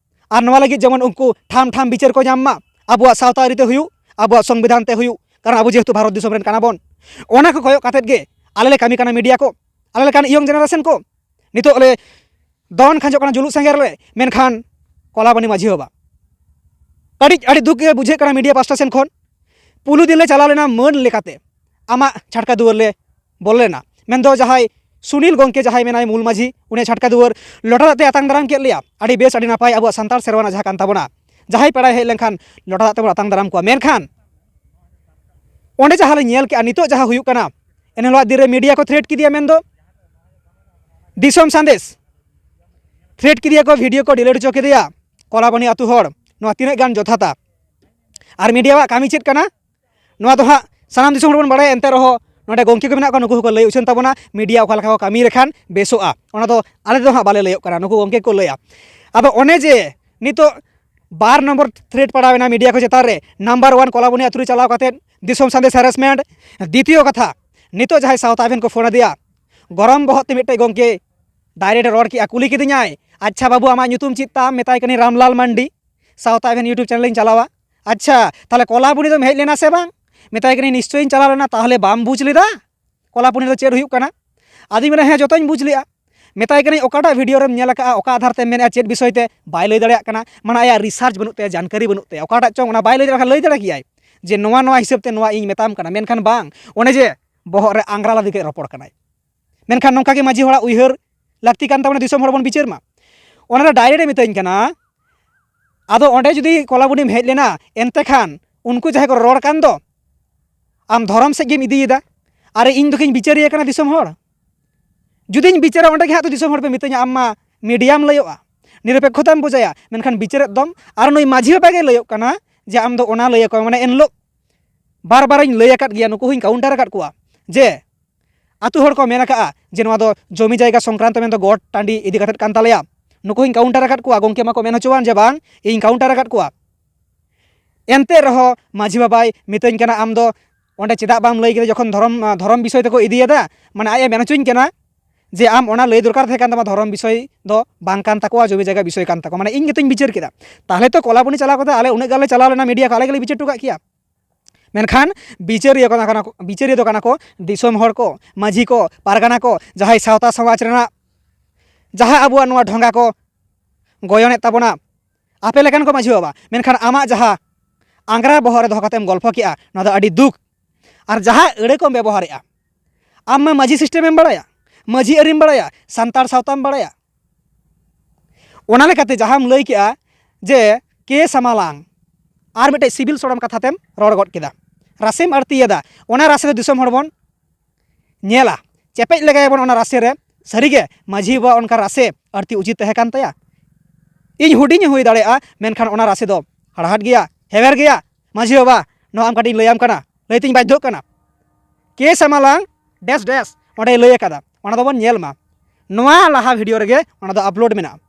ᱟᱨ ᱱᱚᱣᱟ ᱞᱟᱹᱜᱤᱫ ᱡᱮᱢᱚᱱ ᱩᱱᱠᱩ ᱴᱷᱟᱢ ᱴᱷᱟᱢ ᱵᱤᱪᱟᱹᱨ ᱠᱚ ᱧᱟᱢ ᱢᱟ, ᱟᱵᱚᱣᱟᱜ ᱥᱟᱶᱛᱟ ᱟᱹᱨᱤ ᱛᱮ ᱦᱩᱭᱩᱜ, ᱟᱵᱚᱣᱟᱜ ᱥᱚᱝᱵᱤᱫᱷᱟᱱ ᱛᱮ ᱦᱩᱭᱩᱜ, ᱠᱟᱨᱚᱱ ᱟᱵᱚ ᱡᱮᱦᱮᱛᱩ ᱵᱷᱟᱨᱚᱛ ᱫᱤᱥᱚᱢ ᱨᱮᱱ ᱠᱟᱱᱟ ᱵᱚᱱ᱾ ᱚᱱᱟ ᱠᱚ ᱠᱚᱭᱚᱜ ᱠᱟᱛᱮᱫ ᱜᱮ ᱟᱞᱮ ᱞᱮ ᱠᱟᱹᱢᱤ ᱠᱟᱱᱟ ᱢᱤᱰᱤᱭᱟ ᱠᱚ, ᱟᱞᱮ ᱞᱮᱠᱟᱱ ᱤᱭᱚᱝ ᱡᱮᱱᱟᱨᱮᱥᱚᱱ ᱠᱚ᱾ ᱱᱤᱛᱚᱜ ᱞᱮ ᱫᱚᱱ ᱠᱷᱟᱸᱡᱚᱜ ᱠᱟᱱᱟ ᱡᱩᱞᱩᱜ ᱥᱮᱸᱜᱮᱞ ᱨᱮ, ᱢᱮᱱᱠᱷᱟᱱ ᱠᱚᱞᱟᱵᱚᱱᱤ ᱢᱟᱹᱡᱷᱤ ᱵᱟᱵᱟ, ᱠᱟᱹᱴᱤᱡ ᱟᱹᱰᱤ ᱫᱩᱠ ᱜᱮ ᱵᱩᱡᱷᱟᱹᱜ ᱠᱟᱱᱟ ᱢᱤᱰᱤᱭᱟ ᱯᱟᱥᱴᱟ ᱥᱮᱱ ᱠᱷᱚᱱ᱾ ᱯᱩᱭᱞᱩ ᱫᱤᱱ ᱞᱮ ᱪᱟᱞᱟᱣ ᱞᱮᱱᱟ ᱢᱟᱹᱱ ᱞᱮᱠᱟᱛᱮ, ᱟᱢᱟᱜ ᱪᱷᱟᱴᱠᱟ ᱫᱩᱣᱟᱹᱨ ᱞᱮ ᱵᱚᱞᱚ ᱞᱮᱱᱟ᱾ ᱢᱮᱱᱫᱚ ᱡᱟᱦᱟᱸᱭ ᱥᱩᱱᱤᱞ ᱜᱚᱢᱠᱮ ᱡᱟᱦᱟᱸᱭ ᱢᱮᱱᱟᱭ ᱢᱩᱞ ᱢᱟᱹᱡᱷᱤ, ᱩᱱᱤ ᱪᱷᱟᱴᱠᱟ ᱫᱩᱣᱟᱹᱨ ᱞᱚᱴᱟ ᱫᱟᱜ ᱛᱮ ᱟᱛᱟᱝ ᱫᱟᱨᱟᱢ ᱠᱮᱫ ᱞᱮᱭᱟ᱾ ᱟᱹᱰᱤ ᱵᱮᱥ, ᱟᱹᱰᱤ ᱱᱟᱯᱟᱭ, ᱟᱵᱚᱣᱟᱜ ᱥᱟᱱᱛᱟᱲ ᱥᱮᱨᱣᱟ ᱨᱮᱱᱟᱜ ᱡᱟᱦᱟᱸ ᱠᱟᱱ ᱛᱟᱵᱚᱱᱟ, ᱡᱟᱦᱟᱸᱭ ᱯᱮᱲᱟᱭ ᱦᱮᱡ ᱞᱮᱱᱠᱷᱟᱱ ᱞᱚᱴᱟ ᱫᱟᱜ ᱛᱮᱵᱚᱱ ᱟᱛᱟᱝ ᱫᱟᱨᱟᱢ ᱠᱚᱣᱟ᱾ ᱢᱮᱱᱠᱷᱟᱱ ᱚᱸᱰᱮ ᱡᱟᱦᱟᱸ ᱞᱮ ᱧᱮᱞ ᱠᱮᱜᱼᱟ, ᱱᱤᱛᱚᱜ ᱡᱟᱦᱟᱸ ᱦᱩᱭᱩᱜ ᱠᱟᱱᱟ, ᱮᱱ ᱦᱤᱞᱳᱜ ᱫᱤᱱ ᱨᱮ ᱢᱤᱰᱤᱭᱟ ᱠᱚ ᱛᱷᱨᱮᱴ ᱠᱮᱫᱮᱭᱟ, ᱢᱮᱱᱫᱚ ᱫᱤᱥᱚᱢ ᱥᱟᱸᱫᱮᱥ ᱛᱷᱨᱮᱴ ᱠᱮᱫᱮᱭᱟ ᱠᱚ, ᱵᱷᱤᱰᱤᱭᱳ ᱠᱚ ᱰᱤᱞᱤᱴ ᱦᱚᱪᱚ ᱠᱮᱫᱮᱭᱟ᱾ ᱠᱚᱞᱟᱵᱚᱱᱤ ᱟᱹᱛᱩ ᱦᱚᱲ, ᱱᱚᱣᱟ ᱛᱤᱱᱟᱹᱜ ᱜᱟᱱ ᱡᱚᱛᱷᱟᱛᱟ? ᱟᱨ ᱢᱤᱰᱤᱭᱟᱣᱟᱜ ᱠᱟᱹᱢᱤ ᱪᱮᱫ ᱠᱟᱱᱟ? ᱱᱚᱣᱟ ᱫᱚ ᱦᱟᱸᱜ ᱥᱟᱱᱟᱢ ᱫᱤᱥᱚᱢ ᱦᱚᱲ ᱵᱚᱱ ᱵᱟᱲᱟᱭᱟ, ᱮᱱᱛᱮ ᱨᱮᱦᱚᱸ ᱱᱚᱰᱮ ᱜᱚᱢᱠᱮ ᱠᱚ ᱢᱮᱱᱟᱜ ᱠᱚᱣᱟ, ᱱᱩᱠᱩ ᱦᱚᱸᱠᱚ ᱞᱟᱹᱭ ᱩᱪᱷᱟᱹᱱ ᱛᱟᱵᱚᱱᱟ ᱢᱤᱰᱤᱭᱟ ᱚᱠᱟ ᱞᱮᱠᱟ ᱠᱚ ᱠᱟᱹᱢᱤ ᱞᱮᱠᱷᱟᱱ ᱵᱮᱥᱚᱜᱼᱟ᱾ ᱚᱱᱟ ᱫᱚ ᱟᱞᱮ ᱫᱚ ᱦᱟᱸᱜ ᱵᱟᱞᱮ ᱞᱟᱹᱭᱚᱜ ᱠᱟᱱᱟ, ᱱᱩᱠᱩ ᱜᱚᱢᱠᱮ ᱠᱚ ᱞᱟᱹᱭᱟ᱾ ᱟᱫᱚ ᱚᱱᱮ ᱡᱮ ᱱᱤᱛᱚᱜ ᱵᱟᱨ ᱱᱚᱢᱵᱚᱨ ᱛᱷᱨᱮᱴ ᱯᱟᱲᱟᱣ ᱮᱱᱟ ᱢᱤᱰᱤᱭᱟ ᱠᱚ ᱪᱮᱛᱟᱱ ᱨᱮ, ᱱᱟᱢᱵᱟᱨ ᱚᱣᱟᱱ ᱠᱚᱞᱟᱵᱚᱱᱤ ᱟᱹᱛᱩ ᱨᱮ ᱪᱟᱞᱟᱣ ᱠᱟᱛᱮᱫ ᱫᱤᱥᱚᱢ ᱥᱟᱸᱫᱮᱥ ᱦᱮᱨᱮᱥᱢᱮᱱᱴ᱾ ᱫᱤᱛᱤᱭᱚ ᱠᱟᱛᱷᱟ, ᱱᱤᱛᱚᱜ ᱡᱟᱦᱟᱸᱭ ᱥᱟᱶᱛᱟ ᱟᱵᱷᱮᱱ ᱠᱚ ᱯᱷᱳᱱ ᱟᱫᱮᱭᱟ, ᱜᱚᱨᱚᱢ ᱵᱚᱦᱚᱜ ᱛᱮ ᱢᱤᱫᱴᱮᱡ ᱜᱚᱢᱠᱮ ᱰᱟᱭᱨᱮᱠᱴ ᱨᱚᱲ ᱠᱮᱜᱼᱟ, ᱠᱩᱞᱤ ᱠᱤᱫᱤᱧᱟᱭ, "ᱟᱪᱪᱷᱟ ᱵᱟᱹᱵᱩ, ᱟᱢᱟᱜ ᱧᱩᱛᱩᱢ ᱪᱮᱫ ᱛᱟᱢ?" ᱢᱮᱛᱟᱭ ᱠᱟᱹᱱᱟᱹᱧ, "ᱨᱟᱢᱞᱟᱞ ᱢᱟᱱᱰᱤ, ᱥᱟᱶᱛᱟ ᱟᱵᱷᱮᱱ YouTube ᱪᱮᱱᱮᱞ ᱤᱧ ᱪᱟᱞᱟᱣᱟ᱾" "ᱟᱪᱪᱷᱟ, ᱛᱟᱦᱞᱮ ᱠᱚᱞᱟᱵᱚᱱᱤ ᱫᱚᱢ ᱦᱮᱡ ᱞᱮᱱᱟ ᱥᱮ ᱵᱟᱝ?" ᱢᱮᱛᱟᱭ ᱠᱟᱹᱱᱟᱹᱧ, "ᱱᱤᱥᱪᱚᱭᱤᱧ ᱪᱟᱞᱟᱣ ᱞᱮᱱᱟ, ᱛᱟᱦᱞᱮ ᱵᱟᱢ ᱵᱩᱡᱽ ᱞᱮᱫᱟ ᱠᱚᱞᱟᱵᱚᱱᱤ ᱫᱚ ᱪᱮᱫ ᱦᱩᱭᱩᱜ ᱠᱟᱱᱟ?" ᱟᱫᱚᱧ ᱢᱮᱱᱟ, "ᱦᱮᱸ, ᱡᱚᱛᱚᱧ ᱵᱩᱡᱽ ᱞᱮᱜᱼᱟ᱾" ᱢᱮᱛᱟᱭ ᱠᱟᱹᱱᱟᱹᱧ, "ᱚᱠᱟᱴᱟᱜ ᱵᱷᱤᱰᱤᱭᱳ ᱨᱮᱢ ᱧᱮᱞ ᱟᱠᱟᱫᱼᱟ, ᱚᱠᱟ ᱟᱫᱷᱟᱨ ᱛᱮᱢ ᱢᱮᱱᱮᱫᱼᱟ, ᱪᱮᱫ ᱵᱤᱥᱚᱭ ᱛᱮ?" ᱵᱟᱭ ᱞᱟᱹᱭ ᱫᱟᱲᱮᱭᱟᱜ ᱠᱟᱱᱟ, ᱢᱟᱱᱮ ᱟᱭᱟᱜ ᱨᱤᱥᱟᱨᱪ ᱵᱟᱹᱱᱩᱜ ᱛᱟᱭᱟ, ᱡᱟᱱᱠᱟᱨᱤ ᱵᱟᱹᱱᱩᱜ ᱛᱟᱭᱟ, ᱚᱠᱟᱴᱟᱜ ᱪᱚᱝ ᱚᱱᱟ ᱵᱟᱭ ᱞᱟᱹᱭ ᱫᱟᱲᱮᱭᱟᱜ ᱠᱷᱟᱱ ᱞᱟᱹᱭ ᱫᱟᱲᱮ ᱠᱮᱭᱟᱭ ᱡᱮ ᱱᱚᱣᱟ ᱱᱚᱣᱟ ᱦᱤᱥᱟᱹᱵ ᱛᱮ ᱱᱚᱣᱟ ᱤᱧ ᱢᱮᱛᱟᱢ ᱠᱟᱱᱟ, ᱢᱮᱱᱠᱷᱟᱱ ᱵᱟᱝ, ᱚᱱᱮ ᱡᱮ ᱵᱚᱦᱚᱜ ᱨᱮ ᱟᱝᱜᱽᱨᱟ ᱞᱟᱫᱮ ᱠᱟᱛᱮ ᱨᱚᱯᱚᱲ ᱠᱟᱱᱟᱭ᱾ ᱢᱮᱱᱠᱷᱟᱱ ᱱᱚᱝᱠᱟ ᱜᱮ ᱢᱟᱹᱡᱷᱤ ᱦᱚᱲᱟᱜ ᱩᱭᱦᱟᱹᱨ ᱞᱟᱹᱠᱛᱤ ᱠᱟᱱ ᱛᱟᱵᱚᱱᱟ, ᱫᱤᱥᱚᱢ ᱦᱚᱲ ᱵᱚᱱ ᱵᱤᱪᱟᱹᱨ ᱢᱟ᱾ ᱚᱱᱟ ᱫᱚ direct ᱮ ᱢᱤᱛᱟᱹᱧ ᱠᱟᱱᱟ, ᱟᱫᱚ ᱚᱸᱰᱮ ᱡᱩᱫᱤ ᱠᱚᱞᱟᱵᱚᱱᱤᱢ ᱦᱮᱡ ᱞᱮᱱᱟ, ᱮᱱᱛᱮ ᱠᱷᱟᱱ ᱩᱱᱠᱩ ᱡᱟᱦᱟᱸᱭ ᱠᱚ ᱨᱚᱲ ᱠᱟᱱ ᱫᱚ, ᱟᱢ ᱫᱷᱚᱨᱚᱢ ᱥᱮᱫ ᱜᱮᱢ ᱤᱫᱤᱭᱮᱫᱟ᱾ ᱟᱨ ᱤᱧ ᱫᱚᱠᱤᱧ ᱵᱤᱪᱟᱹᱨᱤᱭᱟᱹ ᱠᱟᱱᱟ ᱫᱤᱥᱚᱢ ᱦᱚᱲ᱾ ᱡᱩᱫᱤᱧ ᱵᱤᱪᱟᱹᱨᱟ, ᱚᱸᱰᱮ ᱜᱮ ᱦᱟᱸᱜ ᱛᱚ ᱫᱤᱥᱚᱢ ᱦᱚᱲ ᱯᱮ ᱢᱤᱛᱟᱹᱧᱟ, "ᱟᱢ ᱢᱟ ᱢᱤᱰᱤᱭᱟᱢ ᱞᱟᱹᱭᱚᱜᱼᱟ, ᱱᱤᱨᱚᱯᱮᱠᱠᱷᱚᱛᱟᱢ ᱵᱚᱡᱟᱭᱟ", ᱢᱮᱱᱠᱷᱟᱱ ᱵᱤᱪᱟᱹᱨᱮᱫ ᱫᱚᱢ᱾ ᱟᱨ ᱱᱩᱭ ᱢᱟᱹᱡᱷᱤ ᱵᱟᱵᱟ ᱜᱮ ᱞᱟᱹᱭᱚᱜ ᱠᱟᱱᱟ ᱡᱮ ᱟᱢ ᱫᱚ ᱚᱱᱟ ᱞᱟᱹᱭ ᱟᱠᱚ ᱢᱮ᱾ ᱢᱟᱱᱮ ᱮᱱᱦᱤᱞᱳᱜ ᱵᱟᱨ ᱵᱟᱨᱤᱧ ᱞᱟᱹᱭ ᱟᱠᱟᱫ ᱜᱮᱭᱟ, ᱱᱩᱠᱩ ᱦᱚᱸᱧ ᱠᱟᱣᱩᱱᱴᱟᱨ ᱟᱠᱟᱫ ᱠᱚᱣᱟ ᱡᱮ ᱟᱹᱛᱩ ᱦᱚᱲ ᱠᱚ ᱢᱮᱱ ᱟᱠᱟᱫᱼᱟ ᱡᱮ ᱱᱚᱣᱟ ᱫᱚ ᱡᱚᱢᱤ ᱡᱟᱭᱜᱟ ᱥᱚᱝᱠᱨᱟᱱᱛᱚ ᱢᱮᱱᱫᱚ ᱜᱚᱴ ᱴᱟᱺᱰᱤ ᱤᱫᱤ ᱠᱟᱛᱮᱫ ᱠᱟᱱ ᱛᱟᱞᱮᱭᱟ᱾ ᱱᱩᱠᱩ ᱦᱚᱸᱧ ᱠᱟᱣᱩᱱᱴᱟᱨ ᱟᱠᱟᱫ ᱠᱚᱣᱟ, ᱜᱚᱢᱠᱮ ᱢᱟᱠᱚ ᱢᱮᱱ ᱦᱚᱪᱚᱣᱟᱱ ᱡᱮ ᱵᱟᱝ, ᱤᱧ ᱠᱟᱣᱩᱱᱴᱟᱨ ᱟᱠᱟᱫ ᱠᱚᱣᱟ᱾ ᱮᱱᱛᱮ ᱨᱮᱦᱚᱸ ᱢᱟᱹᱡᱷᱤ ᱵᱟᱵᱟᱭ ᱢᱤᱛᱟᱹᱧ ᱠᱟᱱᱟ, "ᱟᱢ ᱫᱚ ᱚᱸᱰᱮ ᱪᱮᱫᱟᱜ ᱵᱟᱢ ᱞᱟᱹᱭ ᱠᱮᱫᱟ ᱡᱚᱠᱷᱚᱱ ᱫᱷᱚᱨᱚᱢ, ᱫᱷᱚᱨᱚᱢ ᱵᱤᱥᱚᱭ ᱛᱮᱠᱚ ᱤᱫᱤᱭᱮᱫᱟ?" ᱢᱟᱱᱮ ᱟᱡ ᱮ ᱢᱮᱱ ᱦᱚᱪᱚᱧ ᱠᱟᱱᱟ ᱡᱮ ᱟᱢ ᱚᱱᱟ ᱞᱟᱹᱭ ᱫᱚᱨᱠᱟᱨ ᱛᱟᱦᱮᱸ ᱠᱟᱱ ᱛᱟᱢᱟ, ᱫᱷᱚᱨᱚᱢ ᱵᱤᱥᱚᱭ ᱫᱚ ᱵᱟᱝ ᱠᱟᱱ ᱛᱟᱠᱚᱣᱟ, ᱡᱚᱢᱤ ᱡᱟᱭᱜᱟ ᱵᱤᱥᱚᱭ ᱠᱟᱱ ᱛᱟᱠᱚᱣᱟ᱾ ᱢᱟᱱᱮ ᱤᱧ ᱜᱮᱛᱚᱧ ᱵᱤᱪᱟᱹᱨ ᱠᱮᱫᱟ᱾ ᱛᱟᱦᱚᱞᱮ ᱛᱚ ᱠᱚᱞᱟᱵᱚᱱᱤ ᱪᱟᱞᱟᱣ ᱠᱟᱛᱮ ᱟᱞᱮ ᱩᱱᱟᱹᱜ ᱜᱟᱱ ᱞᱮ ᱪᱟᱞᱟᱣ ᱞᱮᱱᱟ, ᱢᱤᱰᱤᱭᱟ ᱠᱚ ᱟᱞᱮ ᱜᱮᱞᱮ ᱵᱤᱪᱟᱹᱨ ᱦᱚᱴᱚ ᱠᱟᱜ ᱠᱮᱭᱟ᱾ ᱢᱮᱱᱠᱷᱟᱱ ᱵᱤᱪᱟᱹᱨᱤᱭᱟᱹ ᱠᱚ ᱠᱟᱱᱟ ᱠᱚ, ᱵᱤᱪᱟᱹᱨᱤᱭᱟᱹ ᱫᱚ ᱠᱟᱱᱟ ᱠᱚ ᱫᱤᱥᱚᱢ ᱦᱚᱲ ᱠᱚ, ᱢᱟᱹᱡᱷᱤ ᱠᱚ, ᱯᱟᱨᱜᱟᱱᱟ ᱠᱚ, ᱡᱟᱦᱟᱸᱭ ᱥᱟᱶᱛᱟ ᱥᱚᱢᱟᱡᱽ ᱨᱮᱱᱟᱜ ᱡᱟᱦᱟᱸ ᱟᱵᱚᱣᱟᱜ ᱱᱚᱣᱟ ᱰᱷᱚᱸᱜᱟ ᱠᱚ ᱜᱚᱭᱚᱱᱮᱫ ᱛᱟᱵᱚᱱᱟ, ᱟᱯᱮ ᱞᱮᱠᱟᱱ ᱠᱚ ᱢᱟᱹᱡᱷᱤ ᱵᱟᱵᱟ᱾ ᱢᱮᱱᱠᱷᱟᱱ ᱟᱢᱟᱜ ᱡᱟᱦᱟᱸ ᱟᱝᱜᱽᱨᱟ ᱵᱚᱦᱚᱜ ᱨᱮ ᱫᱚᱦᱚ ᱠᱟᱛᱮᱢ ᱜᱚᱞᱯᱷᱚ ᱠᱮᱜᱼᱟ, ᱱᱚᱣᱟ ᱫᱚ ᱟᱹᱰᱤ ᱫᱩᱠ᱾ ᱟᱨ ᱡᱟᱦᱟᱸ ᱟᱹᱲᱟᱹ ᱠᱚᱢ ᱵᱮᱵᱚᱦᱟᱨᱮᱜᱼᱟ, ᱟᱢ ᱢᱟ ᱢᱟᱹᱡᱷᱤ ᱥᱤᱥᱴᱮᱢᱮᱢ ᱵᱟᱲᱟᱭᱟ, ᱢᱟᱹᱡᱷᱤ ᱟᱹᱨᱤᱢ ᱵᱟᱲᱟᱭᱟ, ᱥᱟᱱᱛᱟᱲ ᱥᱟᱶᱛᱟᱢ ᱵᱟᱲᱟᱭᱟ᱾ ᱚᱱᱟ ᱞᱮᱠᱟᱛᱮ ᱡᱟᱦᱟᱸᱢ ᱞᱟᱹᱭ ᱠᱮᱜᱼᱟ ᱡᱮ ᱠᱮ ᱥᱟᱢᱟᱞᱟᱝ, ᱟᱨ ᱢᱤᱫᱴᱮᱡ ᱥᱤᱵᱤᱞ ᱥᱚᱲᱚᱢ ᱠᱟᱛᱷᱟ ᱛᱮᱢ ᱨᱚᱲ ᱜᱚᱫ ᱠᱮᱫᱟ, ᱨᱟᱥᱮᱢ ᱟᱹᱲᱛᱤᱭᱮᱫᱟ᱾ ᱚᱱᱟ ᱨᱟᱥᱮ ᱫᱚ ᱫᱤᱥᱚᱢ ᱦᱚᱲ ᱵᱚᱱ ᱧᱮᱞᱟ, ᱪᱮᱯᱮᱡ ᱞᱮᱜᱟᱭᱟᱵᱚᱱ ᱚᱱᱟ ᱨᱟᱥᱮ ᱨᱮ᱾ ᱥᱟᱹᱨᱤᱜᱮ ᱢᱟᱹᱡᱷᱤ ᱵᱟᱵᱟ ᱚᱱᱠᱟ ᱨᱟᱥᱮ ᱟᱹᱲᱛᱤ ᱩᱪᱤᱛ ᱛᱟᱦᱮᱸ ᱠᱟᱱ ᱛᱟᱭᱟ? ᱤᱧ ᱦᱩᱰᱤᱧ ᱦᱩᱭ ᱫᱟᱲᱮᱭᱟᱜᱼᱟ, ᱢᱮᱱᱠᱷᱟᱱ ᱚᱱᱟ ᱨᱟᱥᱮ ᱫᱚ ᱦᱟᱲᱦᱟᱫ ᱜᱮᱭᱟ, ᱦᱮᱣᱮᱨ ᱜᱮᱭᱟ᱾ ᱢᱟᱹᱡᱷᱤ ᱵᱟᱵᱟ, ᱱᱚᱣᱟ ᱟᱢ ᱠᱟᱹᱴᱤᱡ ᱤᱧ ᱞᱟᱹᱭᱟᱢ ᱠᱟᱱᱟ, ᱞᱟᱹᱭ ᱛᱤᱧ ᱵᱟᱫᱽᱫᱷᱚᱜ ᱠᱟᱱᱟ᱾ ᱠᱮ ᱥᱟᱢᱟᱞᱟᱝ ᱰᱮᱥ ᱰᱮᱥ ᱚᱸᱰᱮᱭ ᱞᱟᱹᱭ ᱟᱠᱟᱫᱟ, ᱚᱱᱟ ᱫᱚᱵᱚᱱ ᱧᱮᱞ ᱢᱟ᱾ ᱱᱚᱣᱟ ᱞᱟᱦᱟ ᱵᱷᱤᱰᱤᱭᱳ ᱨᱮᱜᱮ ᱚᱱᱟ ᱫᱚ ᱟᱯᱞᱳᱰ ᱢᱮᱱᱟᱜᱼᱟ᱾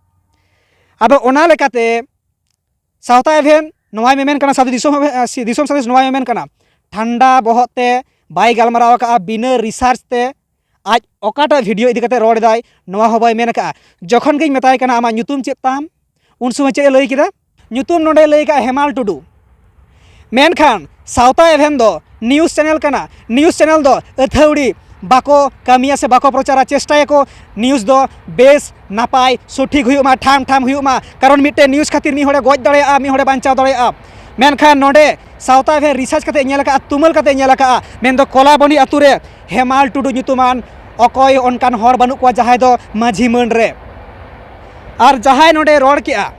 ᱟᱫᱚ ᱚᱱᱟ ᱞᱮᱠᱟᱛᱮ ᱥᱟᱶᱛᱟ ᱮᱵᱷᱮᱱ ᱱᱚᱣᱟᱭ ᱢᱮᱢᱮᱱ ᱠᱟᱱᱟ, ᱥᱟᱶᱛᱮ ᱫᱤᱥᱚᱢ ᱮᱵᱷᱮᱱ, ᱟᱨ ᱥᱤ-, ᱫᱤᱥᱚᱢ ᱥᱟᱸᱫᱮᱥ ᱱᱚᱣᱟᱭ ᱢᱮᱢᱮᱱ ᱠᱟᱱᱟ, ᱴᱷᱟᱱᱰᱟ ᱵᱚᱦᱚᱜ ᱛᱮ ᱵᱟᱭ ᱜᱟᱞᱢᱟᱨᱟᱣ ᱟᱠᱟᱫᱼᱟ, ᱵᱤᱱᱟᱹ ᱨᱤᱥᱟᱨᱪ ᱛᱮ ᱟᱡ ᱚᱠᱟᱴᱟᱜ ᱵᱷᱤᱰᱤᱭᱳ ᱤᱫᱤ ᱠᱟᱛᱮ ᱨᱚᱲ ᱮᱫᱟᱭ, ᱱᱚᱣᱟ ᱦᱚᱸ ᱵᱟᱭ ᱢᱮᱱ ᱟᱠᱟᱫᱼᱟ᱾ ᱡᱚᱠᱷᱚᱱ ᱜᱤᱧ ᱢᱮᱛᱟᱭ ᱠᱟᱱᱟ, "ᱟᱢᱟᱜ ᱧᱩᱛᱩᱢ ᱪᱮᱫ ᱛᱟᱢ?" ᱩᱱ ᱥᱚᱢᱚᱭ ᱪᱮᱫ ᱮ ᱞᱟᱹᱭ ᱠᱮᱫᱟ? ᱧᱩᱛᱩᱢ ᱱᱚᱰᱮ ᱞᱟᱹᱭ ᱠᱟᱜᱼᱟ ᱦᱮᱢᱟᱞ ᱴᱩᱰᱩ᱾ ᱢᱮᱱᱠᱷᱟᱱ ᱥᱟᱶᱛᱟ ᱮᱵᱷᱮᱱ ᱫᱚ ᱱᱤᱭᱩᱡᱽ ᱪᱮᱱᱮᱞ ᱠᱟᱱᱟ᱾ ᱱᱤᱭᱩᱡᱽ ᱪᱮᱱᱮᱞ ᱫᱚ ᱟᱹᱛᱷᱟᱹᱣᱲᱤ ᱵᱟᱠᱚ ᱠᱟᱹᱢᱤᱭᱟ ᱥᱮ ᱵᱟᱠᱚ ᱯᱨᱚᱪᱟᱨᱟ, ᱪᱮᱥᱴᱟᱭᱟᱠᱚ ᱱᱤᱭᱩᱡᱽ ᱫᱚ ᱵᱮᱥ ᱱᱟᱯᱟᱭ ᱥᱚᱴᱷᱤᱠ ᱦᱩᱭᱩᱜ ᱢᱟ, ᱴᱷᱟᱢ ᱴᱷᱟᱢ ᱦᱩᱭᱩᱜ ᱢᱟ᱾ ᱠᱟᱨᱚᱱ ᱢᱤᱫᱴᱮᱱ ᱱᱤᱭᱩᱡᱽ ᱠᱷᱟᱹᱛᱤᱨ ᱢᱤᱫ ᱦᱚᱲᱮ ᱜᱚᱡ ᱫᱟᱲᱮᱭᱟᱜᱼᱟ, ᱢᱤᱫ ᱦᱚᱲᱮ ᱵᱟᱧᱪᱟᱣ ᱫᱟᱲᱮᱭᱟᱜᱼᱟ᱾ ᱢᱮᱱᱠᱷᱟᱱ ᱱᱚᱰᱮ ᱥᱟᱶᱛᱟ ᱮᱵᱷᱮᱱ ᱨᱤᱥᱟᱨᱪ ᱠᱟᱛᱮ ᱧᱮᱞ ᱟᱠᱟᱫᱼᱟ, ᱛᱩᱢᱟᱹᱞ ᱠᱟᱛᱮ ᱧᱮᱞ ᱟᱠᱟᱫᱼᱟ, ᱢᱮᱱᱫᱚ ᱠᱚᱞᱟᱵᱚᱱᱤ ᱟᱛᱳ ᱨᱮ ᱦᱮᱢᱟᱞ ᱴᱩᱰᱩ ᱧᱩᱛᱩᱢᱟᱱ ᱚᱠᱚᱭ ᱚᱱᱠᱟᱱ ᱦᱚᱲ ᱵᱟᱹᱱᱩᱜ ᱠᱚᱣᱟ ᱡᱟᱦᱟᱸᱭ ᱫᱚ ᱢᱟᱹᱡᱷᱤ ᱢᱟᱹᱱ ᱨᱮ᱾ ᱟᱨ ᱡᱟᱦᱟᱸᱭ ᱱᱚᱰᱮ ᱨᱚᱲ ᱠᱮᱜᱼᱟ,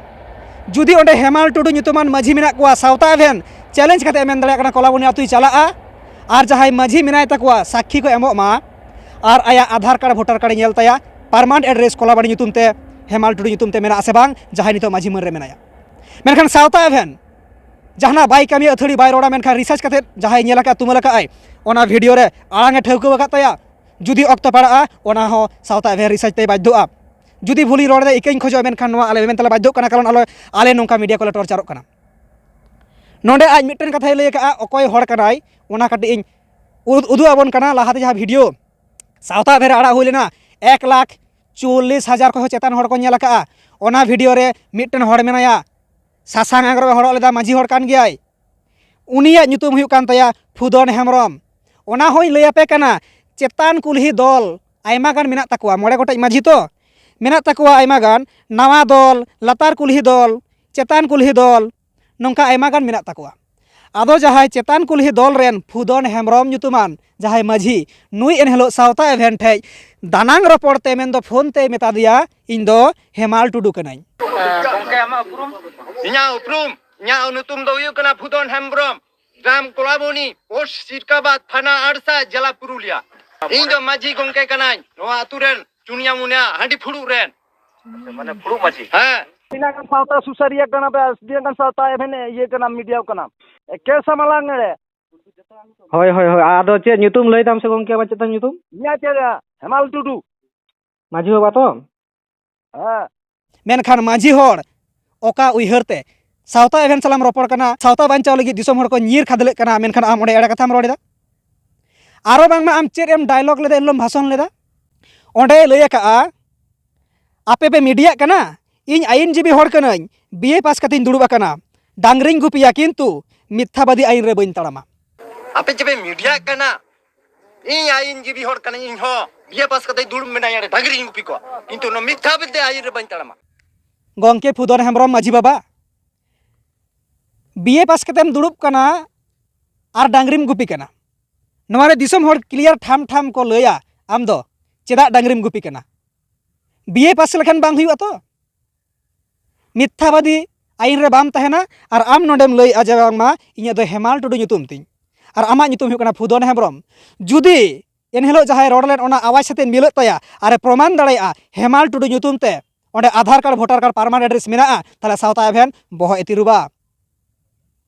ᱡᱩᱫᱤ ᱚᱸᱰᱮ ᱦᱮᱢᱟᱞ ᱴᱩᱰᱩ ᱧᱩᱛᱩᱢᱟᱱ ᱢᱟᱹᱡᱷᱤ ᱢᱮᱱᱟᱜ ᱠᱚᱣᱟ, ᱥᱟᱶᱛᱟ ᱮᱵᱷᱮᱱ ᱪᱮᱞᱮᱧᱡᱽ ᱠᱟᱛᱮ ᱮᱢ ᱢᱮᱱ ᱫᱟᱲᱮᱭᱟᱜ ᱠᱟᱱᱟ, ᱠᱚᱞᱟᱵᱚᱱᱤ ᱟᱹᱛᱩᱭ ᱪᱟᱞᱟᱜᱼᱟ᱾ ᱟᱨ ᱡᱟᱦᱟᱸᱭ ᱢᱟᱹᱡᱷᱤ ᱢᱮᱱᱟᱭ ᱛᱟᱠᱚᱣᱟ, ᱥᱟᱹᱠᱷᱤ ᱠᱚ ᱮᱢᱚᱜ ᱢᱟ᱾ ᱟᱨ ᱟᱭᱟᱜ ᱟᱫᱷᱟᱨ ᱠᱟᱨᱰ, ᱵᱷᱳᱴᱟᱨ ᱠᱟᱨᱰ ᱧᱮᱞ ᱛᱟᱭᱟ, ᱯᱟᱨᱢᱟᱱᱮᱱᱴ ᱮᱰᱨᱮᱥ ᱠᱚᱞᱟᱵᱚᱱᱤ ᱧᱩᱛᱩᱢ ᱛᱮ, ᱦᱮᱢᱟᱞ ᱴᱩᱰᱩ ᱧᱩᱛᱩᱢ ᱛᱮ ᱢᱮᱱᱟᱜᱼᱟ ᱥᱮ ᱵᱟᱝ, ᱡᱟᱦᱟᱸᱭ ᱱᱤᱛᱚᱜ ᱢᱟᱹᱡᱷᱤ ᱢᱟᱹᱱ ᱨᱮ ᱢᱮᱱᱟᱭᱟ᱾ ᱢᱮᱱᱠᱷᱟᱱ ᱥᱟᱶᱛᱟ ᱮᱵᱷᱮᱱ ᱡᱟᱦᱟᱱᱟᱜ ᱵᱟᱭ ᱠᱟᱹᱢᱤᱭᱟ, ᱟᱹᱛᱷᱟᱹᱲᱤ ᱵᱟᱭ ᱨᱚᱲᱟ, ᱢᱮᱱᱠᱷᱟᱱ ᱨᱤᱥᱟᱨᱪ ᱠᱟᱛᱮ ᱡᱟᱦᱟᱸᱭ ᱧᱮᱞ ᱟᱠᱟᱫ, ᱛᱩᱢᱟᱹᱞ ᱟᱠᱟᱫ ᱟᱭ, ᱚᱱᱟ ᱵᱷᱤᱰᱤᱭᱳ ᱨᱮ ᱟᱲᱟᱝ ᱮ ᱴᱷᱟᱹᱣᱠᱟᱹ ᱟᱠᱟᱫ ᱛᱟᱭᱟ᱾ ᱡᱩᱫᱤ ᱚᱠᱛᱚ ᱯᱟᱲᱟᱜᱼᱟ, ᱚᱱᱟ ᱦᱚᱸ ᱥᱟᱶᱛᱟ ᱮᱵᱷᱮᱱ ᱨᱤᱥᱟᱨᱪ ᱛᱮᱭ ᱵᱟᱫᱽᱫᱷᱚᱜᱼᱟ᱾ ᱡᱩᱫᱤ ᱵᱷᱩᱞᱤᱧ ᱨᱚᱲ ᱮᱫᱟ, ᱤᱠᱟᱹᱧ ᱠᱷᱚᱡᱚᱜᱼᱟ, ᱢᱮᱱᱠᱷᱟᱱ ᱱᱚᱣᱟ ᱟᱞᱮ ᱢᱮᱱ ᱛᱮᱞᱮ ᱵᱟᱫᱽᱫᱷᱚᱜ ᱠᱟᱱᱟ, ᱠᱟᱨᱚᱱ ᱟᱞᱮ, ᱟᱞᱮ ᱱᱚᱝᱠᱟ ᱢᱤᱰᱤᱭᱟ ᱠᱚᱞᱮ ᱴᱚᱨᱪᱟᱨᱚᱜ ᱠᱟᱱᱟ᱾ ᱱᱚᱰᱮ ᱟᱡ ᱢᱤᱫᱴᱮᱱ ᱠᱟᱛᱷᱟᱭ ᱞᱟᱹᱭ ᱟᱠᱟᱫᱼᱟ, ᱚᱠᱚᱭ ᱦᱚᱲ ᱠᱟᱱᱟᱭ, ᱚᱱᱟ ᱠᱟᱹᱴᱤᱡ ᱤᱧ ᱩᱫ-, ᱩᱫᱩᱜ ᱟᱵᱚᱱ ᱠᱟᱱᱟ᱾ ᱞᱟᱦᱟᱛᱮ ᱡᱟᱦᱟᱸ ᱵᱷᱤᱰᱤᱭᱳ ᱥᱟᱶᱛᱟ ᱮᱵᱷᱮᱱ ᱨᱮ ᱟᱲᱟᱜ ᱦᱩᱭ ᱞᱮᱱᱟ, ᱮᱠ ᱞᱟᱠᱷ ᱪᱚᱞᱞᱤᱥ ᱦᱟᱡᱟᱨ ᱠᱷᱚᱱ ᱦᱚᱸ ᱪᱮᱛᱟᱱ ᱦᱚᱲ ᱠᱚ ᱧᱮᱞ ᱟᱠᱟᱫᱼᱟ᱾ ᱚᱱᱟ ᱵᱷᱤᱰᱤᱭᱳ ᱨᱮ ᱢᱤᱫᱴᱮᱱ ᱦᱚᱲ ᱢᱮᱱᱟᱭᱟ, ᱥᱟᱥᱟᱝ ᱟᱝᱨᱚᱵ ᱮ ᱦᱚᱨᱚᱜ ᱞᱮᱫᱟ, ᱢᱟᱹᱡᱷᱤ ᱦᱚᱲ ᱠᱟᱱ ᱜᱮᱭᱟᱭ᱾ ᱩᱱᱤᱭᱟᱜ ᱧᱩᱛᱩᱢ ᱦᱩᱭᱩᱜ ᱠᱟᱱ ᱛᱟᱭᱟ ᱯᱷᱩᱫᱚᱱ ᱦᱮᱢᱵᱨᱚᱢ᱾ ᱚᱱᱟ ᱦᱚᱸᱧ ᱞᱟᱹᱭ ᱟᱯᱮ ᱠᱟᱱᱟ, ᱪᱮᱛᱟᱱ ᱠᱩᱞᱦᱤ ᱫᱚᱞ ᱟᱭᱢᱟ ᱜᱟᱱ ᱢᱮᱱᱟᱜ ᱛᱟᱠᱚᱣᱟ, ᱢᱚᱬᱮ ᱜᱚᱴᱮᱡ ᱢᱟᱹᱡᱷᱤ ᱛᱚ, ᱢᱮᱱᱟᱜ ᱛᱟᱠᱚᱣᱟ ᱟᱭᱢᱟ ᱜᱟᱱ, ᱱᱟᱣᱟ ᱫᱚᱞ, ᱞᱟᱛᱟᱨ ᱠᱩᱞᱦᱤ ᱫᱚᱞ, ᱪᱮᱛᱟᱱ ᱠᱩᱞᱦᱤ ᱫᱚᱞ, ᱱᱚᱝᱠᱟ ᱟᱭᱢᱟ ᱜᱟᱱ ᱢᱮᱱᱟᱜ ᱛᱟᱠᱚᱣᱟ᱾ ᱟᱫᱚ ᱡᱟᱦᱟᱸᱭ ᱪᱮᱛᱟᱱ ᱠᱩᱞᱦᱤ ᱫᱚᱞ ᱨᱮᱱ ᱯᱷᱩᱫᱚᱱ ᱦᱮᱢᱵᱨᱚᱢ ᱧᱩᱛᱩᱢᱟᱱ ᱡᱟᱦᱟᱸᱭ ᱢᱟᱹᱡᱷᱤ, ᱱᱩᱭ ᱮᱱᱦᱤᱞᱳᱜ ᱥᱟᱶᱛᱟ ᱮᱵᱷᱮᱱ ᱴᱷᱮᱡ ᱫᱟᱱᱟᱝ ᱨᱚᱯᱚᱲ ᱛᱮ, ᱢᱮᱱᱫᱚ ᱯᱷᱳᱱ ᱛᱮᱭ ᱢᱮᱛᱟ ᱫᱮᱭᱟ, "ᱤᱧ ᱫᱚ ᱦᱮᱢᱟᱞ ᱴᱩᱰᱩ ᱠᱟᱹᱱᱟᱹᱧ, ᱜᱚᱝᱠᱮ, ᱟᱢᱟᱜ ᱩᱯᱨᱩᱢ?" ᱤᱧᱟᱹᱜ ᱩᱯᱨᱩᱢ, ᱤᱧᱟᱹᱜ ᱧᱩᱛᱩᱢ ᱫᱚ ᱦᱩᱭᱩᱜ ᱠᱟᱱᱟ ᱯᱷᱩᱫᱚᱱ ᱦᱮᱢᱵᱨᱚᱢ, ᱜᱨᱟᱢ ᱠᱚᱞᱟᱵᱚᱱᱤ, ᱯᱳᱥᱴ ᱥᱤᱨᱠᱟᱵᱟᱫ, ᱛᱷᱟᱱᱟ ᱟᱲᱥᱟ, ᱡᱮᱞᱟ ᱯᱩᱨᱩᱞᱤᱭᱟ᱾ ᱤᱧ ᱫᱚ ᱢᱟᱹᱡᱷᱤ ᱜᱚᱝᱠᱮ ᱠᱟᱱᱟᱹᱧ, ᱱᱚᱣᱟ ᱟᱹᱛᱩ ᱨᱮᱱ ᱪᱩᱱᱤᱭᱟ ᱢᱩᱱᱤᱭᱟ ᱦᱟᱺᱰᱤ ᱯᱷᱩᱲᱩᱜ ᱨᱮᱱ᱾ ᱢᱟᱱᱮ ᱯᱷᱩᱲᱩᱜ ᱢᱟᱹᱡᱷᱤ? ᱦᱮᱸ᱾ ᱛᱤᱱᱟᱹᱜ ᱜᱟᱱ ᱥᱟᱶᱛᱟ ᱥᱩᱥᱟᱹᱨᱤᱭᱟᱹ ᱠᱟᱱᱟ ᱯᱮ, ᱛᱤᱱᱟᱹᱜ ᱜᱟᱱ ᱥᱟᱶᱛᱟ ᱮᱵᱷᱮᱱ ᱤᱭᱟᱹ ᱠᱟᱱᱟ, ᱢᱤᱰᱤᱭᱟ ᱠᱟᱱᱟ, ᱮᱠᱮᱱ ᱥᱟᱢᱟᱞᱟᱝ ᱮᱲᱮ᱾ ᱦᱳᱭ, ᱦᱳᱭ, ᱦᱳᱭ᱾ ᱟᱫᱚ ᱪᱮᱫ ᱧᱩᱛᱩᱢ ᱞᱟᱹᱭ ᱛᱟᱢ ᱥᱮ ᱜᱚᱝᱠᱮ, ᱟᱢᱟᱜ ᱪᱮᱫ ᱛᱟᱢ ᱧᱩᱛᱩᱢ? ᱤᱧᱟᱹᱜ ᱪᱮᱫ, ᱦᱮᱢᱟᱞ ᱴᱩᱰᱩ᱾ ᱢᱟᱹᱡᱷᱤ ᱵᱟᱵᱟ ᱛᱚ? ᱦᱮᱸ᱾ ᱢᱮᱱᱠᱷᱟᱱ ᱢᱟᱹᱡᱷᱤ ᱦᱚᱲ ᱚᱠᱟ ᱩᱭᱦᱟᱹᱨ ᱛᱮ ᱥᱟᱶᱛᱟ ᱮᱵᱷᱮᱱ ᱥᱟᱞᱟᱜ ᱮᱢ ᱨᱚᱯᱚᱲ ᱠᱟᱱᱟ, ᱥᱟᱶᱛᱟ ᱵᱟᱧᱪᱟᱣ ᱞᱟᱹᱜᱤᱫ ᱫᱤᱥᱚᱢ ᱦᱚᱲ ᱠᱚ ᱧᱤᱨ ᱠᱷᱟᱫᱽᱞᱮᱜ ᱠᱟᱱᱟ, ᱢᱮᱱᱠᱷᱟᱱ ᱟᱢ ᱚᱸᱰᱮ ᱮᱲᱮ ᱠᱟᱛᱷᱟᱢ ᱨᱚᱲ ᱮᱫᱟ? ᱟᱨᱚ ᱵᱟᱝᱢᱟ ᱟᱢ ᱪᱮᱫ ᱮᱢ ᱰᱟᱭᱞᱚᱜ ᱞᱮᱫᱟ, ᱮᱱᱦᱤᱞᱳᱜ ᱮᱢ ᱵᱷᱟᱥᱚᱱ ᱞᱮᱫᱟ, ᱚᱸᱰᱮ ᱞᱟᱹᱭ ᱟᱠᱟᱜᱼᱟ, ᱟᱯᱮ ᱯᱮ ᱢᱤᱰᱤᱭᱟᱜ ᱠᱟᱱᱟ, ᱤᱧ ᱟᱹᱭᱤᱱ ᱡᱤᱵᱤ ᱦᱚᱲ ᱠᱟᱹᱱᱟᱹᱧ, ᱵᱤ ᱮ ᱯᱟᱥ ᱠᱟᱛᱮᱧ ᱫᱩᱲᱩᱵ ᱟᱠᱟᱱᱟ, ᱰᱟᱝᱨᱤᱧ ᱜᱩᱯᱤᱭᱟ, ᱠᱤᱱᱛᱩ ᱢᱤᱛᱷᱟᱵᱟᱫᱤ ᱟᱹᱭᱤᱱ ᱨᱮ ᱵᱟᱹᱧ ᱛᱟᱲᱟᱢᱟ᱾ ᱟᱯᱮ ᱪᱮᱫ ᱯᱮ ᱢᱤᱰᱤᱭᱟᱜ ᱠᱟᱱᱟ? ᱤᱧ ᱟᱹᱭᱤᱱ ᱡᱤᱵᱤ ᱦᱚᱲ ᱠᱟᱹᱱᱟᱹᱧ, ᱤᱧ ᱦᱚᱸ ᱵᱤ ᱮ ᱯᱟᱥ ᱠᱟᱛᱮᱧ ᱫᱩᱲᱩᱵ ᱢᱮᱱᱟᱧᱟ, ᱰᱟᱝᱨᱤᱧ ᱜᱩᱯᱤ ᱠᱚᱣᱟ, ᱠᱤᱱᱛᱩ ᱱᱚᱣᱟ ᱢᱤᱛᱷᱟᱵᱟᱫᱤ ᱟᱹᱭᱤᱱ ᱨᱮ ᱵᱟᱹᱧ ᱛᱟᱲᱟᱢᱟ᱾ ᱜᱚᱝᱠᱮ ᱯᱷᱩᱫᱚᱱ ᱦᱮᱢᱵᱨᱚᱢ ᱢᱟᱹᱡᱷᱤ ᱵᱟᱵᱟ, ᱵᱤ ᱮ ᱯᱟᱥ ᱠᱟᱛᱮᱢ ᱫᱩᱲᱩᱵ ᱠᱟᱱᱟ ᱟᱨ ᱰᱟᱝᱨᱤᱢ ᱜᱩᱯᱤ ᱠᱟᱱᱟ, ᱱᱚᱣᱟ ᱨᱮ ᱫᱤᱥᱚᱢ ᱦᱚᱲ ᱠᱞᱤᱭᱟᱨ ᱴᱷᱟᱢ ᱴᱷᱟᱢ ᱠᱚ ᱞᱟᱹᱭᱟ, ᱟᱢ ᱫᱚ ᱪᱮᱫᱟᱜ ᱰᱟᱝᱨᱤᱢ ᱜᱩᱯᱤ ᱠᱟᱱᱟ? ᱵᱤᱭᱮ ᱯᱟᱥ ᱞᱮᱠᱷᱟᱱ ᱵᱟᱝ ᱦᱩᱭᱩᱜᱼᱟ ᱛᱚ? ᱢᱤᱛᱛᱷᱟᱵᱟᱫᱤ ᱟᱭᱤᱱ ᱨᱮ ᱵᱟᱢ ᱛᱟᱦᱮᱱᱟ, ᱟᱨ ᱟᱢ ᱱᱚᱰᱮᱢ ᱞᱟᱹᱭᱮᱜᱼᱟ ᱡᱮ ᱵᱟᱝᱢᱟ ᱤᱧᱟᱹᱜ ᱫᱚ ᱦᱮᱢᱟᱞ ᱴᱩᱰᱩ ᱧᱩᱛᱩᱢ ᱛᱤᱧ, ᱟᱨ ᱟᱢᱟᱜ ᱧᱩᱛᱩᱢ ᱦᱩᱭᱩᱜ ᱠᱟᱱᱟ ᱯᱷᱩᱫᱚᱱ ᱦᱮᱢᱵᱨᱚᱢ᱾ ᱡᱩᱫᱤ ᱮᱱᱦᱤᱞᱳᱜ ᱡᱟᱦᱟᱸᱭ ᱨᱚᱲ ᱞᱮᱱ ᱚᱱᱟ ᱟᱣᱟᱡᱽ ᱥᱟᱛᱮ ᱢᱤᱞᱟᱹᱜ ᱛᱟᱭᱟ ᱟᱨᱮ ᱯᱨᱚᱢᱟᱱ ᱫᱟᱲᱮᱭᱟᱜᱼᱟ ᱦᱮᱢᱟᱞ ᱴᱩᱰᱩ ᱧᱩᱛᱩᱢ ᱛᱮ ᱚᱸᱰᱮ Aadhaar card, voter card, permanent address ᱢᱮᱱᱟᱜᱼᱟ, ᱛᱟᱦᱚᱞᱮ ᱥᱟᱶᱛᱟ ᱮᱵᱷᱮᱱ ᱵᱚᱦᱚᱜ ᱮ ᱛᱤᱨᱩᱵᱟ᱾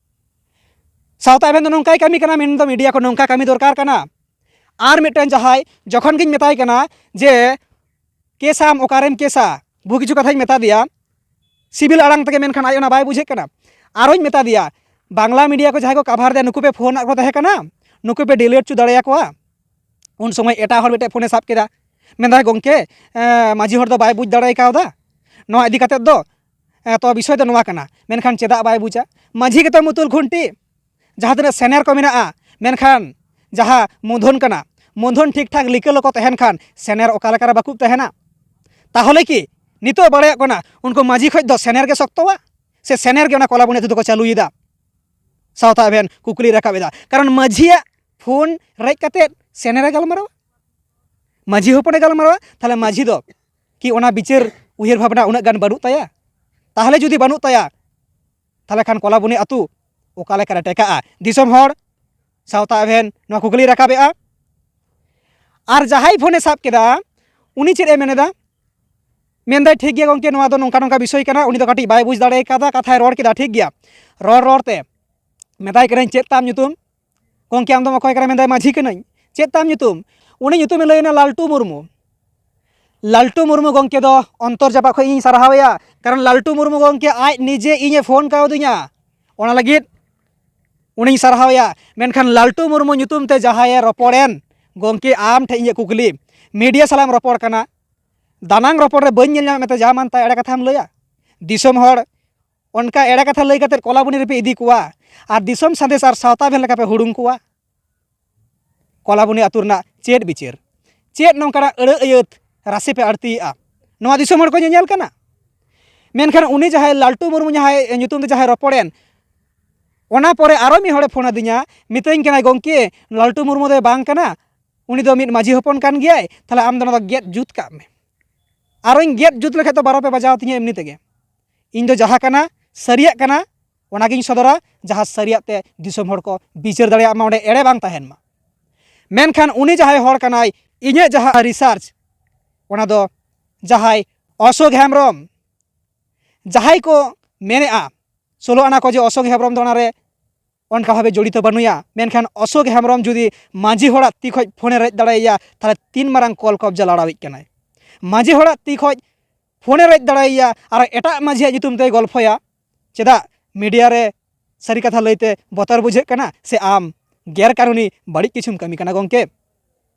ᱥᱟᱶᱛᱟ ᱮᱵᱷᱮᱱ ᱫᱚ ᱱᱚᱝᱠᱟᱭ ᱠᱟᱹᱢᱤ ᱠᱟᱱᱟ, ᱢᱮᱱᱫᱚ ᱢᱤᱰᱤᱭᱟ ᱠᱚ ᱱᱚᱝᱠᱟ ᱠᱟᱹᱢᱤ ᱫᱚᱨᱠᱟᱨ ᱠᱟᱱᱟ᱾ ᱟᱨ ᱢᱤᱫᱴᱮᱱ ᱡᱟᱦᱟᱸᱭ ᱡᱚᱠᱷᱚᱱ ᱜᱤᱧ ᱢᱮᱛᱟᱭ ᱠᱟᱱᱟ ᱡᱮ ᱠᱮᱥᱟᱢ, ᱚᱠᱟᱨᱮᱢ ᱠᱮᱥᱟ, ᱵᱩᱦᱩ ᱠᱤᱪᱷᱩ ᱠᱟᱛᱷᱟᱧ ᱢᱮᱛᱟ ᱫᱮᱭᱟ ᱥᱤᱵᱤᱞ ᱟᱲᱟᱝ ᱛᱮᱜᱮ, ᱢᱮᱱᱠᱷᱟᱱ ᱟᱡ ᱚᱱᱟ ᱵᱟᱭ ᱵᱩᱡᱷᱟᱹᱜ ᱠᱟᱱᱟ᱾ ᱟᱨᱚᱧ ᱢᱮᱛᱟ ᱫᱮᱭᱟ, ᱵᱟᱝᱞᱟ ᱢᱤᱰᱤᱭᱟ ᱠᱚ ᱡᱟᱦᱟᱸᱭ ᱠᱚ ᱠᱟᱵᱷᱟᱨ ᱫᱟ, ᱱᱩᱠᱩ ᱯᱮ ᱯᱷᱳᱱ ᱟᱫ ᱠᱚ ᱛᱟᱦᱮᱸ ᱠᱟᱱᱟ, ᱱᱩᱠᱩ ᱯᱮ ᱰᱤᱞᱤᱴ ᱦᱚᱪᱚ ᱫᱟᱲᱮᱭᱟᱠᱚᱣᱟ᱾ ᱩᱱ ᱥᱚᱢᱚᱭ ᱮᱴᱟᱜ ᱦᱚᱲ ᱢᱤᱫᱴᱮᱱ ᱯᱷᱳᱱᱮ ᱥᱟᱵ ᱠᱮᱫᱟ, ᱢᱮᱱᱫᱟᱭ, "ᱜᱚᱢᱠᱮ, ᱮᱸ, ᱢᱟᱹᱡᱷᱤ ᱦᱚᱲ ᱫᱚ ᱵᱟᱭ ᱵᱩᱡᱽ ᱫᱟᱲᱮ ᱠᱟᱣᱫᱟ ᱱᱚᱣᱟ ᱤᱫᱤ ᱠᱟᱛᱮᱫ ᱫᱚ, ᱮᱸ, ᱛᱚ ᱵᱤᱥᱚᱭ ᱫᱚ ᱱᱚᱣᱟ ᱠᱟᱱᱟ, ᱢᱮᱱᱠᱷᱟᱱ ᱪᱮᱫᱟᱜ ᱵᱟᱭ ᱵᱩᱡᱟ?" ᱢᱟᱹᱡᱷᱤ ᱜᱮᱛᱚ ᱢᱩᱛᱩᱞ ᱠᱷᱩᱱᱴᱤ᱾ ᱡᱟᱦᱟᱸ ᱛᱤᱱᱟᱹᱜ ᱥᱮᱱᱮᱨ ᱠᱚ ᱢᱮᱱᱟᱜᱼᱟ, ᱢᱮᱱᱠᱷᱟᱱ ᱡᱟᱦᱟᱸ ᱢᱩᱫᱷᱚᱱ ᱠᱟᱱᱟ, ᱢᱩᱫᱷᱚᱱ ᱴᱷᱤᱠ ᱴᱷᱟᱠ ᱞᱤᱠᱟᱹ ᱞᱚᱠᱚ ᱛᱟᱦᱮᱱ ᱠᱷᱟᱱ ᱥᱮᱱᱮᱨ ᱚᱠᱟ ᱞᱮᱠᱟᱨᱮ ᱵᱟᱠᱚ ᱛᱟᱦᱮᱱᱟ? ᱛᱟᱦᱚᱞᱮ ᱠᱤ ᱱᱤᱛᱚᱜ ᱵᱟᱲᱟᱭᱚᱜ ᱠᱟᱱᱟ ᱩᱱᱠᱩ ᱢᱟᱹᱡᱷᱤ ᱠᱷᱚᱡ ᱫᱚ ᱥᱮᱱᱮᱨ ᱜᱮ ᱥᱚᱠᱛᱚᱣᱟ, ᱥᱮ ᱥᱮᱱᱮᱨ ᱜᱮ ᱚᱱᱟ ᱠᱚᱞᱟᱵᱚᱱᱤ ᱟᱹᱛᱩ ᱫᱚᱠᱚ ᱪᱟᱹᱞᱩᱭᱮᱫᱟ? ᱥᱟᱶᱛᱟ ᱮᱵᱷᱮᱱ ᱠᱩᱠᱞᱤ ᱨᱟᱠᱟᱵ ᱮᱫᱟ, ᱠᱟᱨᱚᱱ ᱢᱟᱹᱡᱷᱤᱭᱟᱜ ᱯᱷᱳᱱ ᱨᱮᱡ ᱠᱟᱛᱮᱫ ᱥᱮᱱᱮᱨᱮ ᱜᱟᱞᱢᱟᱨᱟᱣᱟ, ᱢᱟᱹᱡᱷᱤ ᱦᱚᱯᱚᱱᱮ ᱜᱟᱞᱢᱟᱨᱟᱣᱟ, ᱛᱟᱦᱚᱞᱮ ᱢᱟᱹᱡᱷᱤ ᱫᱚ ᱠᱤ ᱚᱱᱟ ᱵᱤᱪᱟᱹᱨ ᱩᱭᱦᱟᱹᱨ ᱵᱷᱟᱵᱽᱱᱟ ᱩᱱᱟᱹᱜ ᱜᱟᱱ ᱵᱟᱹᱱᱩᱜ ᱛᱟᱭᱟ? ᱛᱟᱦᱚᱞᱮ ᱡᱩᱫᱤ ᱵᱟᱹᱱᱩᱜ ᱛᱟᱭᱟ, ᱛᱟᱦᱚᱞᱮ ᱠᱷᱟᱱ ᱠᱚᱞᱟᱵᱚᱱᱤ ᱟᱹᱛᱩ ᱚᱠᱟ ᱞᱮᱠᱟᱨᱮ ᱴᱮᱠᱟᱜᱼᱟ? ᱫᱤᱥᱚᱢ ᱦᱚᱲ, ᱥᱟᱶᱛᱟ ᱮᱵᱷᱮᱱ ᱱᱚᱣᱟ ᱠᱩᱠᱞᱤ ᱨᱟᱠᱟᱵᱮᱜᱼᱟ᱾ ᱟᱨ ᱡᱟᱦᱟᱸᱭ ᱯᱷᱳᱱᱮ ᱥᱟᱵ ᱠᱮᱫᱟ, ᱩᱱᱤ ᱪᱮᱫ ᱮ ᱢᱮᱱᱮᱫᱟ? ᱢᱮᱱᱫᱟᱭ, "ᱴᱷᱤᱠ ᱜᱮᱭᱟ ᱜᱚᱢᱠᱮ, ᱱᱚᱣᱟ ᱫᱚ ᱱᱚᱝᱠᱟ ᱱᱚᱝᱠᱟ ᱵᱤᱥᱚᱭ ᱠᱟᱱᱟ", ᱩᱱᱤ ᱫᱚ ᱠᱟᱹᱴᱤᱡ ᱵᱟᱭ ᱵᱩᱡᱽ ᱫᱟᱲᱮ ᱠᱟᱫᱟ, ᱠᱟᱛᱷᱟᱭ ᱨᱚᱲ ᱠᱮᱫᱟ, ᱴᱷᱤᱠ ᱜᱮᱭᱟ, ᱨᱚᱲ ᱨᱚᱲ ᱛᱮ ᱢᱮᱛᱟᱭ ᱠᱟᱹᱱᱟᱹᱧ, "ᱪᱮᱫ ᱛᱟᱢ ᱧᱩᱛᱩᱢ?" "ᱜᱚᱢᱠᱮ, ᱟᱢ ᱫᱚᱢ ᱚᱠᱚᱭ ᱠᱟᱱᱟ?" ᱢᱮᱱᱫᱟᱭ, "ᱢᱟᱹᱡᱷᱤ ᱠᱟᱹᱱᱟᱹᱧ᱾" "ᱪᱮᱫ ᱛᱟᱢ ᱧᱩᱛᱩᱢ?" ᱩᱱᱤ ᱧᱩᱛᱩᱢᱮ ᱞᱟᱹᱭ ᱮᱱᱟ ᱞᱟᱞᱴᱩ ᱢᱩᱨᱢᱩ᱾ ᱞᱟᱞᱴᱩ ᱢᱩᱨᱢᱩ ᱜᱚᱢᱠᱮ ᱫᱚ ᱚᱱᱛᱚᱨ ᱡᱟᱯᱟᱜ ᱠᱷᱚᱱ ᱤᱧ ᱥᱟᱨᱦᱟᱣᱮᱭᱟ, ᱠᱟᱨᱚᱱ ᱞᱟᱞᱴᱩ ᱢᱩᱨᱢᱩ ᱜᱚᱢᱠᱮ ᱟᱡ ᱱᱤᱡᱮ ᱤᱧᱮ ᱯᱷᱳᱱ ᱠᱟᱣᱫᱤᱧᱟ, ᱚᱱᱟ ᱞᱟᱹᱜᱤᱫ ᱩᱱᱤᱧ ᱥᱟᱨᱦᱟᱣᱮᱭᱟ᱾ ᱢᱮᱱᱠᱷᱟᱱ ᱞᱟᱞᱴᱩ ᱢᱩᱨᱢᱩ ᱧᱩᱛᱩᱢ ᱛᱮ ᱡᱟᱦᱟᱸᱭᱮ ᱨᱚᱯᱚᱲᱮᱱ, ᱜᱚᱢᱠᱮ, ᱟᱢ ᱴᱷᱮᱱ ᱤᱧᱟᱹᱜ ᱠᱩᱠᱞᱤ, ᱢᱤᱰᱤᱭᱟ ᱥᱟᱞᱟᱜ ᱮᱢ ᱨᱚᱯᱚᱲ ᱠᱟᱱᱟ, ᱫᱟᱱᱟᱝ ᱨᱚᱯᱚᱲ ᱨᱮ ᱵᱟᱹᱧ ᱧᱮᱞ ᱧᱟᱢᱮᱫ ᱢᱮᱛᱮ ᱡᱟ ᱢᱟᱱᱛᱟ ᱮᱲᱮ ᱠᱟᱛᱷᱟᱢ ᱞᱟᱹᱭᱟ? ᱫᱤᱥᱚᱢ ᱦᱚᱲ, ᱚᱱᱠᱟ ᱮᱲᱮ ᱠᱟᱛᱷᱟ ᱞᱟᱹᱭ ᱠᱟᱛᱮᱫ ᱠᱚᱞᱟᱵᱚᱱᱤ ᱨᱮᱯᱮ ᱤᱫᱤ ᱠᱚᱣᱟ, ᱟᱨ ᱫᱤᱥᱚᱢ ᱥᱟᱸᱫᱮᱥ ᱟᱨ ᱥᱟᱶᱛᱟ ᱵᱷᱮᱱ ᱞᱮᱠᱟ ᱯᱮ ᱦᱩᱲᱩᱝ ᱠᱚᱣᱟ᱾ ᱠᱚᱞᱟᱵᱚᱱᱤ ᱟᱹᱛᱩ ᱨᱮᱱᱟᱜ ᱪᱮᱫ ᱵᱤᱪᱟᱹᱨ? ᱪᱮᱫ ᱱᱚᱝᱠᱟᱱᱟᱜ ᱟᱹᱲᱟᱹ ᱟᱹᱭᱟᱹᱛ ᱨᱟᱥᱮ ᱯᱮ ᱟᱹᱲᱛᱤᱭᱮᱜᱼᱟ? ᱱᱚᱣᱟ ᱫᱤᱥᱚᱢ ᱦᱚᱲ ᱠᱚ ᱧᱮᱧᱮᱞ ᱠᱟᱱᱟ᱾ ᱢᱮᱱᱠᱷᱟᱱ ᱩᱱᱤ ᱡᱟᱦᱟᱸᱭ ᱞᱟᱞᱴᱩ ᱢᱩᱨᱢᱩ ᱡᱟᱦᱟᱸᱭ ᱧᱩᱛᱩᱢ ᱛᱮ ᱡᱟᱦᱟᱸᱭ ᱨᱚᱯᱚᱲᱮᱱ, ᱚᱱᱟ ᱯᱚᱨᱮ ᱟᱨᱚ ᱢᱤᱫ ᱦᱚᱲᱮ ᱯᱷᱳᱱ ᱟᱹᱫᱤᱧᱟ, ᱢᱤᱛᱟᱹᱧ ᱠᱟᱱᱟᱭ, "ᱜᱚᱢᱠᱮ, ᱞᱟᱞᱴᱩ ᱢᱩᱨᱢᱩ ᱫᱚᱭ ᱵᱟᱝ ᱠᱟᱱᱟ, ᱩᱱᱤ ᱫᱚ ᱢᱤᱫ ᱢᱟᱹᱡᱷᱤ ᱦᱚᱯᱚᱱ ᱠᱟᱱ ᱜᱮᱭᱟᱭ, ᱛᱟᱦᱚᱞᱮ ᱟᱢ ᱫᱚ ᱚᱱᱟ ᱫᱚ ᱜᱮᱫ ᱡᱩᱛ ᱠᱟᱜ ᱢᱮ᱾ ᱟᱨᱚᱧ ᱜᱮᱫ ᱡᱩᱛ ᱞᱮᱠᱷᱟᱡ ᱫᱚ ᱵᱟᱨᱚ ᱯᱮ ᱵᱟᱡᱟᱣ ᱛᱤᱧᱟᱹ ᱮᱢᱱᱤ ᱛᱮᱜᱮ᱾ ᱤᱧ ᱫᱚ ᱡᱟᱦᱟᱸ ᱠᱟᱱᱟ, ᱥᱟᱹᱨᱤᱭᱟᱜ ᱠᱟᱱᱟ, ᱚᱱᱟᱜᱤᱧ ᱥᱚᱫᱚᱨᱟ, ᱡᱟᱦᱟᱸ ᱥᱟᱹᱨᱤᱭᱟᱜ ᱛᱮ ᱫᱤᱥᱚᱢ ᱦᱚᱲ ᱠᱚ ᱵᱤᱪᱟᱹᱨ ᱫᱟᱲᱮᱭᱟᱜ ᱢᱟ, ᱚᱸᱰᱮ ᱮᱲᱮ ᱵᱟᱝ ᱛᱟᱦᱮᱱ ᱢᱟ᱾ ᱢᱮᱱᱠᱷᱟᱱ ᱩᱱᱤ ᱡᱟᱦᱟᱸᱭ ᱦᱚᱲ ᱠᱟᱱᱟᱭ, ᱤᱧᱟᱹᱜ ᱡᱟᱦᱟᱸ ᱨᱤᱥᱟᱨᱪ, ᱚᱱᱟ ᱫᱚ ᱡᱟᱦᱟᱸᱭ ᱚᱥᱳᱠ ᱦᱮᱢᱵᱨᱚᱢ, ᱡᱟᱦᱟᱸᱭ ᱠᱚ ᱢᱮᱱᱮᱜᱼᱟ ᱥᱳᱞᱳ ᱟᱱᱟ ᱠᱚ ᱡᱮ ᱚᱥᱳᱠ ᱦᱮᱢᱵᱨᱚᱢ ᱫᱚ ᱚᱱᱟᱨᱮ ᱚᱱᱠᱟ ᱵᱷᱟᱵᱮ ᱡᱚᱲᱤᱛᱚ ᱵᱟᱹᱱᱩᱭᱟ, ᱢᱮᱱᱠᱷᱟᱱ ᱚᱥᱳᱠ ᱦᱮᱢᱵᱨᱚᱢ ᱡᱩᱫᱤ ᱢᱟᱹᱡᱷᱤ ᱦᱚᱲᱟᱜ ᱛᱤ ᱠᱷᱚᱡ ᱯᱷᱳᱱᱮ ᱨᱮᱡ ᱫᱟᱲᱮᱭᱟᱭᱟ, ᱛᱟᱦᱞᱮ ᱛᱤᱱ ᱢᱟᱨᱟᱝ ᱠᱚᱞ ᱠᱚᱵᱡᱟ ᱞᱟᱲᱟᱣᱤᱡ ᱠᱟᱱᱟᱭ᱾ ᱢᱟᱹᱡᱷᱤ ᱦᱚᱲᱟᱜ ᱛᱤ ᱠᱷᱚᱡ ᱯᱷᱳᱱᱮ ᱨᱮᱡ ᱫᱟᱲᱮᱭᱟᱭᱟ ᱟᱨ ᱮᱴᱟᱜ ᱢᱟᱹᱡᱷᱤᱭᱟᱜ ᱧᱩᱛᱩᱢ ᱛᱮᱭ ᱜᱚᱞᱯᱷᱚᱭᱟ, ᱪᱮᱫᱟᱜ ᱢᱤᱰᱤᱭᱟ ᱨᱮ ᱥᱟᱹᱨᱤ ᱠᱟᱛᱷᱟ ᱞᱟᱹᱭᱛᱮ ᱵᱚᱛᱚᱨ ᱵᱩᱡᱷᱟᱹᱜ ᱠᱟᱱᱟ, ᱥᱮ ᱟᱢ ᱜᱮᱨ ᱠᱟᱹᱱᱩᱱᱤ ᱵᱟᱹᱲᱤᱡ ᱠᱤᱪᱷᱩᱢ ᱠᱟᱹᱢᱤ ᱠᱟᱱᱟ ᱜᱚᱢᱠᱮ?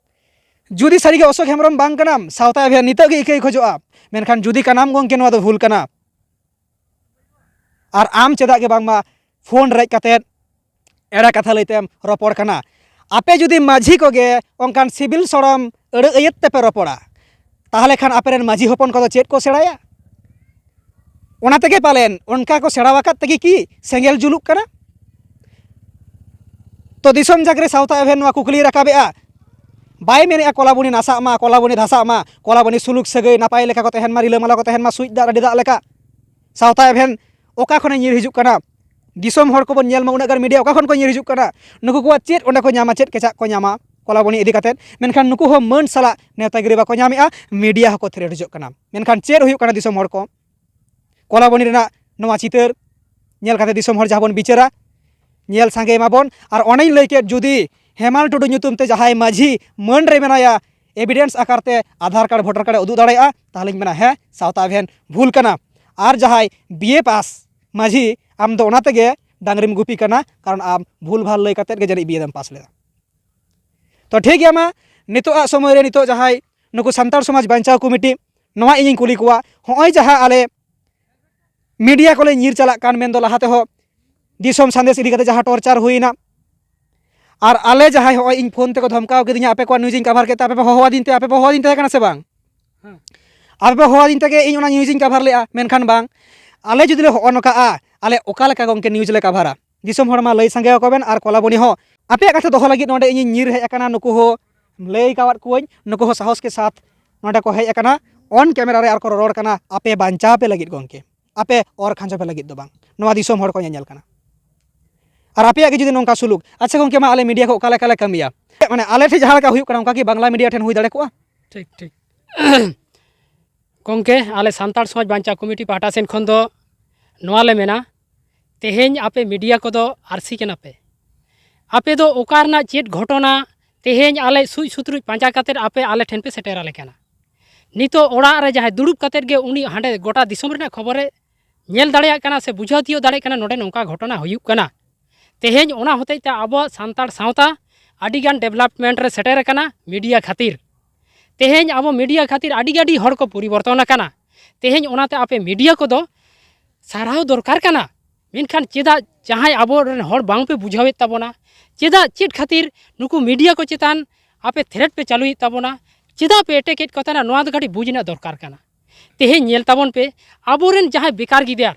ᱡᱩᱫᱤ ᱥᱟᱹᱨᱤᱜᱮ ᱚᱥᱳᱠ ᱦᱮᱢᱵᱨᱚᱢ ᱵᱟᱝ ᱠᱟᱱᱟᱢ, ᱥᱟᱶᱛᱟ ᱮᱵᱷᱮᱱ ᱱᱤᱛᱚᱜ ᱜᱮ ᱤᱠᱟᱹᱭ ᱠᱷᱚᱡᱚᱜᱼᱟ, ᱢᱮᱱᱠᱷᱟᱱ ᱡᱩᱫᱤ ᱠᱟᱱᱟᱢ ᱜᱚᱢᱠᱮ, ᱱᱚᱣᱟ ᱫᱚ ᱵᱷᱩᱞ ᱠᱟᱱᱟ᱾ ᱟᱨ ᱟᱢ ᱪᱮᱫᱟᱜ ᱜᱮ ᱵᱟᱝᱢᱟ ᱯᱷᱳᱱ ᱨᱮᱡ ᱠᱟᱛᱮᱫ ᱮᱲᱮ ᱠᱟᱛᱷᱟ ᱞᱟᱹᱭᱛᱮᱢ ᱨᱚᱯᱚᱲ ᱠᱟᱱᱟ? ᱟᱯᱮ ᱡᱩᱫᱤ ᱢᱟᱹᱡᱷᱤ ᱠᱚᱜᱮ ᱚᱱᱠᱟᱱ ᱥᱤᱵᱤᱞ ᱥᱚᱲᱚᱢ ᱟᱹᱲᱟᱹ ᱟᱹᱭᱟᱹᱛ ᱛᱮᱯᱮ ᱨᱚᱯᱚᱲᱟ, ᱛᱟᱦᱚᱞᱮ ᱠᱷᱟᱱ ᱟᱯᱮᱨᱮᱱ ᱢᱟᱹᱡᱷᱤ ᱦᱚᱯᱚᱱ ᱠᱚᱫᱚ ᱪᱮᱫ ᱠᱚ ᱥᱮᱬᱟᱭᱟ? ᱚᱱᱟ ᱛᱮᱜᱮ ᱯᱟᱞᱮᱱ ᱚᱱᱠᱟ ᱠᱚ ᱥᱮᱬᱟ ᱟᱠᱟᱫ ᱛᱮᱜᱮ ᱠᱤ ᱥᱮᱸᱜᱮᱞ ᱡᱩᱞᱩᱜ ᱠᱟᱱᱟ? ᱛᱚ ᱫᱤᱥᱚᱢ ᱡᱟᱠ ᱨᱮ ᱥᱟᱶᱛᱟ ᱮᱵᱷᱮᱱ ᱱᱚᱣᱟ ᱠᱩᱠᱞᱤᱭ ᱨᱟᱠᱟᱵᱮᱜᱼᱟ᱾ ᱵᱟᱭ ᱢᱮᱱᱮᱜᱼᱟ ᱠᱚᱞᱟᱵᱚᱱᱤ ᱱᱟᱥᱟᱜ ᱢᱟ, ᱠᱚᱞᱟᱵᱚᱱᱤ ᱫᱷᱟᱥᱟᱜ ᱢᱟ, ᱠᱚᱞᱟᱵᱚᱱᱤ ᱥᱩᱞᱩᱠ ᱥᱟᱹᱜᱟᱹᱭ ᱱᱟᱯᱟᱭ ᱞᱮᱠᱟ ᱠᱚ ᱛᱟᱦᱮᱱ ᱢᱟ, ᱨᱤᱞᱟᱹᱢᱟᱞᱟ ᱠᱚ ᱛᱟᱦᱮᱱ ᱢᱟ ᱥᱩᱭ ᱫᱟᱜ ᱟᱹᱰᱤ ᱫᱟᱜ ᱞᱮᱠᱟ᱾ ᱥᱟᱶᱛᱟ ᱮᱵᱷᱮᱱ ᱚᱠᱟ ᱠᱷᱚᱱᱮ ᱧᱤᱨ ᱦᱤᱡᱩᱜ ᱠᱟᱱᱟ? ᱫᱤᱥᱚᱢ ᱦᱚᱲ ᱠᱚᱵᱚᱱ ᱧᱮᱞ ᱢᱟ, ᱩᱱᱟᱹᱜ ᱜᱟᱱ ᱢᱤᱰᱤᱭᱟ ᱚᱠᱟ ᱠᱷᱚᱱ ᱠᱚ ᱧᱤᱨ ᱦᱤᱡᱩᱜ ᱠᱟᱱᱟ? ᱱᱩᱠᱩ ᱠᱚᱣᱟᱜ ᱪᱮᱫ ᱚᱸᱰᱮ ᱠᱚ ᱧᱟᱢᱟ, ᱪᱮᱫ ᱠᱮᱪᱟᱜ ᱠᱚ ᱧᱟᱢᱟ ᱠᱚᱞᱟᱵᱚᱱᱤ ᱤᱫᱤ ᱠᱟᱛᱮᱫ? ᱢᱮᱱᱠᱷᱟᱱ ᱱᱩᱠᱩ ᱦᱚᱸ ᱢᱟᱹᱱ ᱥᱟᱞᱟᱜ ᱱᱮᱛᱟᱜᱤᱨᱤ ᱵᱟᱠᱚ ᱧᱟᱢᱮᱜᱼᱟ, ᱢᱤᱰᱤᱭᱟ ᱦᱚᱸᱠᱚ ᱛᱷᱨᱮᱴ ᱦᱚᱪᱚᱜ ᱠᱟᱱᱟ᱾ ᱢᱮᱱᱠᱷᱟᱱ ᱪᱮᱫ ᱦᱩᱭᱩᱜ ᱠᱟᱱᱟ ᱫᱤᱥᱚᱢ ᱦᱚᱲ ᱠᱚ? ᱠᱚᱞᱟᱵᱚᱱᱤ ᱨᱮᱱᱟᱜ ᱱᱚᱣᱟ ᱪᱤᱛᱟᱹᱨ ᱧᱮᱞ ᱠᱟᱛᱮ ᱫᱤᱥᱚᱢ ᱦᱚᱲ ᱡᱟᱦᱟᱸ ᱵᱚᱱ ᱵᱤᱪᱟᱹᱨᱟ, ᱧᱮᱞ ᱥᱟᱸᱜᱮ ᱢᱟᱵᱚᱱ᱾ ᱟᱨ ᱚᱱᱮᱧ ᱞᱟᱹᱭ ᱠᱮᱫ, ᱡᱩᱫᱤ ᱦᱮᱢᱟᱞ ᱴᱩᱰᱩ ᱧᱩᱛᱩᱢ ᱛᱮ ᱡᱟᱦᱟᱸᱭ ᱢᱟᱹᱡᱷᱤ ᱢᱟᱹᱱ ᱨᱮ ᱢᱮᱱᱟᱭᱟ, ᱮᱵᱷᱤᱰᱮᱱᱥ ᱟᱠᱟᱨ ᱛᱮ ᱟᱫᱷᱟᱨ ᱠᱟᱨᱰ, ᱵᱷᱳᱴᱟᱨ ᱠᱟᱨᱰ ᱮ ᱩᱫᱩᱜ ᱫᱟᱲᱮᱭᱟᱜᱼᱟ, ᱛᱟᱦᱚᱞᱮᱧ ᱢᱮᱱᱟ, ᱦᱮᱸ, ᱥᱟᱶᱛᱟ ᱮᱵᱷᱮᱱ ᱵᱷᱩᱞ ᱠᱟᱱᱟ᱾ ᱟᱨ ᱡᱟᱦᱟᱸᱭ ᱵᱤ ᱮ ᱯᱟᱥ ᱢᱟᱹᱡᱷᱤ, ᱟᱢ ᱫᱚ ᱚᱱᱟ ᱛᱮᱜᱮ ᱰᱟᱝᱨᱤᱢ ᱜᱩᱯᱤ ᱠᱟᱱᱟ, ᱠᱟᱨᱚᱱ ᱟᱢ ᱵᱷᱩᱞ ᱵᱷᱟᱞ ᱞᱟᱹᱭ ᱠᱟᱛᱮᱫ ᱜᱮ ᱡᱟᱹᱱᱤᱡ ᱵᱤ ᱮ ᱫᱚᱢ ᱯᱟᱥ ᱞᱮᱫᱟ᱾ ᱛᱚ ᱴᱷᱤᱠ ᱜᱮᱭᱟ, ᱢᱟ ᱱᱤᱛᱚᱜ ᱟᱜ ᱥᱚᱢᱚᱭ ᱨᱮ ᱱᱤᱛᱚᱜ ᱡᱟᱦᱟᱸᱭ ᱱᱩᱠᱩ ᱥᱟᱱᱛᱟᱲ ᱥᱚᱢᱟᱡᱽ ᱵᱟᱧᱪᱟᱣ ᱠᱚᱢᱤᱴᱤ, ᱱᱚᱣᱟ ᱤᱧᱤᱧ ᱠᱩᱞᱤ ᱠᱚᱣᱟ, ᱦᱚᱸᱜᱼᱚᱭ ᱡᱟᱦᱟᱸ ᱟᱞᱮ ᱢᱤᱰᱤᱭᱟ ᱠᱚᱞᱮ ᱧᱤᱨ ᱪᱟᱞᱟᱜ ᱠᱟᱱ, ᱢᱮᱱᱫᱚ ᱞᱟᱦᱟ ᱛᱮᱦᱚᱸ ᱫᱤᱥᱚᱢ ᱥᱟᱸᱫᱮᱥ ᱤᱫᱤ ᱠᱟᱛᱮ ᱡᱟᱦᱟᱸ ᱴᱚᱨᱪᱟᱨ ᱦᱩᱭᱱᱟ, ᱟᱨ ᱟᱞᱮ ᱡᱟᱦᱟᱸᱭ ᱦᱚᱸᱜᱼᱚᱭ ᱤᱧ ᱯᱷᱳᱱ ᱛᱮᱠᱚ ᱫᱷᱚᱢᱠᱟᱣ ᱠᱤᱫᱤᱧᱟ, ᱟᱯᱮ ᱠᱚᱣᱟᱜ ᱱᱤᱭᱩᱡᱽ ᱤᱧ ᱠᱟᱵᱷᱟᱨ ᱠᱮᱫ ᱛᱮ, ᱟᱯᱮ ᱯᱮ ᱦᱚᱦᱚᱣᱟᱫᱤᱧ ᱛᱮ, ᱟᱯᱮ ᱯᱮ ᱦᱚᱦᱚᱣᱟᱫᱤᱧ ᱛᱟᱦᱮᱸ ᱠᱟᱱᱟ ᱥᱮ ᱵᱟᱝ? ᱦᱮᱸ᱾ ᱟᱯᱮ ᱯᱮ ᱦᱚᱦᱚᱣᱟᱫᱤᱧ ᱛᱮᱜᱮ ᱤᱧ ᱚᱱᱟ ᱱᱤᱭᱩᱡᱽ ᱤᱧ ᱠᱟᱵᱷᱟᱨ ᱞᱮᱜᱼᱟ, ᱢᱮᱱᱠᱷᱟᱱ ᱵᱟᱝ, ᱟᱞᱮ ᱡᱩᱫᱤ ᱞᱮ ᱦᱚᱦᱚ ᱱᱚᱠᱟᱜᱼᱟ, ᱟᱞᱮ ᱚᱠᱟ ᱞᱮᱠᱟ ᱜᱚᱢᱠᱮ ᱱᱤᱭᱩᱡᱽ ᱞᱮ ᱠᱟᱵᱷᱟᱨᱟ? ᱫᱤᱥᱚᱢ ᱦᱚᱲ ᱢᱟ ᱞᱟᱹᱭ ᱥᱟᱸᱜᱮ ᱟᱠᱚ ᱵᱮᱱ, ᱟᱨ ᱠᱚᱞᱟᱵᱚᱱᱤ ᱦᱚᱸ ᱟᱯᱮᱭᱟᱜ ᱠᱟᱛᱷᱟ ᱫᱚᱦᱚ ᱞᱟᱹᱜᱤᱫ ᱱᱚᱰᱮ ᱤᱧᱤᱧ ᱧᱤᱨ ᱦᱮᱡ ᱟᱠᱟᱱᱟ, ᱱᱩᱠᱩ ᱦᱚᱸ ᱞᱟᱹᱭ ᱟᱠᱟᱫ ᱠᱚᱣᱟᱧ, ᱱᱩᱠᱩ ᱦᱚᱸ ᱥᱟᱦᱚᱥ ᱠᱮ ᱥᱟᱛᱷ ᱱᱚᱰᱮ ᱠᱚ ᱦᱮᱡ ᱟᱠᱟᱱᱟ, ᱚᱱ ᱠᱮᱢᱮᱨᱟ ᱨᱮ ᱟᱨ ᱠᱚ ᱨᱚᱨᱚᱲ ᱠᱟᱱᱟ, ᱟᱯᱮ ᱵᱟᱧᱪᱟᱣ ᱯᱮ ᱞᱟᱹᱜᱤᱫ ᱜᱚᱢᱠᱮ, ᱟᱯᱮ ᱚᱨ ᱠᱷᱟᱸᱡᱚ ᱯᱮ ᱞᱟᱹᱜᱤᱫ ᱫᱚ ᱵᱟᱝ, ᱱᱚᱣᱟ ᱫᱤᱥᱚᱢ ᱦᱚᱲ ᱠᱚ ᱧᱮᱧᱮᱞ ᱠᱟᱱᱟ᱾ ᱟᱨ ᱟᱯᱮᱭᱟᱜ ᱜᱮ ᱡᱩᱫᱤ ᱱᱚᱝᱠᱟ ᱥᱩᱞᱩᱠ, ᱟᱪᱪᱷᱟ ᱜᱚᱢᱠᱮ, ᱢᱟ ᱟᱞᱮ ᱢᱤᱰᱤᱭᱟ ᱠᱚ ᱚᱠᱟ ᱞᱮᱠᱟ ᱞᱮ ᱠᱟᱹᱢᱤᱭᱟ? ᱢᱟᱱᱮ ᱟᱞᱮ ᱴᱷᱮᱱ ᱡᱟᱦᱟᱸ ᱞᱮᱠᱟ ᱦᱩᱭᱩᱜ ᱠᱟᱱᱟ, ᱚᱱᱠᱟ ᱠᱤ ᱵᱟᱝᱞᱟ ᱢᱤᱰᱤᱭᱟ ᱴᱷᱮᱱ ᱦᱩᱭ ᱫᱟᱲᱮ ᱠᱚᱜᱼᱟ? ᱴᱷᱤᱠ, ᱴᱷᱤᱠ᱾ ᱜᱚᱢᱠᱮ, ᱟᱞᱮ ᱥᱟᱱᱛᱟᱲ ᱥᱚᱢᱟᱡᱽ ᱵᱟᱧᱪᱟᱣ ᱠᱚᱢᱤᱴᱤ ᱯᱟᱦᱴᱟ ᱥᱮᱱ ᱠᱷᱚᱱ ᱫᱚ ᱱᱚᱣᱟ ᱞᱮ ᱢᱮᱱᱟ, ᱛᱮᱦᱮᱧ ᱟᱯᱮ ᱢᱤᱰᱤᱭᱟ ᱠᱚᱫᱚ ᱟᱹᱨᱥᱤ ᱠᱟᱱᱟ ᱯᱮ᱾ ᱟᱯᱮ ᱫᱚ ᱚᱠᱟ ᱨᱮᱱᱟᱜ ᱪᱮᱫ ᱜᱷᱚᱴᱚᱱᱟ ᱛᱮᱦᱮᱧ ᱟᱞᱮ ᱥᱩᱡ ᱥᱩᱛᱨᱩᱡ ᱯᱟᱸᱡᱟ ᱠᱟᱛᱮᱫ ᱟᱯᱮ ᱟᱞᱮ ᱴᱷᱮᱱ ᱯᱮ ᱥᱮᱴᱮᱨ ᱟᱞᱮ ᱠᱟᱱᱟ? ᱱᱤᱛᱚᱜ ᱚᱲᱟᱜ ᱨᱮ ᱡᱟᱦᱟᱸᱭ ᱫᱩᱲᱩᱵ ᱠᱟᱛᱮᱫ ᱜᱮ ᱩᱱᱤ ᱦᱟᱸᱰᱮ ᱜᱚᱴᱟ ᱫᱤᱥᱚᱢ ᱨᱮᱱᱟᱜ ᱠᱷᱚᱵᱚᱨᱮ ᱧᱮᱞ ᱫᱟᱲᱮᱭᱟᱜ ᱠᱟᱱᱟ ᱥᱮ ᱵᱩᱡᱷᱟᱹᱣ ᱛᱤᱭᱳᱜ ᱫᱟᱲᱮᱭᱟᱜ ᱠᱟᱱᱟ, ᱱᱚᱰᱮ ᱱᱚᱝᱠᱟ ᱜᱷᱚᱴᱚᱱᱟ ᱦᱩᱭᱩᱜ ᱠᱟᱱᱟ᱾ ᱛᱮᱦᱮᱧ ᱚᱱᱟ ᱦᱚᱛᱮᱡ ᱛᱮ ᱟᱵᱚᱣᱟᱜ ᱥᱟᱱᱛᱟᱲ ᱥᱟᱶᱛᱟ ᱟᱹᱰᱤᱜᱟᱱ ᱰᱮᱵᱷᱞᱚᱯᱢᱮᱱᱴ ᱨᱮ ᱥᱮᱴᱮᱨ ᱟᱠᱟᱱᱟ ᱢᱤᱰᱤᱭᱟ ᱠᱷᱟᱹᱛᱤᱨ᱾ ᱛᱮᱦᱮᱧ ᱟᱵᱚ ᱢᱤᱰᱤᱭᱟ ᱠᱷᱟᱹᱛᱤᱨ ᱟᱹᱰᱤ ᱟᱹᱰᱤ ᱦᱚᱲ ᱠᱚ ᱯᱚᱨᱤᱵᱚᱨᱛᱚᱱ ᱟᱠᱟᱱᱟ᱾ ᱛᱮᱦᱮᱧ ᱚᱱᱟᱛᱮ ᱟᱯᱮ ᱢᱤᱰᱤᱭᱟ ᱠᱚᱫᱚ ᱥᱟᱨᱦᱟᱣ ᱫᱚᱨᱠᱟᱨ ᱠᱟᱱᱟ᱾ ᱢᱮᱱᱠᱷᱟᱱ ᱪᱮᱫᱟᱜ ᱡᱟᱦᱟᱸᱭ ᱟᱵᱚᱨᱮᱱ ᱦᱚᱲ ᱵᱟᱝᱯᱮ ᱵᱩᱡᱷᱟᱹᱣᱮᱫ ᱛᱟᱵᱚᱱᱟ? ᱪᱮᱫᱟᱜ, ᱪᱮᱫ ᱠᱷᱟᱹᱛᱤᱨ ᱱᱩᱠᱩ ᱢᱤᱰᱤᱭᱟ ᱠᱚ ᱪᱮᱛᱟᱱ ᱟᱯᱮ ᱛᱷᱨᱮᱴ ᱯᱮ ᱪᱟᱹᱞᱩᱭᱮᱫ ᱛᱟᱵᱚᱱᱟ? ᱪᱮᱫᱟᱜ ᱯᱮ ᱮᱴᱮᱠᱮᱫ ᱠᱚ ᱛᱟᱦᱮᱱᱟ? ᱱᱚᱣᱟ ᱫᱚ ᱠᱟᱹᱴᱤᱡ ᱵᱩᱡᱽ ᱨᱮᱱᱟᱜ ᱫᱚᱨᱠᱟᱨ ᱠᱟᱱᱟ᱾ ᱛᱮᱦᱮᱧ ᱧᱮᱞ ᱛᱟᱵᱚᱱ ᱯᱮ, ᱟᱵᱚᱨᱮᱱ ᱡᱟᱦᱟᱸᱭ ᱵᱮᱠᱟᱨ ᱜᱤᱫᱟᱹᱨ,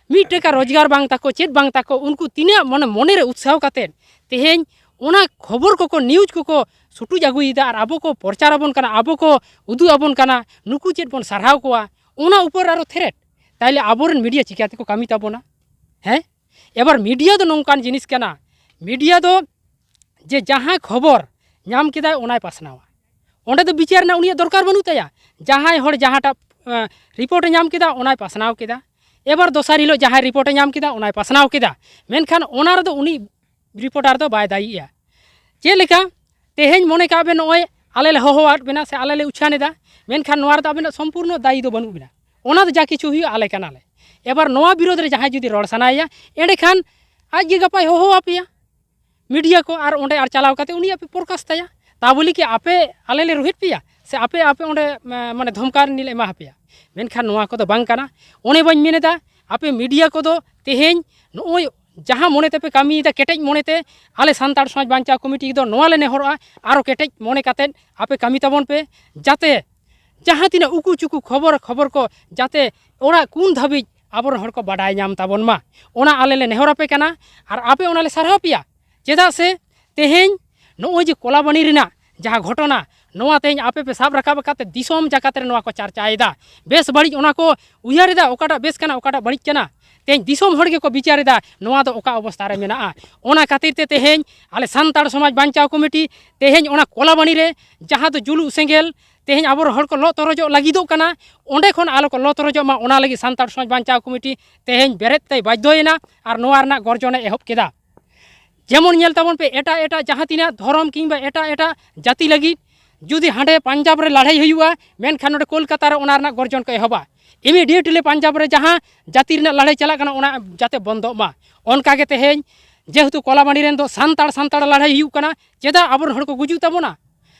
ᱢᱤᱫ ᱴᱟᱠᱟ ᱨᱳᱡᱽᱜᱟᱨ ᱵᱟᱝ ᱛᱟᱠᱚ, ᱪᱮᱫ ᱵᱟᱝ ᱛᱟᱠᱚ, ᱩᱱᱠᱩ ᱛᱤᱱᱟᱹᱜ ᱢᱚᱱᱮ, ᱢᱚᱱᱮᱨᱮ ᱩᱛᱥᱟᱦᱚ ᱠᱟᱛᱮᱫ ᱛᱮᱦᱮᱧ ᱚᱱᱟ ᱠᱷᱚᱵᱚᱨ ᱠᱚᱠᱚ, ᱱᱤᱭᱩᱡᱽ ᱠᱚᱠᱚ ᱥᱩᱴᱩᱡ ᱟᱹᱜᱩᱭᱮᱫᱟ ᱟᱨ ᱟᱵᱚ ᱠᱚ ᱯᱨᱚᱪᱟᱨ ᱟᱵᱚᱱ ᱠᱟᱱᱟ, ᱟᱵᱚ ᱠᱚ ᱩᱫᱩᱜ ᱟᱵᱚᱱ ᱠᱟᱱᱟ, ᱱᱩᱠᱩ ᱪᱮᱫ ᱵᱚᱱ ᱥᱟᱨᱦᱟᱣ ᱠᱚᱣᱟ, ᱚᱱᱟ ᱩᱯᱚᱨ ᱟᱨᱚ ᱛᱷᱨᱮᱴ᱾ ᱛᱟᱦᱞᱮ ᱟᱵᱚᱨᱮᱱ ᱢᱤᱰᱤᱭᱟ ᱪᱤᱠᱟᱹ ᱛᱮᱠᱚ ᱠᱟᱹᱢᱤ ᱛᱟᱵᱚᱱᱟ? ᱦᱮᱸ, ᱮᱵᱟᱨ ᱢᱤᱰᱤᱭᱟ ᱫᱚ ᱱᱚᱝᱠᱟᱱ ᱡᱤᱱᱤᱥ ᱠᱟᱱᱟ, ᱢᱤᱰᱤᱭᱟ ᱫᱚ ᱡᱮ ᱡᱟᱦᱟᱸ ᱠᱷᱚᱵᱚᱨ ᱧᱟᱢ ᱠᱮᱫᱟᱭ, ᱚᱱᱟᱭ ᱯᱟᱥᱱᱟᱣᱟ᱾ ᱚᱸᱰᱮ ᱫᱚ ᱵᱤᱪᱟᱹᱨ ᱨᱮᱱᱟᱜ ᱩᱱᱤᱭᱟᱜ ᱫᱚᱨᱠᱟᱨ ᱵᱟᱹᱱᱩᱜ ᱛᱟᱭᱟ᱾ ᱡᱟᱦᱟᱸᱭ ᱦᱚᱲ ᱡᱟᱦᱟᱸᱴᱟᱜ, ᱮᱸ, ᱨᱤᱯᱳᱨᱴ ᱮ ᱧᱟᱢ ᱠᱮᱫᱟ, ᱚᱱᱟᱭ ᱯᱟᱥᱱᱟᱣ ᱠᱮᱫᱟ᱾ ᱮᱵᱟᱨ ᱫᱚᱥᱟᱨ ᱦᱤᱞᱳᱜ ᱡᱟᱦᱟᱸᱭ ᱨᱤᱯᱳᱨᱴ ᱮ ᱧᱟᱢ ᱠᱮᱫᱟ, ᱚᱱᱟᱭ ᱯᱟᱥᱱᱟᱣ ᱠᱮᱫᱟ᱾ ᱢᱮᱱᱠᱷᱟᱱ ᱚᱱᱟ ᱨᱮᱫᱚ ᱩᱱᱤ ᱨᱤᱯᱳᱨᱴᱟᱨ ᱫᱚ ᱵᱟᱭ ᱫᱟᱭᱤᱜᱼᱟ᱾ ᱪᱮᱫ ᱞᱮᱠᱟ? ᱛᱮᱦᱮᱧ ᱢᱚᱱᱮ ᱠᱟᱜ ᱵᱮᱱ, ᱱᱚᱜᱼᱚᱭ ᱟᱞᱮ ᱞᱮ ᱦᱚᱦᱚᱣᱟᱫ ᱵᱮᱱᱟ ᱥᱮ ᱟᱞᱮ ᱞᱮ ᱩᱪᱷᱟᱱ ᱮᱫᱟ, ᱢᱮᱱᱠᱷᱟᱱ ᱱᱚᱣᱟ ᱨᱮᱫᱚ ᱟᱵᱮᱱᱟᱜ ᱥᱚᱢᱯᱩᱨᱱᱚ ᱫᱟᱭᱤ ᱫᱚ ᱵᱟᱹᱱᱩᱜ ᱵᱮᱱᱟ᱾ ᱚᱱᱟ ᱫᱚ ᱡᱟ ᱠᱤᱪᱷᱩ ᱦᱩᱭᱩᱜᱼᱟ, ᱟᱞᱮ ᱠᱟᱱᱟᱞᱮ᱾ ᱮᱵᱟᱨ ᱱᱚᱣᱟ ᱵᱤᱨᱳᱫᱷ ᱨᱮ ᱡᱟᱦᱟᱸᱭ ᱡᱩᱫᱤ ᱨᱚᱲ ᱥᱟᱱᱟᱭᱮᱭᱟ, ᱮᱸᱰᱮᱠᱷᱟᱱ ᱟᱡ ᱜᱮ ᱜᱟᱯᱟᱭ ᱦᱚᱦᱚ ᱟᱯᱮᱭᱟ ᱢᱤᱰᱤᱭᱟ ᱠᱚ, ᱟᱨ ᱚᱸᱰᱮ ᱟᱨ ᱪᱟᱞᱟᱣ ᱠᱟᱛᱮ ᱩᱱᱤᱭᱟᱜ ᱯᱮ ᱯᱨᱚᱠᱟᱥ ᱛᱟᱭᱟ᱾ ᱛᱟ ᱵᱚᱞᱮ ᱠᱤ ᱟᱯᱮ ᱟᱞᱮ ᱞᱮ ᱨᱳᱦᱮᱫ ᱯᱮᱭᱟ ᱥᱮ ᱟᱯᱮ, ᱟᱯᱮ ᱚᱸᱰᱮ, ᱢᱟ-, ᱢᱟᱱᱮ ᱫᱷᱚᱢᱠᱟᱣ ᱨᱤᱱᱤᱡ ᱞᱮ ᱮᱢᱟ ᱯᱮᱭᱟ? ᱢᱮᱱᱠᱷᱟᱱ ᱱᱚᱣᱟ ᱠᱚᱫᱚ ᱵᱟᱝ ᱠᱟᱱᱟ᱾ ᱚᱱᱮ ᱵᱟᱹᱧ ᱢᱮᱱ ᱮᱫᱟ, ᱟᱯᱮ ᱢᱤᱰᱤᱭᱟ ᱠᱚᱫᱚ ᱛᱮᱦᱮᱧ ᱱᱚᱜᱼᱚᱭ ᱡᱟᱦᱟᱸ ᱢᱚᱱᱮ ᱛᱮᱯᱮ ᱠᱟᱹᱢᱤᱭᱮᱫᱟ, ᱠᱮᱴᱮᱡ ᱢᱚᱱᱮᱛᱮ, ᱟᱞᱮ ᱥᱟᱱᱛᱟᱲ ᱥᱚᱢᱟᱡᱽ ᱵᱟᱧᱪᱟᱣ ᱠᱚᱢᱤᱴᱤ ᱫᱚ ᱱᱚᱣᱟ ᱞᱮ ᱱᱮᱦᱚᱨᱚᱜᱼᱟ, ᱟᱨᱚ ᱠᱮᱴᱮᱡ ᱢᱚᱱᱮ ᱠᱟᱛᱮᱫ ᱟᱯᱮ ᱠᱟᱹᱢᱤ ᱛᱟᱵᱚᱱ ᱯᱮ, ᱡᱟᱛᱮ ᱡᱟᱦᱟᱸ ᱛᱤᱱᱟᱹᱜ ᱩᱠᱩ ᱪᱩᱠᱩ ᱠᱷᱚᱵᱚᱨ, ᱠᱷᱚᱵᱚᱨ ᱠᱚ ᱡᱟᱛᱮ ᱚᱲᱟᱜ ᱠᱩᱱ ᱫᱷᱟᱹᱵᱤᱡ ᱟᱵᱚᱨᱮᱱ ᱦᱚᱲ ᱠᱚ ᱵᱟᱰᱟᱭ ᱧᱟᱢ ᱛᱟᱵᱚᱱ ᱢᱟ, ᱚᱱᱟ ᱟᱞᱮ ᱞᱮ ᱱᱮᱦᱚᱨ ᱟᱯᱮ ᱠᱟᱱᱟ᱾ ᱟᱨ ᱟᱯᱮ ᱚᱱᱟ ᱞᱮ ᱥᱟᱨᱦᱟᱣ ᱯᱮᱭᱟ᱾ ᱪᱮᱫᱟᱜ ᱥᱮ ᱛᱮᱦᱮᱧ ᱱᱚᱜᱼᱚᱭ ᱡᱮ ᱠᱚᱞᱟᱵᱟᱱᱤ ᱨᱮᱱᱟᱜ ᱡᱟᱦᱟᱸ ᱜᱷᱚᱴᱚᱱᱟ, ᱱᱚᱣᱟ ᱛᱮᱦᱮᱧ ᱟᱯᱮ ᱯᱮ ᱥᱟᱵ ᱨᱟᱠᱟᱵ ᱟᱠᱟᱫ ᱛᱮ ᱫᱤᱥᱚᱢ ᱡᱟᱠᱟᱛ ᱨᱮ ᱱᱚᱣᱟ ᱠᱚ ᱪᱟᱨᱪᱟᱭᱮᱫᱟ᱾ ᱵᱮᱥ ᱵᱟᱹᱲᱤᱡ ᱚᱱᱟ ᱠᱚ ᱩᱭᱦᱟᱹᱨᱮᱫᱟ, ᱚᱠᱟᱴᱟᱜ ᱵᱮᱥ ᱠᱟᱱᱟ, ᱚᱠᱟᱴᱟᱜ ᱵᱟᱹᱲᱤᱡ ᱠᱟᱱᱟ᱾ ᱛᱮᱦᱮᱧ ᱫᱤᱥᱚᱢ ᱦᱚᱲ ᱜᱮᱠᱚ ᱵᱤᱪᱟᱹᱨᱮᱫᱟ ᱱᱚᱣᱟ ᱫᱚ ᱚᱠᱟ ᱚᱵᱚᱥᱛᱟ ᱨᱮ ᱢᱮᱱᱟᱜᱼᱟ᱾ ᱚᱱᱟ ᱠᱷᱟᱹᱛᱤᱨ ᱛᱮ ᱛᱮᱦᱮᱧ ᱟᱞᱮ ᱥᱟᱱᱛᱟᱲ ᱥᱚᱢᱟᱡᱽ ᱵᱟᱧᱪᱟᱣ ᱠᱚᱢᱤᱴᱤ ᱛᱮᱦᱮᱧ ᱚᱱᱟ ᱠᱚᱞᱟᱵᱟᱹᱱᱤ ᱨᱮ ᱡᱟᱦᱟᱸ ᱫᱚ ᱡᱩᱞᱩᱜ ᱥᱮᱸᱜᱮᱞ ᱛᱮᱦᱮᱧ ᱟᱵᱚ ᱦᱚᱲ ᱠᱚ ᱞᱚ ᱛᱚᱨᱚᱡᱚᱜ ᱞᱟᱹᱜᱤᱫᱚᱜ ᱠᱟᱱᱟ, ᱚᱸᱰᱮ ᱠᱷᱚᱱ ᱟᱞᱚ ᱠᱚ ᱞᱚ ᱛᱚᱨᱚᱡᱚᱜ ᱢᱟ, ᱚᱱᱟ ᱞᱟᱹᱜᱤᱫ ᱥᱟᱱᱛᱟᱲ ᱥᱚᱢᱟᱡᱽ ᱵᱟᱧᱪᱟᱣ ᱠᱚᱢᱤᱴᱤ ᱛᱮᱦᱮᱧ ᱵᱮᱨᱮᱫ ᱛᱮᱭ ᱵᱟᱫᱽᱫᱷᱚᱭᱮᱱᱟ ᱟᱨ ᱱᱚᱣᱟ ᱨᱮᱱᱟᱜ ᱜᱚᱨᱡᱚᱱᱮ ᱮᱦᱚᱵ ᱠᱮᱫᱟ᱾ ᱡᱮᱢᱚᱱ ᱧᱮᱞ ᱛᱟᱵᱚᱱ ᱯᱮ, ᱮᱴᱟᱜ ᱮᱴᱟᱜ ᱡᱟᱦᱟᱸ ᱛᱤᱱᱟᱹᱜ ᱫᱷᱚᱨᱚᱢ ᱠᱤᱝᱵᱟ ᱮᱴᱟᱜ ᱮᱴᱟᱜ ᱡᱟᱹᱛᱤ ᱞᱟᱹᱜᱤᱫ ᱡᱩᱫᱤ ᱦᱟᱸᱰᱮ ᱯᱟᱧᱡᱟᱵᱽ ᱨᱮ ᱞᱟᱹᱲᱦᱟᱹᱭ ᱦᱩᱭᱩᱜᱼᱟ, ᱢᱮᱱᱠᱷᱟᱱ ᱱᱚᱰᱮ ᱠᱳᱞᱠᱟᱛᱟ ᱨᱮ ᱚᱱᱟ ᱨᱮᱱᱟᱜ ᱜᱚᱨᱡᱚᱱ ᱠᱚ ᱮᱦᱚᱵᱟ᱾ Immediately ᱯᱟᱧᱡᱟᱵᱽ ᱨᱮ ᱡᱟᱦᱟᱸ ᱡᱟᱹᱛᱤ ᱨᱮᱱᱟᱜ ᱞᱟᱹᱲᱦᱟᱹᱭ ᱪᱟᱞᱟᱜ ᱠᱟᱱᱟ, ᱚᱱᱟ ᱡᱟᱛᱮ ᱵᱚᱱᱫᱚᱜ ᱢᱟ᱾ ᱚᱱᱠᱟ ᱜᱮ ᱛᱮᱦᱮᱧ ᱡᱮᱦᱮᱛᱩ ᱠᱚᱞᱟᱵᱟᱹᱱᱤ ᱨᱮᱱ ᱫᱚ ᱥᱟᱱᱛᱟᱲ ᱥᱟᱱᱛᱟᱲ ᱞᱟᱹᱲᱦᱟᱹᱭ ᱦᱩᱭᱩᱜ ᱠᱟᱱᱟ, ᱪᱮᱫᱟᱜ ᱟᱵᱚᱨᱮᱱ ᱦᱚᱲ ᱠᱚ ᱜᱩᱡᱩᱜ ᱛᱟᱵᱚᱱᱟ?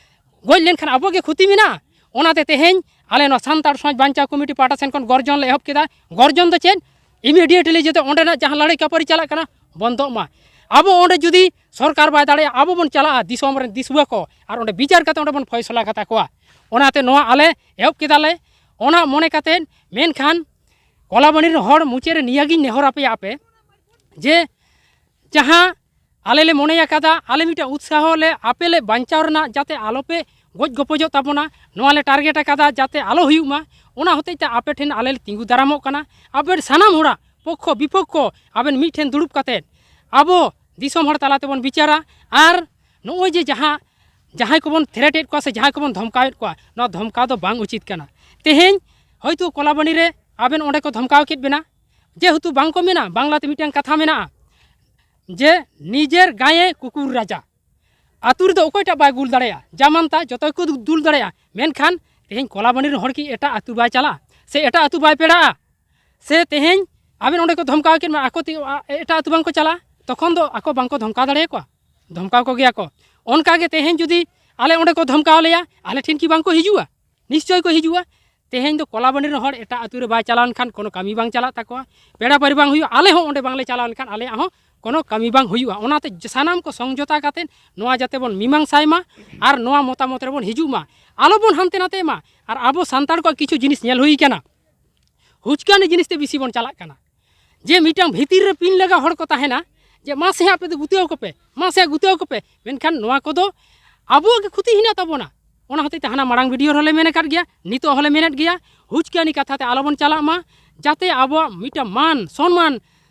ᱜᱚᱡ ᱞᱮᱱᱠᱷᱟᱱ ᱟᱵᱚ ᱜᱮ ᱠᱷᱚᱛᱤ ᱢᱮᱱᱟᱜᱼᱟ᱾ ᱚᱱᱟᱛᱮ ᱛᱮᱦᱮᱧ ᱟᱞᱮ ᱱᱚᱣᱟ ᱥᱟᱱᱛᱟᱲ ᱥᱚᱢᱟᱡᱽ ᱵᱟᱧᱪᱟᱣ ᱠᱚᱢᱤᱴᱤ ᱯᱟᱦᱴᱟ ᱥᱮᱱ ᱠᱷᱚᱱ ᱜᱚᱨᱡᱚᱱ ᱞᱮ ᱮᱦᱚᱵ ᱠᱮᱫᱟ᱾ ᱜᱚᱨᱡᱚᱱ ᱫᱚ ᱪᱮᱫ? Immediately ᱡᱟᱛᱮ ᱚᱸᱰᱮᱱᱟᱜ ᱡᱟᱦᱟᱸ ᱞᱟᱹᱲᱦᱟᱹᱭ ᱠᱷᱟᱹᱯᱟᱹᱨᱤ ᱪᱟᱞᱟᱜ ᱠᱟᱱᱟ, ᱵᱚᱱᱫᱚᱜ ᱢᱟ᱾ ᱟᱵᱚ ᱚᱸᱰᱮ ᱡᱩᱫᱤ ᱥᱚᱨᱠᱟᱨ ᱵᱟᱭ ᱫᱟᱲᱮᱭᱟᱜᱼᱟ, ᱟᱵᱚ ᱵᱚᱱ ᱪᱟᱞᱟᱜᱼᱟ ᱫᱤᱥᱚᱢ ᱨᱮᱱ ᱫᱤᱥᱩᱣᱟᱹ ᱠᱚ, ᱟᱨ ᱚᱸᱰᱮ ᱵᱤᱪᱟᱹᱨ ᱠᱟᱛᱮ ᱚᱸᱰᱮ ᱵᱚᱱ ᱯᱷᱚᱭᱥᱚᱞᱟ ᱠᱟᱛᱟ ᱠᱚᱣᱟ᱾ ᱚᱱᱟᱛᱮ ᱱᱚᱣᱟ ᱟᱞᱮ ᱮᱦᱚᱵ ᱠᱮᱫᱟᱞᱮ, ᱚᱱᱟ ᱢᱚᱱᱮ ᱠᱟᱛᱮ᱾ ᱢᱮᱱᱠᱷᱟᱱ ᱠᱚᱞᱟᱵᱟᱹᱱᱤ ᱨᱮᱱ ᱦᱚᱲ ᱢᱩᱪᱟᱹᱫ ᱨᱮ ᱱᱤᱭᱟᱹᱜᱤᱧ ᱱᱮᱦᱚᱨ ᱟᱯᱮᱭᱟ ᱟᱯᱮ ᱡᱮ ᱡᱟᱦᱟᱸ ᱟᱞᱮ ᱞᱮ ᱢᱚᱱᱮ ᱟᱠᱟᱫᱟ, ᱟᱞᱮ ᱢᱤᱫᱴᱟᱝ ᱩᱛᱥᱟᱦᱚ ᱞᱮ ᱟᱯᱮ ᱞᱮ ᱵᱟᱧᱪᱟᱣ ᱨᱮᱱᱟᱜ, ᱡᱟᱛᱮ ᱟᱞᱚᱯᱮ ᱜᱚᱡ ᱜᱚᱯᱚᱡᱚᱜ ᱛᱟᱵᱚᱱᱟ, ᱱᱚᱣᱟ ᱞᱮ target ᱟᱠᱟᱫᱟ ᱡᱟᱛᱮ ᱟᱞᱚ ᱦᱩᱭᱩᱜ ᱢᱟ᱾ ᱚᱱᱟ ᱦᱚᱛᱮᱡ ᱛᱮ ᱟᱯᱮ ᱴᱷᱮᱱ ᱟᱞᱮ ᱞᱮ ᱛᱤᱸᱜᱩ ᱫᱟᱨᱟᱢᱚᱜ ᱠᱟᱱᱟ᱾ ᱟᱵᱮᱱ ᱥᱟᱱᱟᱢ ᱦᱚᱲᱟᱜ ᱯᱚᱠᱠᱷᱚ ᱵᱤᱯᱚᱠᱠᱷᱚ ᱟᱵᱮᱱ ᱢᱤᱫ ᱴᱷᱮᱱ ᱫᱩᱲᱩᱵ ᱠᱟᱛᱮᱫ ᱟᱵᱚ ᱫᱤᱥᱚᱢ ᱦᱚᱲ ᱛᱟᱞᱟ ᱛᱮᱵᱚᱱ ᱵᱤᱪᱟᱹᱨᱟ᱾ ᱟᱨ ᱱᱚᱜᱼᱚᱭ ᱡᱮ ᱡᱟᱦᱟᱸ ᱡᱟᱦᱟᱸᱭ ᱠᱚᱵᱚᱱ threat ᱮᱫ ᱠᱚᱣᱟ ᱥᱮ ᱡᱟᱦᱟᱸᱭ ᱠᱚᱵᱚᱱ ᱫᱷᱚᱢᱠᱟᱣᱮᱫ ᱠᱚᱣᱟ, ᱱᱚᱣᱟ ᱫᱷᱚᱢᱠᱟᱣ ᱫᱚ ᱵᱟᱝ ᱩᱪᱤᱛ ᱠᱟᱱᱟ᱾ ᱛᱮᱦᱮᱧ ᱦᱚᱭᱛᱳ ᱠᱚᱞᱟᱵᱟᱹᱱᱤ ᱨᱮ ᱟᱵᱮᱱ ᱚᱸᱰᱮ ᱠᱚ ᱫᱷᱚᱢᱠᱟᱣ ᱠᱮᱫ ᱵᱮᱱᱟ, ᱡᱮᱦᱮᱛᱩ ᱵᱟᱝ ᱠᱚ ᱢᱮᱱᱟ, ᱵᱟᱝᱞᱟ ᱛᱮ ᱢᱤᱫᱴᱟᱝ ᱠᱟᱛᱷᱟ ᱢᱮᱱᱟᱜᱼᱟ ᱡᱮ ᱱᱤᱡᱮᱨ ᱜᱟᱭᱮ ᱠᱩᱠᱩᱨ ᱨᱟᱡᱟ᱾ ᱟᱹᱛᱩ ᱨᱮᱫᱚ ᱚᱠᱚᱭᱴᱟᱜ ᱵᱟᱭ ᱜᱩᱞ ᱫᱟᱲᱮᱭᱟᱜᱼᱟ, ᱡᱟᱢᱟᱱᱛᱟ ᱡᱚᱛᱚ ᱜᱮᱠᱚ ᱫᱩ-, ᱫᱩᱞ ᱫᱟᱲᱮᱭᱟᱜᱼᱟ, ᱢᱮᱱᱠᱷᱟᱱ ᱛᱮᱦᱮᱧ ᱠᱚᱞᱟᱵᱟᱹᱱᱤ ᱨᱮᱱ ᱦᱚᱲ ᱠᱤ ᱮᱴᱟᱜ ᱟᱹᱛᱩ ᱵᱟᱭ ᱪᱟᱞᱟᱜᱼᱟ ᱥᱮ ᱮᱴᱟᱜ ᱟᱹᱛᱩ ᱵᱟᱭ ᱯᱮᱲᱟᱜᱼᱟ? ᱥᱮ ᱛᱮᱦᱮᱧ ᱟᱵᱮᱱ ᱚᱸᱰᱮ ᱠᱚ ᱫᱷᱚᱢᱠᱟᱣ ᱠᱮᱫ ᱢᱟ, ᱟᱠᱚ ᱛᱮ, ᱟ-, ᱮᱴᱟᱜ ᱟᱹᱛᱩ ᱵᱟᱝ ᱠᱚ ᱪᱟᱞᱟᱜᱼᱟ? ᱛᱚᱠᱷᱚᱱ ᱫᱚ ᱟᱠᱚ ᱵᱟᱝ ᱠᱚ ᱫᱷᱚᱢᱠᱟᱣ ᱫᱟᱲᱮᱭᱟᱠᱚᱣᱟ? ᱫᱷᱚᱢᱠᱟᱣ ᱠᱚᱜᱮᱭᱟ ᱠᱚ᱾ ᱚᱱᱠᱟ ᱜᱮ ᱛᱮᱦᱮᱧ ᱡᱩᱫᱤ ᱟᱞᱮ ᱚᱸᱰᱮ ᱠᱚ ᱫᱷᱚᱢᱠᱟᱣ ᱞᱮᱭᱟ, ᱟᱞᱮ ᱴᱷᱮᱱ ᱠᱤ ᱵᱟᱝ ᱠᱚ ᱦᱤᱡᱩᱜᱼᱟ? ᱱᱤᱥᱪᱚᱭ ᱠᱚ ᱦᱤᱡᱩᱜᱼᱟ᱾ ᱛᱮᱦᱮᱧ ᱫᱚ ᱠᱚᱞᱟᱵᱟᱹᱱᱤ ᱨᱮᱱ ᱦᱚᱲ ᱮᱴᱟᱜ ᱟᱹᱛᱩ ᱨᱮ ᱵᱟᱭ ᱪᱟᱞᱟᱣ ᱞᱮᱱᱠᱷᱟᱱ ᱠᱳᱱᱳ ᱠᱟᱹᱢᱤ ᱵᱟᱝ ᱪᱟᱞᱟᱜ ᱛᱟᱠᱚᱣᱟ, ᱯᱮᱲᱟ ᱯᱟᱹᱨᱤ ᱵᱟᱝ ᱦᱩᱭᱩᱜᱼᱟ, ᱟᱞᱮ ᱦᱚᱸ ᱚᱸᱰᱮ ᱵᱟᱝᱞᱮ ᱪᱟᱞᱟᱣ ᱞᱮᱱᱠᱷᱟᱱ ᱟᱞᱮᱭᱟᱜ ᱦᱚᱸ ᱠᱳᱱᱳ ᱠᱟᱹᱢᱤ ᱵᱟᱝ ᱦᱩᱭᱩᱜᱼᱟ᱾ ᱚᱱᱟᱛᱮ ᱥᱟᱱᱟᱢ ᱠᱚ ᱥᱚᱝᱡᱚᱛᱟ ᱠᱟᱛᱮᱫ ᱱᱚᱣᱟ ᱡᱟᱛᱮ ᱵᱚᱱ ᱢᱤᱢᱟᱝᱥᱟᱭ ᱢᱟ ᱟᱨ ᱱᱚᱣᱟ ᱢᱚᱛᱟᱢᱚᱛ ᱨᱮᱵᱚᱱ ᱦᱤᱡᱩᱜ ᱢᱟ, ᱟᱞᱚ ᱵᱚᱱ ᱦᱟᱱᱛᱮ ᱱᱟᱛᱮᱜ ᱢᱟ᱾ ᱟᱨ ᱟᱵᱚ ᱥᱟᱱᱛᱟᱲ ᱠᱚᱣᱟᱜ ᱠᱤᱪᱷᱩ ᱡᱤᱱᱤᱥ ᱧᱮᱞ ᱦᱩᱭ ᱠᱟᱱᱟ, ᱦᱩᱪᱠᱟᱹᱱᱤ ᱡᱤᱱᱤᱥ ᱛᱮ ᱵᱮᱥᱤ ᱵᱚᱱ ᱪᱟᱞᱟᱜ ᱠᱟᱱᱟ᱾ ᱡᱮ ᱢᱤᱫᱴᱟᱝ ᱵᱷᱤᱛᱤᱨ ᱨᱮ ᱯᱤᱱ ᱞᱟᱜᱟ ᱦᱚᱲ ᱠᱚ ᱛᱟᱦᱮᱱᱟ, ᱡᱮ ᱢᱟᱥᱮ ᱟᱯᱮ ᱫᱚ ᱜᱩᱛᱟᱹᱣ ᱠᱚᱯᱮ, ᱢᱟᱥᱮ ᱜᱩᱛᱟᱹᱣ ᱠᱚᱯᱮ, ᱢᱮᱱᱠᱷᱟᱱ ᱱᱚᱣᱟ ᱠᱚᱫᱚ ᱟᱵᱚᱣᱟᱜ ᱜᱮ ᱠᱷᱚᱛᱤ ᱦᱮᱱᱟᱜ ᱛᱟᱵᱚᱱᱟ᱾ ᱚᱱᱟ ᱦᱚᱛᱮᱡ ᱛᱮ ᱦᱟᱱᱟ ᱢᱟᱲᱟᱝ ᱵᱷᱤᱰᱤᱭᱳ ᱨᱮᱦᱚᱸᱞᱮ ᱢᱮᱱ ᱟᱠᱟᱫ ᱜᱮᱭᱟ, ᱱᱤᱛᱚᱜ ᱦᱚᱸᱞᱮ ᱢᱮᱱᱮᱫ ᱜᱮᱭᱟ, ᱦᱩᱪᱠᱟᱹᱱᱤ ᱠᱟᱛᱷᱟ ᱛᱮ ᱟᱞᱚᱵᱚᱱ ᱪᱟᱞᱟᱜ ᱢᱟ, ᱡᱟᱛᱮ ᱟᱵᱚᱣᱟᱜ ᱢᱤᱫᱴᱟᱝ ᱢᱟᱱ ᱥᱚᱱᱢᱟᱱ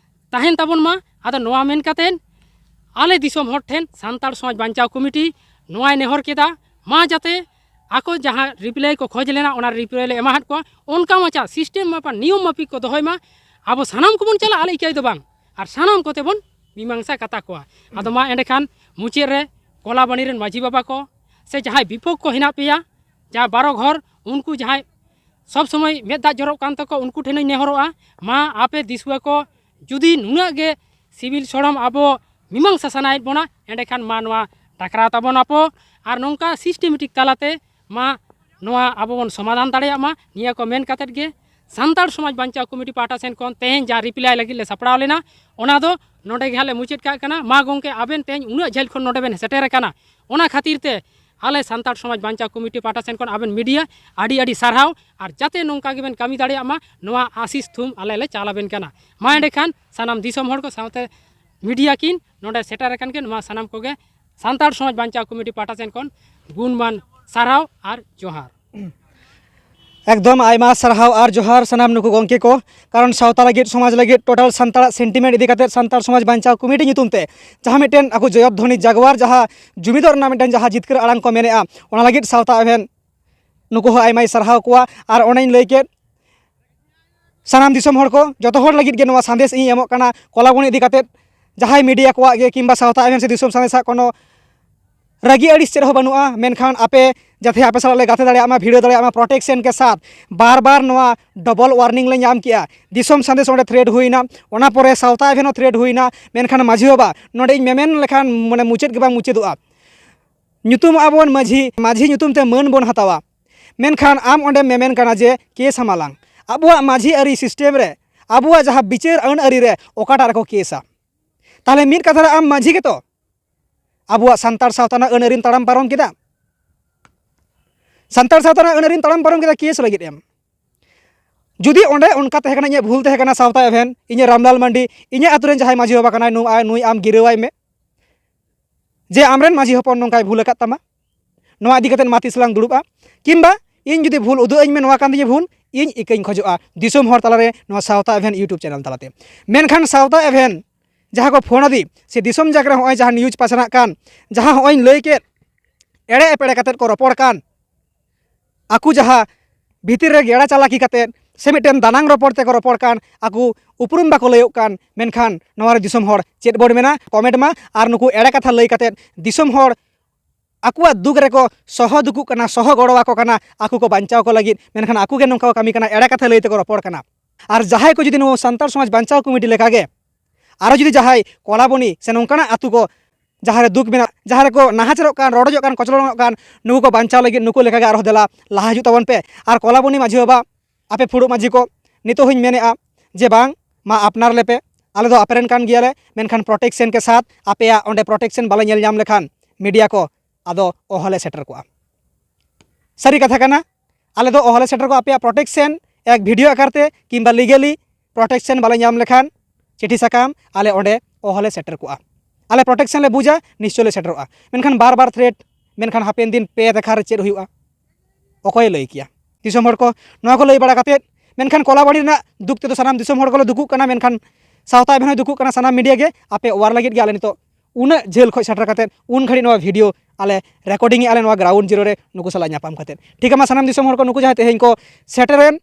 ᱛᱟᱦᱮᱱ ᱛᱟᱵᱚᱱ ᱢᱟ᱾ ᱟᱫᱚ ᱱᱚᱣᱟ ᱢᱮᱱ ᱠᱟᱛᱮᱫ ᱟᱞᱮ ᱫᱤᱥᱚᱢ ᱦᱚᱲ ᱴᱷᱮᱱ ᱥᱟᱱᱛᱟᱲ ᱥᱚᱢᱟᱡᱽ ᱵᱟᱧᱪᱟᱣ ᱠᱚᱢᱤᱴᱤ ᱱᱚᱣᱟᱭ ᱱᱮᱦᱚᱨ ᱠᱮᱫᱟ, ᱢᱟ ᱡᱟᱛᱮ ᱟᱠᱚ ᱡᱟᱦᱟᱸ ᱨᱤᱯᱞᱟᱭ ᱠᱚ ᱠᱷᱚᱡᱽ ᱞᱮᱱᱟ, ᱚᱱᱟ ᱨᱤᱯᱞᱟᱭ ᱞᱮ ᱮᱢᱟᱦᱟᱫ ᱠᱚᱣᱟ, ᱚᱱᱠᱟ ᱢᱟᱪᱷᱟ ᱥᱤᱥᱴᱮᱢ ᱢᱟᱯᱟ ᱱᱤᱭᱚᱢ ᱢᱟᱯᱷᱤᱠ ᱠᱚ ᱫᱚᱦᱚᱭ ᱢᱟ᱾ ᱟᱵᱚ ᱥᱟᱱᱟᱢ ᱠᱚᱵᱚᱱ ᱪᱟᱞᱟᱜᱼᱟ, ᱟᱞᱮ ᱤᱠᱟᱹᱭ ᱫᱚ ᱵᱟᱝ, ᱟᱨ ᱥᱟᱱᱟᱢ ᱠᱚᱛᱮ ᱵᱚᱱ ᱢᱤᱢᱟᱝᱥᱟ ᱠᱟᱛᱟ ᱠᱚᱣᱟ᱾ ᱟᱫᱚ ᱢᱟ ᱮᱸᱰᱮᱠᱷᱟᱱ ᱢᱩᱪᱟᱹᱫ ᱨᱮ ᱠᱚᱞᱟᱵᱟᱹᱱᱤ ᱨᱮᱱ ᱢᱟᱹᱡᱷᱤ ᱵᱟᱵᱟ ᱠᱚ ᱥᱮ ᱡᱟᱦᱟᱸᱭ ᱵᱤᱯᱚᱠ ᱠᱚ ᱦᱮᱱᱟᱜ ᱯᱮᱭᱟ, ᱡᱟᱦᱟᱸ ᱵᱟᱨᱚ ᱜᱷᱚᱨ, ᱩᱱᱠᱩ ᱡᱟᱦᱟᱸᱭ ᱥᱚᱵᱽ ᱥᱚᱢᱚᱭ ᱢᱮᱫ ᱫᱟᱜ ᱡᱚᱨᱚᱜ ᱠᱟᱱ ᱛᱟᱠᱚ, ᱩᱱᱠᱩ ᱴᱷᱮᱱᱤᱧ ᱱᱮᱦᱚᱨᱚᱜᱼᱟ, ᱢᱟ ᱟᱯᱮ ᱫᱤᱥᱩᱣᱟᱹ ᱠᱚ ᱡᱩᱫᱤ ᱱᱩᱱᱟᱹᱜ ᱜᱮ ᱥᱤᱵᱤᱞ ᱥᱚᱲᱚᱢ ᱟᱵᱚ ᱢᱤᱢᱟᱝᱥᱟ ᱥᱟᱱᱟᱭᱮᱫ ᱵᱚᱱᱟ, ᱮᱸᱰᱮᱠᱷᱟᱱ ᱢᱟ ᱱᱚᱣᱟ ᱴᱟᱠᱨᱟᱣ ᱛᱟᱵᱚᱱ ᱟᱯᱚ, ᱟᱨ ᱱᱚᱝᱠᱟ ᱥᱤᱥᱴᱮᱢᱮᱴᱤᱠ ᱛᱟᱞᱟᱛᱮ ᱢᱟ ᱱᱚᱣᱟ ᱟᱵᱚ ᱵᱚᱱ ᱥᱚᱢᱟᱫᱷᱟᱱ ᱫᱟᱲᱮᱭᱟᱜ ᱢᱟ᱾ ᱱᱤᱭᱟᱹ ᱠᱚ ᱢᱮᱱ ᱠᱟᱛᱮᱫ ᱜᱮ ᱥᱟᱱᱛᱟᱲ ᱥᱚᱢᱟᱡᱽ ᱵᱟᱧᱪᱟᱣ ᱠᱚᱢᱤᱴᱤ ᱯᱟᱦᱴᱟ ᱥᱮᱱ ᱠᱷᱚᱱ ᱛᱮᱦᱮᱧ ᱡᱟᱦᱟᱸ ᱨᱤᱯᱞᱟᱭ ᱞᱟᱹᱜᱤᱫ ᱞᱮ ᱥᱟᱯᱲᱟᱣ ᱞᱮᱱᱟ, ᱚᱱᱟ ᱫᱚ ᱱᱚᱰᱮ ᱜᱮ ᱦᱟᱸᱜ ᱞᱮ ᱢᱩᱪᱟᱹᱫ ᱠᱟᱜ ᱠᱟᱱᱟ᱾ ᱢᱟ ᱜᱚᱢᱠᱮ, ᱟᱵᱮᱱ ᱛᱮᱦᱮᱧ ᱩᱱᱟᱹᱜ ᱡᱷᱟᱹᱞ ᱠᱷᱚᱱ ᱱᱚᱰᱮ ᱵᱮᱱ ᱥᱮᱴᱮᱨ ᱟᱠᱟᱱᱟ, ᱚᱱᱟ ᱠᱷᱟᱹᱛᱤᱨ ᱛᱮ ᱟᱞᱮ ᱥᱟᱱᱛᱟᱲ ᱥᱚᱢᱟᱡᱽ ᱵᱟᱧᱪᱟᱣ ᱠᱚᱢᱤᱴᱤ ᱯᱟᱦᱴᱟ ᱥᱮᱱ ᱠᱷᱚᱱ ᱟᱵᱮᱱ ᱢᱤᱰᱤᱭᱟ ᱟᱹᱰᱤ ᱟᱹᱰᱤ ᱥᱟᱨᱦᱟᱣ, ᱟᱨ ᱡᱟᱛᱮ ᱱᱚᱝᱠᱟ ᱜᱮᱵᱮᱱ ᱠᱟᱹᱢᱤ ᱫᱟᱲᱮᱭᱟᱜ ᱢᱟ, ᱱᱚᱣᱟ ᱟᱥᱤᱥ ᱛᱷᱩᱢ ᱟᱞᱮ ᱞᱮ ᱪᱟᱞ ᱟᱵᱮᱱ ᱠᱟᱱᱟ᱾ ᱢᱟ ᱮᱸᱰᱮᱠᱷᱟᱱ ᱥᱟᱱᱟᱢ ᱫᱤᱥᱚᱢ ᱦᱚᱲ ᱠᱚ ᱥᱟᱶᱛᱮ ᱢᱤᱰᱤᱭᱟ ᱠᱤᱱ ᱱᱚᱰᱮ ᱥᱮᱴᱮᱨ ᱟᱠᱟᱱ ᱠᱤᱱ, ᱱᱚᱣᱟ ᱥᱟᱱᱟᱢ ᱠᱚᱜᱮ ᱥᱟᱱᱛᱟᱲ ᱥᱚᱢᱟᱡᱽ ᱵᱟᱧᱪᱟᱣ ᱠᱚᱢᱤᱴᱤ ᱯᱟᱦᱴᱟ ᱥᱮᱱ ᱠᱷᱚᱱ ᱜᱩᱱᱢᱟᱱ ᱥᱟᱨᱦᱟᱣ ᱟᱨ ᱡᱚᱦᱟᱨ᱾ ᱮᱠᱫᱚᱢ ᱟᱭᱢᱟ ᱥᱟᱨᱦᱟᱣ ᱟᱨ ᱡᱚᱦᱟᱨ ᱥᱟᱱᱟᱢ ᱱᱩᱠᱩ ᱜᱚᱢᱠᱮ ᱠᱚ, ᱠᱟᱨᱚᱱ ᱥᱟᱶᱛᱟ ᱞᱟᱹᱜᱤᱫ, ᱥᱚᱢᱟᱡᱽ ᱞᱟᱹᱜᱤᱫ, ᱴᱳᱴᱟᱞ ᱥᱟᱱᱛᱟᱲᱟᱜ ᱥᱮᱱᱴᱤᱢᱮᱱᱴ ᱤᱫᱤ ᱠᱟᱛᱮ ᱥᱟᱱᱛᱟᱲ ᱥᱚᱢᱟᱡᱽ ᱵᱟᱧᱪᱟᱣ ᱠᱚᱢᱤᱴᱤ ᱧᱩᱛᱩᱢ ᱛᱮ ᱡᱟᱦᱟᱸ ᱢᱤᱫᱴᱮᱱ ᱟᱠᱚ ᱡᱚᱭᱚᱫᱷᱚᱱᱤ ᱡᱟᱜᱣᱟᱨ, ᱡᱟᱦᱟᱸ ᱡᱩᱢᱤᱫᱚᱜ ᱨᱮᱱᱟᱜ ᱢᱤᱫᱴᱮᱱ ᱡᱟᱦᱟᱸ ᱡᱤᱛᱠᱟᱹᱨ ᱟᱲᱟᱝ ᱠᱚ ᱢᱮᱱᱮᱜᱼᱟ, ᱚᱱᱟ ᱞᱟᱹᱜᱤᱫ ᱥᱟᱶᱛᱟ ᱮᱵᱷᱮᱱ ᱱᱩᱠᱩ ᱦᱚᱸ ᱟᱭᱢᱟᱭ ᱥᱟᱨᱦᱟᱣ ᱠᱚᱣᱟ᱾ ᱟᱨ ᱚᱱᱮᱧ ᱞᱟᱹᱭ ᱠᱮᱫ, ᱥᱟᱱᱟᱢ ᱫᱤᱥᱚᱢ ᱦᱚᱲ ᱠᱚ, ᱡᱚᱛᱚ ᱦᱚᱲ ᱞᱟᱹᱜᱤᱫ ᱜᱮ ᱱᱚᱣᱟ ᱥᱟᱸᱫᱮᱥ ᱤᱧ ᱮᱢᱚᱜ ᱠᱟᱱᱟ, ᱠᱚᱞᱟᱵᱚᱱ ᱤᱫᱤ ᱠᱟᱛᱮ ᱡᱟᱦᱟᱸᱭ ᱢᱤᱰᱤᱭᱟ ᱠᱚᱣᱟᱜ ᱜᱮ ᱠᱤᱝᱵᱟ ᱥᱟᱶᱛᱟ ᱮᱵᱷᱮᱱ ᱥᱮ ᱫᱤᱥᱚᱢ ᱥᱟᱸᱫᱮᱥᱟᱜ ᱠᱳᱱᱳ ᱨᱟᱹᱜᱤ ᱟᱹᱲᱤᱥ ᱪᱮᱫ ᱦᱚᱸ ᱵᱟᱹᱱᱩᱜᱼᱟ, ᱢᱮᱱᱠᱷᱟᱱ ᱟᱯᱮ ᱡᱟᱛᱮ ᱟᱯᱮ ᱥᱟᱞᱟᱜ ᱞᱮ ᱜᱟᱛᱮ ᱫᱟᱲᱮᱭᱟᱜ ᱢᱟ, ᱵᱷᱤᱲᱟᱹᱣ ᱫᱟᱲᱮᱭᱟᱜ ᱢᱟ, ᱯᱨᱚᱴᱮᱠᱥᱮᱱ ᱠᱮ ᱥᱟᱛᱷ ᱵᱟᱨ ᱵᱟᱨ ᱱᱚᱣᱟ ᱰᱚᱵᱚᱞ ᱣᱟᱨᱱᱤᱝ ᱞᱮ ᱧᱟᱢ ᱠᱮᱜᱼᱟ᱾ ᱫᱤᱥᱚᱢ ᱥᱟᱸᱫᱮᱥ ᱚᱸᱰᱮ ᱛᱷᱨᱮᱴ ᱦᱩᱭᱱᱟ, ᱚᱱᱟ ᱯᱚᱨᱮ ᱥᱟᱶᱛᱟ ᱮᱵᱷᱮᱱ ᱦᱚᱸ ᱛᱷᱨᱮᱴ ᱦᱩᱭᱱᱟ, ᱢᱮᱱᱠᱷᱟᱱ ᱢᱟᱹᱡᱷᱤ ᱵᱟᱵᱟ, ᱱᱚᱸᱰᱮ ᱤᱧ ᱢᱮᱢᱮᱱ ᱞᱮᱠᱷᱟᱱ ᱢᱟᱱᱮ ᱢᱩᱪᱟᱹᱫ ᱜᱮ ᱵᱟᱝ ᱢᱩᱪᱟᱹᱫᱚᱜᱼᱟ᱾ ᱧᱩᱛᱩᱢ ᱟᱵᱚᱱ ᱢᱟᱹᱡᱷᱤ, ᱢᱟᱹᱡᱷᱤ ᱧᱩᱛᱩᱢ ᱛᱮ ᱢᱟᱹᱱ ᱵᱚᱱ ᱦᱟᱛᱟᱣᱟ, ᱢᱮᱱᱠᱷᱟᱱ ᱟᱢ ᱚᱸᱰᱮᱢ ᱢᱮᱢᱮᱱ ᱠᱟᱱᱟ ᱡᱮ ᱠᱮᱥ ᱟᱢᱟᱞᱟᱝ᱾ ᱟᱵᱚᱣᱟᱜ ᱢᱟᱹᱡᱷᱤ ᱟᱹᱨᱤ ᱥᱤᱥᱴᱮᱢ ᱨᱮ, ᱟᱵᱚᱣᱟᱜ ᱡᱟᱦᱟᱸ ᱵᱤᱪᱟᱹᱨ ᱟᱹᱱ ᱟᱹᱨᱤ ᱨᱮ ᱚᱠᱟᱴᱟᱜ ᱨᱮᱠᱚ ᱠᱮᱥᱟ? ᱛᱟᱦᱚᱞᱮ ᱢᱤᱫ ᱠᱟᱛᱷᱟ ᱨᱮ ᱟᱢ ᱢᱟᱹᱡᱷᱤ ᱜᱮᱛᱚ ᱟᱵᱚᱣᱟᱜ ᱥᱟᱱᱛᱟᱲ ᱥᱟᱶᱛᱟ ᱨᱮᱱᱟᱜ ᱟᱹᱱ ᱟᱹᱨᱤᱢ ᱛᱟᱲᱟᱢ ᱯᱟᱨᱚᱢ ᱠᱮᱫᱟ᱾ ᱥᱟᱱᱛᱟᱲ ᱥᱟᱶᱛᱟ ᱨᱮᱱᱟᱜ ᱟᱹᱱ ᱟᱹᱨᱤᱢ ᱛᱟᱲᱟᱢ ᱯᱟᱨᱚᱢ ᱠᱮᱫᱟ ᱠᱮᱥ ᱞᱟᱹᱜᱤᱫ ᱮᱢ᱾ ᱡᱩᱫᱤ ᱚᱸᱰᱮ ᱚᱱᱠᱟ ᱛᱟᱦᱮᱸ ᱠᱟᱱᱟ, ᱤᱧᱟᱹᱜ ᱵᱷᱩᱞ ᱛᱟᱦᱮᱸ ᱠᱟᱱᱟ, ᱥᱟᱶᱛᱟ ᱮᱵᱷᱮᱱ, ᱤᱧᱟᱹᱜ ᱨᱟᱢᱞᱟᱞ ᱢᱟᱱᱰᱤ, ᱤᱧᱟᱹᱜ ᱟᱹᱛᱩ ᱨᱮᱱ ᱡᱟᱦᱟᱸᱭ ᱢᱟᱹᱡᱷᱤ ᱵᱟᱵᱟ ᱠᱟᱱᱟᱭ, ᱱᱩᱭ, ᱱᱩᱭ ᱟᱢ ᱜᱤᱨᱟᱹᱣᱟᱭ ᱢᱮ᱾ ᱡᱮ ᱟᱢᱨᱮᱱ ᱢᱟᱹᱡᱷᱤ ᱦᱚᱯᱚᱱ ᱱᱚᱝᱠᱟᱭ ᱵᱷᱩᱞ ᱟᱠᱟᱫ ᱛᱟᱢᱟ, ᱱᱚᱣᱟ ᱤᱫᱤ ᱠᱟᱛᱮ ᱢᱟ ᱛᱤᱥ ᱞᱟᱝ ᱫᱩᱲᱩᱵᱼᱟ, ᱠᱤᱝᱵᱟ ᱤᱧ ᱡᱩᱫᱤ ᱵᱷᱩᱞ ᱩᱫᱩᱜ ᱟᱹᱧ ᱢᱮ, ᱱᱚᱣᱟ ᱠᱟᱱ ᱛᱤᱧᱟᱹ ᱵᱷᱩᱞ, ᱤᱧ ᱤᱠᱟᱹᱧ ᱠᱷᱚᱡᱚᱜᱼᱟ ᱫᱤᱥᱚᱢ ᱦᱚᱲ ᱛᱟᱞᱟᱨᱮ ᱱᱚᱣᱟ ᱥᱟᱶᱛᱟ ᱮᱵᱷᱮᱱ YouTube channel ᱛᱟᱞᱟᱛᱮ᱾ ᱢᱮᱱᱠᱷᱟᱱ ᱥᱟᱶᱛᱟ ᱮᱵᱷᱮᱱ ᱡᱟᱦᱟᱸ ᱠᱚ ᱯᱷᱳᱱ ᱟᱫᱤ ᱥᱮ ᱫᱤᱥᱚᱢ ᱡᱟᱠ ᱨᱮ ᱦᱚᱸᱜᱼᱚᱭ ᱡᱟᱦᱟᱸ news ᱯᱟᱥᱱᱟᱜ ᱠᱟᱱ, ᱡᱟᱦᱟᱸ ᱦᱚᱸᱜᱼᱚᱭ ᱤᱧ ᱞᱟᱹᱭ ᱠᱮᱫ, ᱮᱲᱮ ᱮᱯᱮᱲᱮ ᱠᱟᱛᱮᱫ ᱠᱚ ᱨᱚᱯᱚᱲ ᱠᱟᱱ, ᱟᱠᱚ ᱡᱟᱦᱟᱸ ᱵᱷᱤᱛᱤᱨ ᱨᱮ ᱜᱮᱲᱟ ᱪᱟᱞᱟᱠᱤ ᱠᱟᱛᱮᱫ ᱥᱮ ᱢᱤᱫᱴᱮᱱ ᱫᱟᱱᱟᱝ ᱨᱚᱯᱚᱲ ᱛᱮᱠᱚ ᱨᱚᱯᱚᱲ ᱠᱟᱱ, ᱟᱠᱚ ᱩᱯᱨᱩᱢ ᱵᱟᱠᱚ ᱞᱟᱹᱭᱚᱜ ᱠᱟᱱ, ᱢᱮᱱᱠᱷᱟᱱ ᱱᱚᱣᱟ ᱨᱮ ᱫᱤᱥᱚᱢ ᱦᱚᱲ ᱪᱮᱫ ᱵᱚᱱ ᱢᱮᱱᱟ? Comment ᱢᱟ᱾ ᱟᱨ ᱱᱩᱠᱩ ᱮᱲᱮ ᱠᱟᱛᱷᱟ ᱞᱟᱹᱭ ᱠᱟᱛᱮᱫ ᱫᱤᱥᱚᱢ ᱦᱚᱲ ᱟᱠᱚᱣᱟᱜ ᱫᱩᱠ ᱨᱮᱠᱚ ᱥᱚᱦᱚ ᱫᱩᱠᱩᱜ ᱠᱟᱱᱟ, ᱥᱚᱦᱚ ᱜᱚᱲᱚ ᱟᱠᱚ ᱠᱟᱱᱟ, ᱟᱠᱚ ᱠᱚ ᱵᱟᱧᱪᱟᱣ ᱠᱚ ᱞᱟᱹᱜᱤᱫ, ᱢᱮᱱᱠᱷᱟᱱ ᱟᱠᱚ ᱜᱮ ᱱᱚᱝᱠᱟ ᱠᱚ ᱠᱟᱹᱢᱤ ᱠᱟᱱᱟ, ᱮᱲᱮ ᱠᱟᱛᱷᱟ ᱞᱟᱹᱭ ᱛᱮᱠᱚ ᱨᱚᱯᱚᱲ ᱠᱟᱱᱟ᱾ ᱟᱨ ᱡᱟᱦᱟᱸᱭ ᱠᱚ ᱡᱩᱫᱤ ᱱᱚᱣᱟ ᱥᱟᱱᱛᱟᱲ ᱥᱚᱢᱟᱡᱽ ᱵᱟᱧᱪᱟᱣ ᱠᱚᱢᱤᱴᱤ ᱞᱮᱠᱟᱜᱮ ᱟᱨᱚ ᱡᱩᱫᱤ ᱡᱟᱦᱟᱸᱭ ᱠᱚᱞᱟᱵᱚᱱᱤ ᱥᱮ ᱱᱚᱝᱠᱟᱱᱟᱜ ᱟᱹᱛᱩ ᱠᱚ, ᱡᱟᱦᱟᱸ ᱨᱮ ᱫᱩᱠ ᱢᱮᱱᱟᱜ, ᱡᱟᱦᱟᱸ ᱨᱮᱠᱚ ᱱᱟᱦᱟᱪᱟᱨᱚᱜ ᱠᱟᱱ, ᱨᱚᱰᱚᱡᱚᱜ ᱠᱟᱱ, ᱠᱚᱪᱞᱚᱱᱚᱜ ᱠᱟᱱ, ᱱᱩᱠᱩ ᱠᱚ ᱵᱟᱧᱪᱟᱣ ᱞᱟᱹᱜᱤᱫ ᱱᱩᱠᱩ ᱞᱮᱠᱟᱜᱮ ᱟᱨᱦᱚᱸ ᱫᱮᱞᱟ ᱞᱟᱦᱟ ᱦᱤᱡᱩᱜ ᱛᱟᱵᱚᱱ ᱯᱮ᱾ ᱟᱨ ᱠᱚᱞᱟᱵᱚᱱᱤ ᱢᱟᱹᱡᱷᱤ ᱵᱟᱵᱟ, ᱟᱯᱮ ᱯᱷᱩᱲᱩᱜ ᱢᱟᱹᱡᱷᱤ ᱠᱚ, ᱱᱤᱛᱚᱜ ᱦᱚᱸᱧ ᱢᱮᱱᱮᱫᱼᱟ ᱡᱮ ᱵᱟᱝ, ᱢᱟ ᱟᱯᱱᱟᱨ ᱞᱮᱯᱮ, ᱟᱞᱮ ᱫᱚ ᱟᱯᱮ ᱨᱮᱱ ᱠᱟᱱ ᱜᱮᱭᱟᱞᱮ, ᱢᱮᱱᱠᱷᱟᱱ protection ᱠᱮ ᱥᱟᱛᱷ ᱟᱯᱮᱭᱟᱜ ᱚᱸᱰᱮ protection ᱵᱟᱞᱮ ᱧᱮᱞ ᱧᱟᱢ ᱞᱮᱠᱷᱟᱱ media ᱠᱚ ᱟᱫᱚ ᱚᱦᱚᱞᱮ ᱥᱮᱴᱮᱨ ᱠᱚᱜᱼᱟ᱾ ᱥᱟᱹᱨᱤ ᱠᱟᱛᱷᱟ ᱠᱟᱱᱟ, ᱟᱞᱮ ᱫᱚ ᱚᱦᱚᱞᱮ ᱥᱮᱴᱮᱨ ᱠᱚᱜᱼᱟ ᱟᱯᱮᱭᱟᱜ protection, ᱮᱠ video ᱟᱠᱟᱨ ᱛᱮ ᱠᱤᱝᱵᱟ legally protection ᱵᱟᱞᱮ ᱧᱟᱢ ᱞᱮᱠᱷᱟᱱ ᱪᱤᱴᱷᱤ ᱥᱟᱠᱟᱢ ᱟᱞᱮ ᱚᱸᱰᱮ ᱚᱦᱚᱞᱮ ᱥᱮᱴᱮᱨ ᱠᱚᱜᱼᱟ᱾ ᱟᱞᱮ protection ᱞᱮ ᱵᱩᱡᱟ, ᱱᱤᱥᱪᱚᱭ ᱞᱮ ᱥᱮᱴᱮᱨᱚᱜᱼᱟ᱾ ᱢᱮᱱᱠᱷᱟᱱ ᱵᱟᱨ ᱵᱟᱨ threat, ᱢᱮᱱᱠᱷᱟᱱ ᱦᱟᱯᱮᱱ ᱫᱤᱱ ᱯᱮ ᱫᱮᱠᱷᱟ ᱨᱮ ᱪᱮᱫ ᱦᱩᱭᱩᱜᱼᱟ, ᱚᱠᱚᱭᱮ ᱞᱟᱹᱭ ᱠᱮᱭᱟ? ᱫᱤᱥᱚᱢ ᱦᱚᱲ ᱠᱚ ᱱᱚᱣᱟ ᱠᱚ ᱞᱟᱹᱭ ᱵᱟᱲᱟ ᱠᱟᱛᱮᱫ, ᱢᱮᱱᱠᱷᱟᱱ ᱠᱚᱞᱟᱵᱚᱱᱤ ᱨᱮᱱᱟᱜ ᱫᱩᱠ ᱛᱮᱫᱚ ᱥᱟᱱᱟᱢ ᱫᱤᱥᱚᱢ ᱦᱚᱲ ᱠᱚᱞᱮ ᱫᱩᱠᱩᱜ ᱠᱟᱱᱟ, ᱢᱮᱱᱠᱷᱟᱱ ᱥᱟᱶᱛᱟ ᱮᱵᱷᱮᱱ ᱦᱚᱸᱭ ᱫᱩᱠᱩᱜ ᱠᱟᱱᱟ᱾ ᱥᱟᱱᱟᱢ media ᱜᱮ ᱟᱯᱮ ᱚᱣᱟᱨ ᱞᱟᱹᱜᱤᱫ ᱜᱮ ᱟᱞᱮ ᱱᱤᱛᱚᱜ ᱩᱱᱟᱹᱜ ᱡᱷᱟᱹᱞ ᱠᱷᱚᱱ ᱥᱮᱴᱮᱨ ᱠᱟᱛᱮᱫ ᱩᱱ ᱜᱷᱟᱹᱲᱤᱡ ᱱᱚᱣᱟ video ᱟᱞᱮ recording ᱮᱫᱼᱟ ᱞᱮ ᱱᱚᱣᱟ ground zero ᱨᱮ ᱱᱩᱠᱩ ᱥᱟᱞᱟᱜ ᱧᱟᱯᱟᱢ ᱠᱟᱛᱮᱫ᱾ ᱴᱷᱤᱠ ᱜᱮᱭᱟ, ᱢᱟ ᱥᱟᱱᱟᱢ ᱫᱤᱥᱚᱢ ᱦᱚᱲ ᱠᱚ ᱱᱩᱠᱩ ᱡᱟᱦᱟᱸᱭ ᱛᱮᱦᱮᱧ ᱠᱚ ᱥᱮᱴᱮᱨᱮᱱ,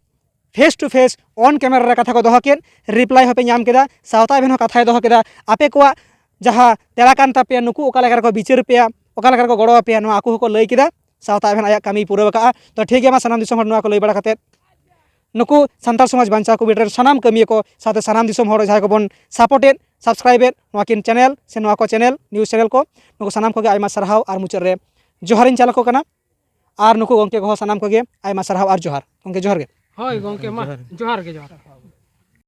face to face on camera ᱨᱮ ᱠᱟᱛᱷᱟ ᱠᱚ ᱫᱚᱦᱚ ᱠᱮᱫ, reply ᱦᱚᱸᱯᱮ ᱧᱟᱢ ᱠᱮᱫᱟ, ᱥᱟᱶᱛᱟ ᱮᱵᱷᱮᱱ ᱦᱚᱸ ᱠᱟᱛᱷᱟᱭ ᱫᱚᱦᱚ ᱠᱮᱫᱟ, ᱟᱯᱮ ᱠᱚᱣᱟᱜ ᱡᱟᱦᱟᱸ ᱛᱮᱞᱟ ᱠᱟᱱ ᱛᱟᱯᱮᱭᱟ, ᱱᱩᱠᱩ ᱚᱠᱟ ᱞᱮᱠᱟ ᱨᱮᱠᱚ ᱵᱤᱪᱟᱹᱨ ᱯᱮᱭᱟ, ᱚᱠᱟ ᱞᱮᱠᱟ ᱨᱮᱠᱚ ᱜᱚᱲᱚ ᱟᱯᱮᱭᱟ, ᱱᱚᱣᱟ ᱟᱠᱚ ᱦᱚᱸᱠᱚ ᱞᱟᱹᱭ ᱠᱮᱫᱟ᱾ ᱥᱟᱶᱛᱟ ᱮᱵᱷᱮᱱ ᱟᱭᱟᱜ ᱠᱟᱹᱢᱤᱭ ᱯᱩᱨᱟᱹᱣ ᱟᱠᱟᱫᱼᱟ᱾ ᱛᱚ ᱴᱷᱤᱠ ᱜᱮᱭᱟ, ᱢᱟ ᱥᱟᱱᱟᱢ ᱫᱤᱥᱚᱢ ᱦᱚᱲ ᱱᱚᱣᱟ ᱠᱚ ᱞᱟᱹᱭ ᱵᱟᱲᱟ ᱠᱟᱛᱮᱫ ᱱᱩᱠᱩ ᱥᱟᱱᱛᱟᱲ ᱥᱚᱢᱟᱡᱽ ᱵᱟᱧᱪᱟᱣ ᱠᱚᱢᱤᱴᱤ ᱨᱮᱱ ᱥᱟᱱᱟᱢ ᱠᱟᱹᱢᱤᱭᱟᱹ ᱠᱚ ᱥᱟᱶᱛᱮ ᱥᱟᱱᱟᱢ ᱫᱤᱥᱚᱢ ᱦᱚᱲ ᱡᱟᱦᱟᱸᱭ ᱠᱚᱵᱚᱱ support ᱮᱫ, subscribe ᱮᱫ ᱱᱚᱣᱟ ᱠᱤᱱ channel ᱥᱮ ᱱᱚᱣᱟ ᱠᱚ channel, news channel ᱠᱚ, ᱱᱩᱠᱩ ᱥᱟᱱᱟᱢ ᱠᱚᱜᱮ ᱟᱭᱢᱟ ᱥᱟᱨᱦᱟᱣ ᱟᱨ ᱢᱩᱪᱟᱹᱫ ᱨᱮ ᱡᱚᱦᱟᱨᱤᱧ ᱪᱟᱞ ᱟᱠᱚ ᱠᱟᱱᱟ᱾ ᱟᱨ ᱱᱩᱠᱩ ᱜᱚᱢᱠᱮ ᱠᱚᱦᱚᱸ ᱥᱟᱱᱟᱢ ᱠᱚᱜᱮ ᱟᱭᱢᱟ ᱥᱟᱨᱦᱟᱣ ᱟᱨ ᱡᱚᱦᱟᱨ᱾ ᱜᱚᱢᱠᱮ ᱡᱚᱦᱟᱨ ᱜᱮ᱾ ᱦᱳᱭ ᱜᱚᱢᱠᱮ, ᱢᱟ ᱡᱚᱦᱟᱨ ᱜᱮ᱾ ᱡᱚᱦᱟᱨ ᱜᱮ, ᱡᱚᱦᱟᱨ᱾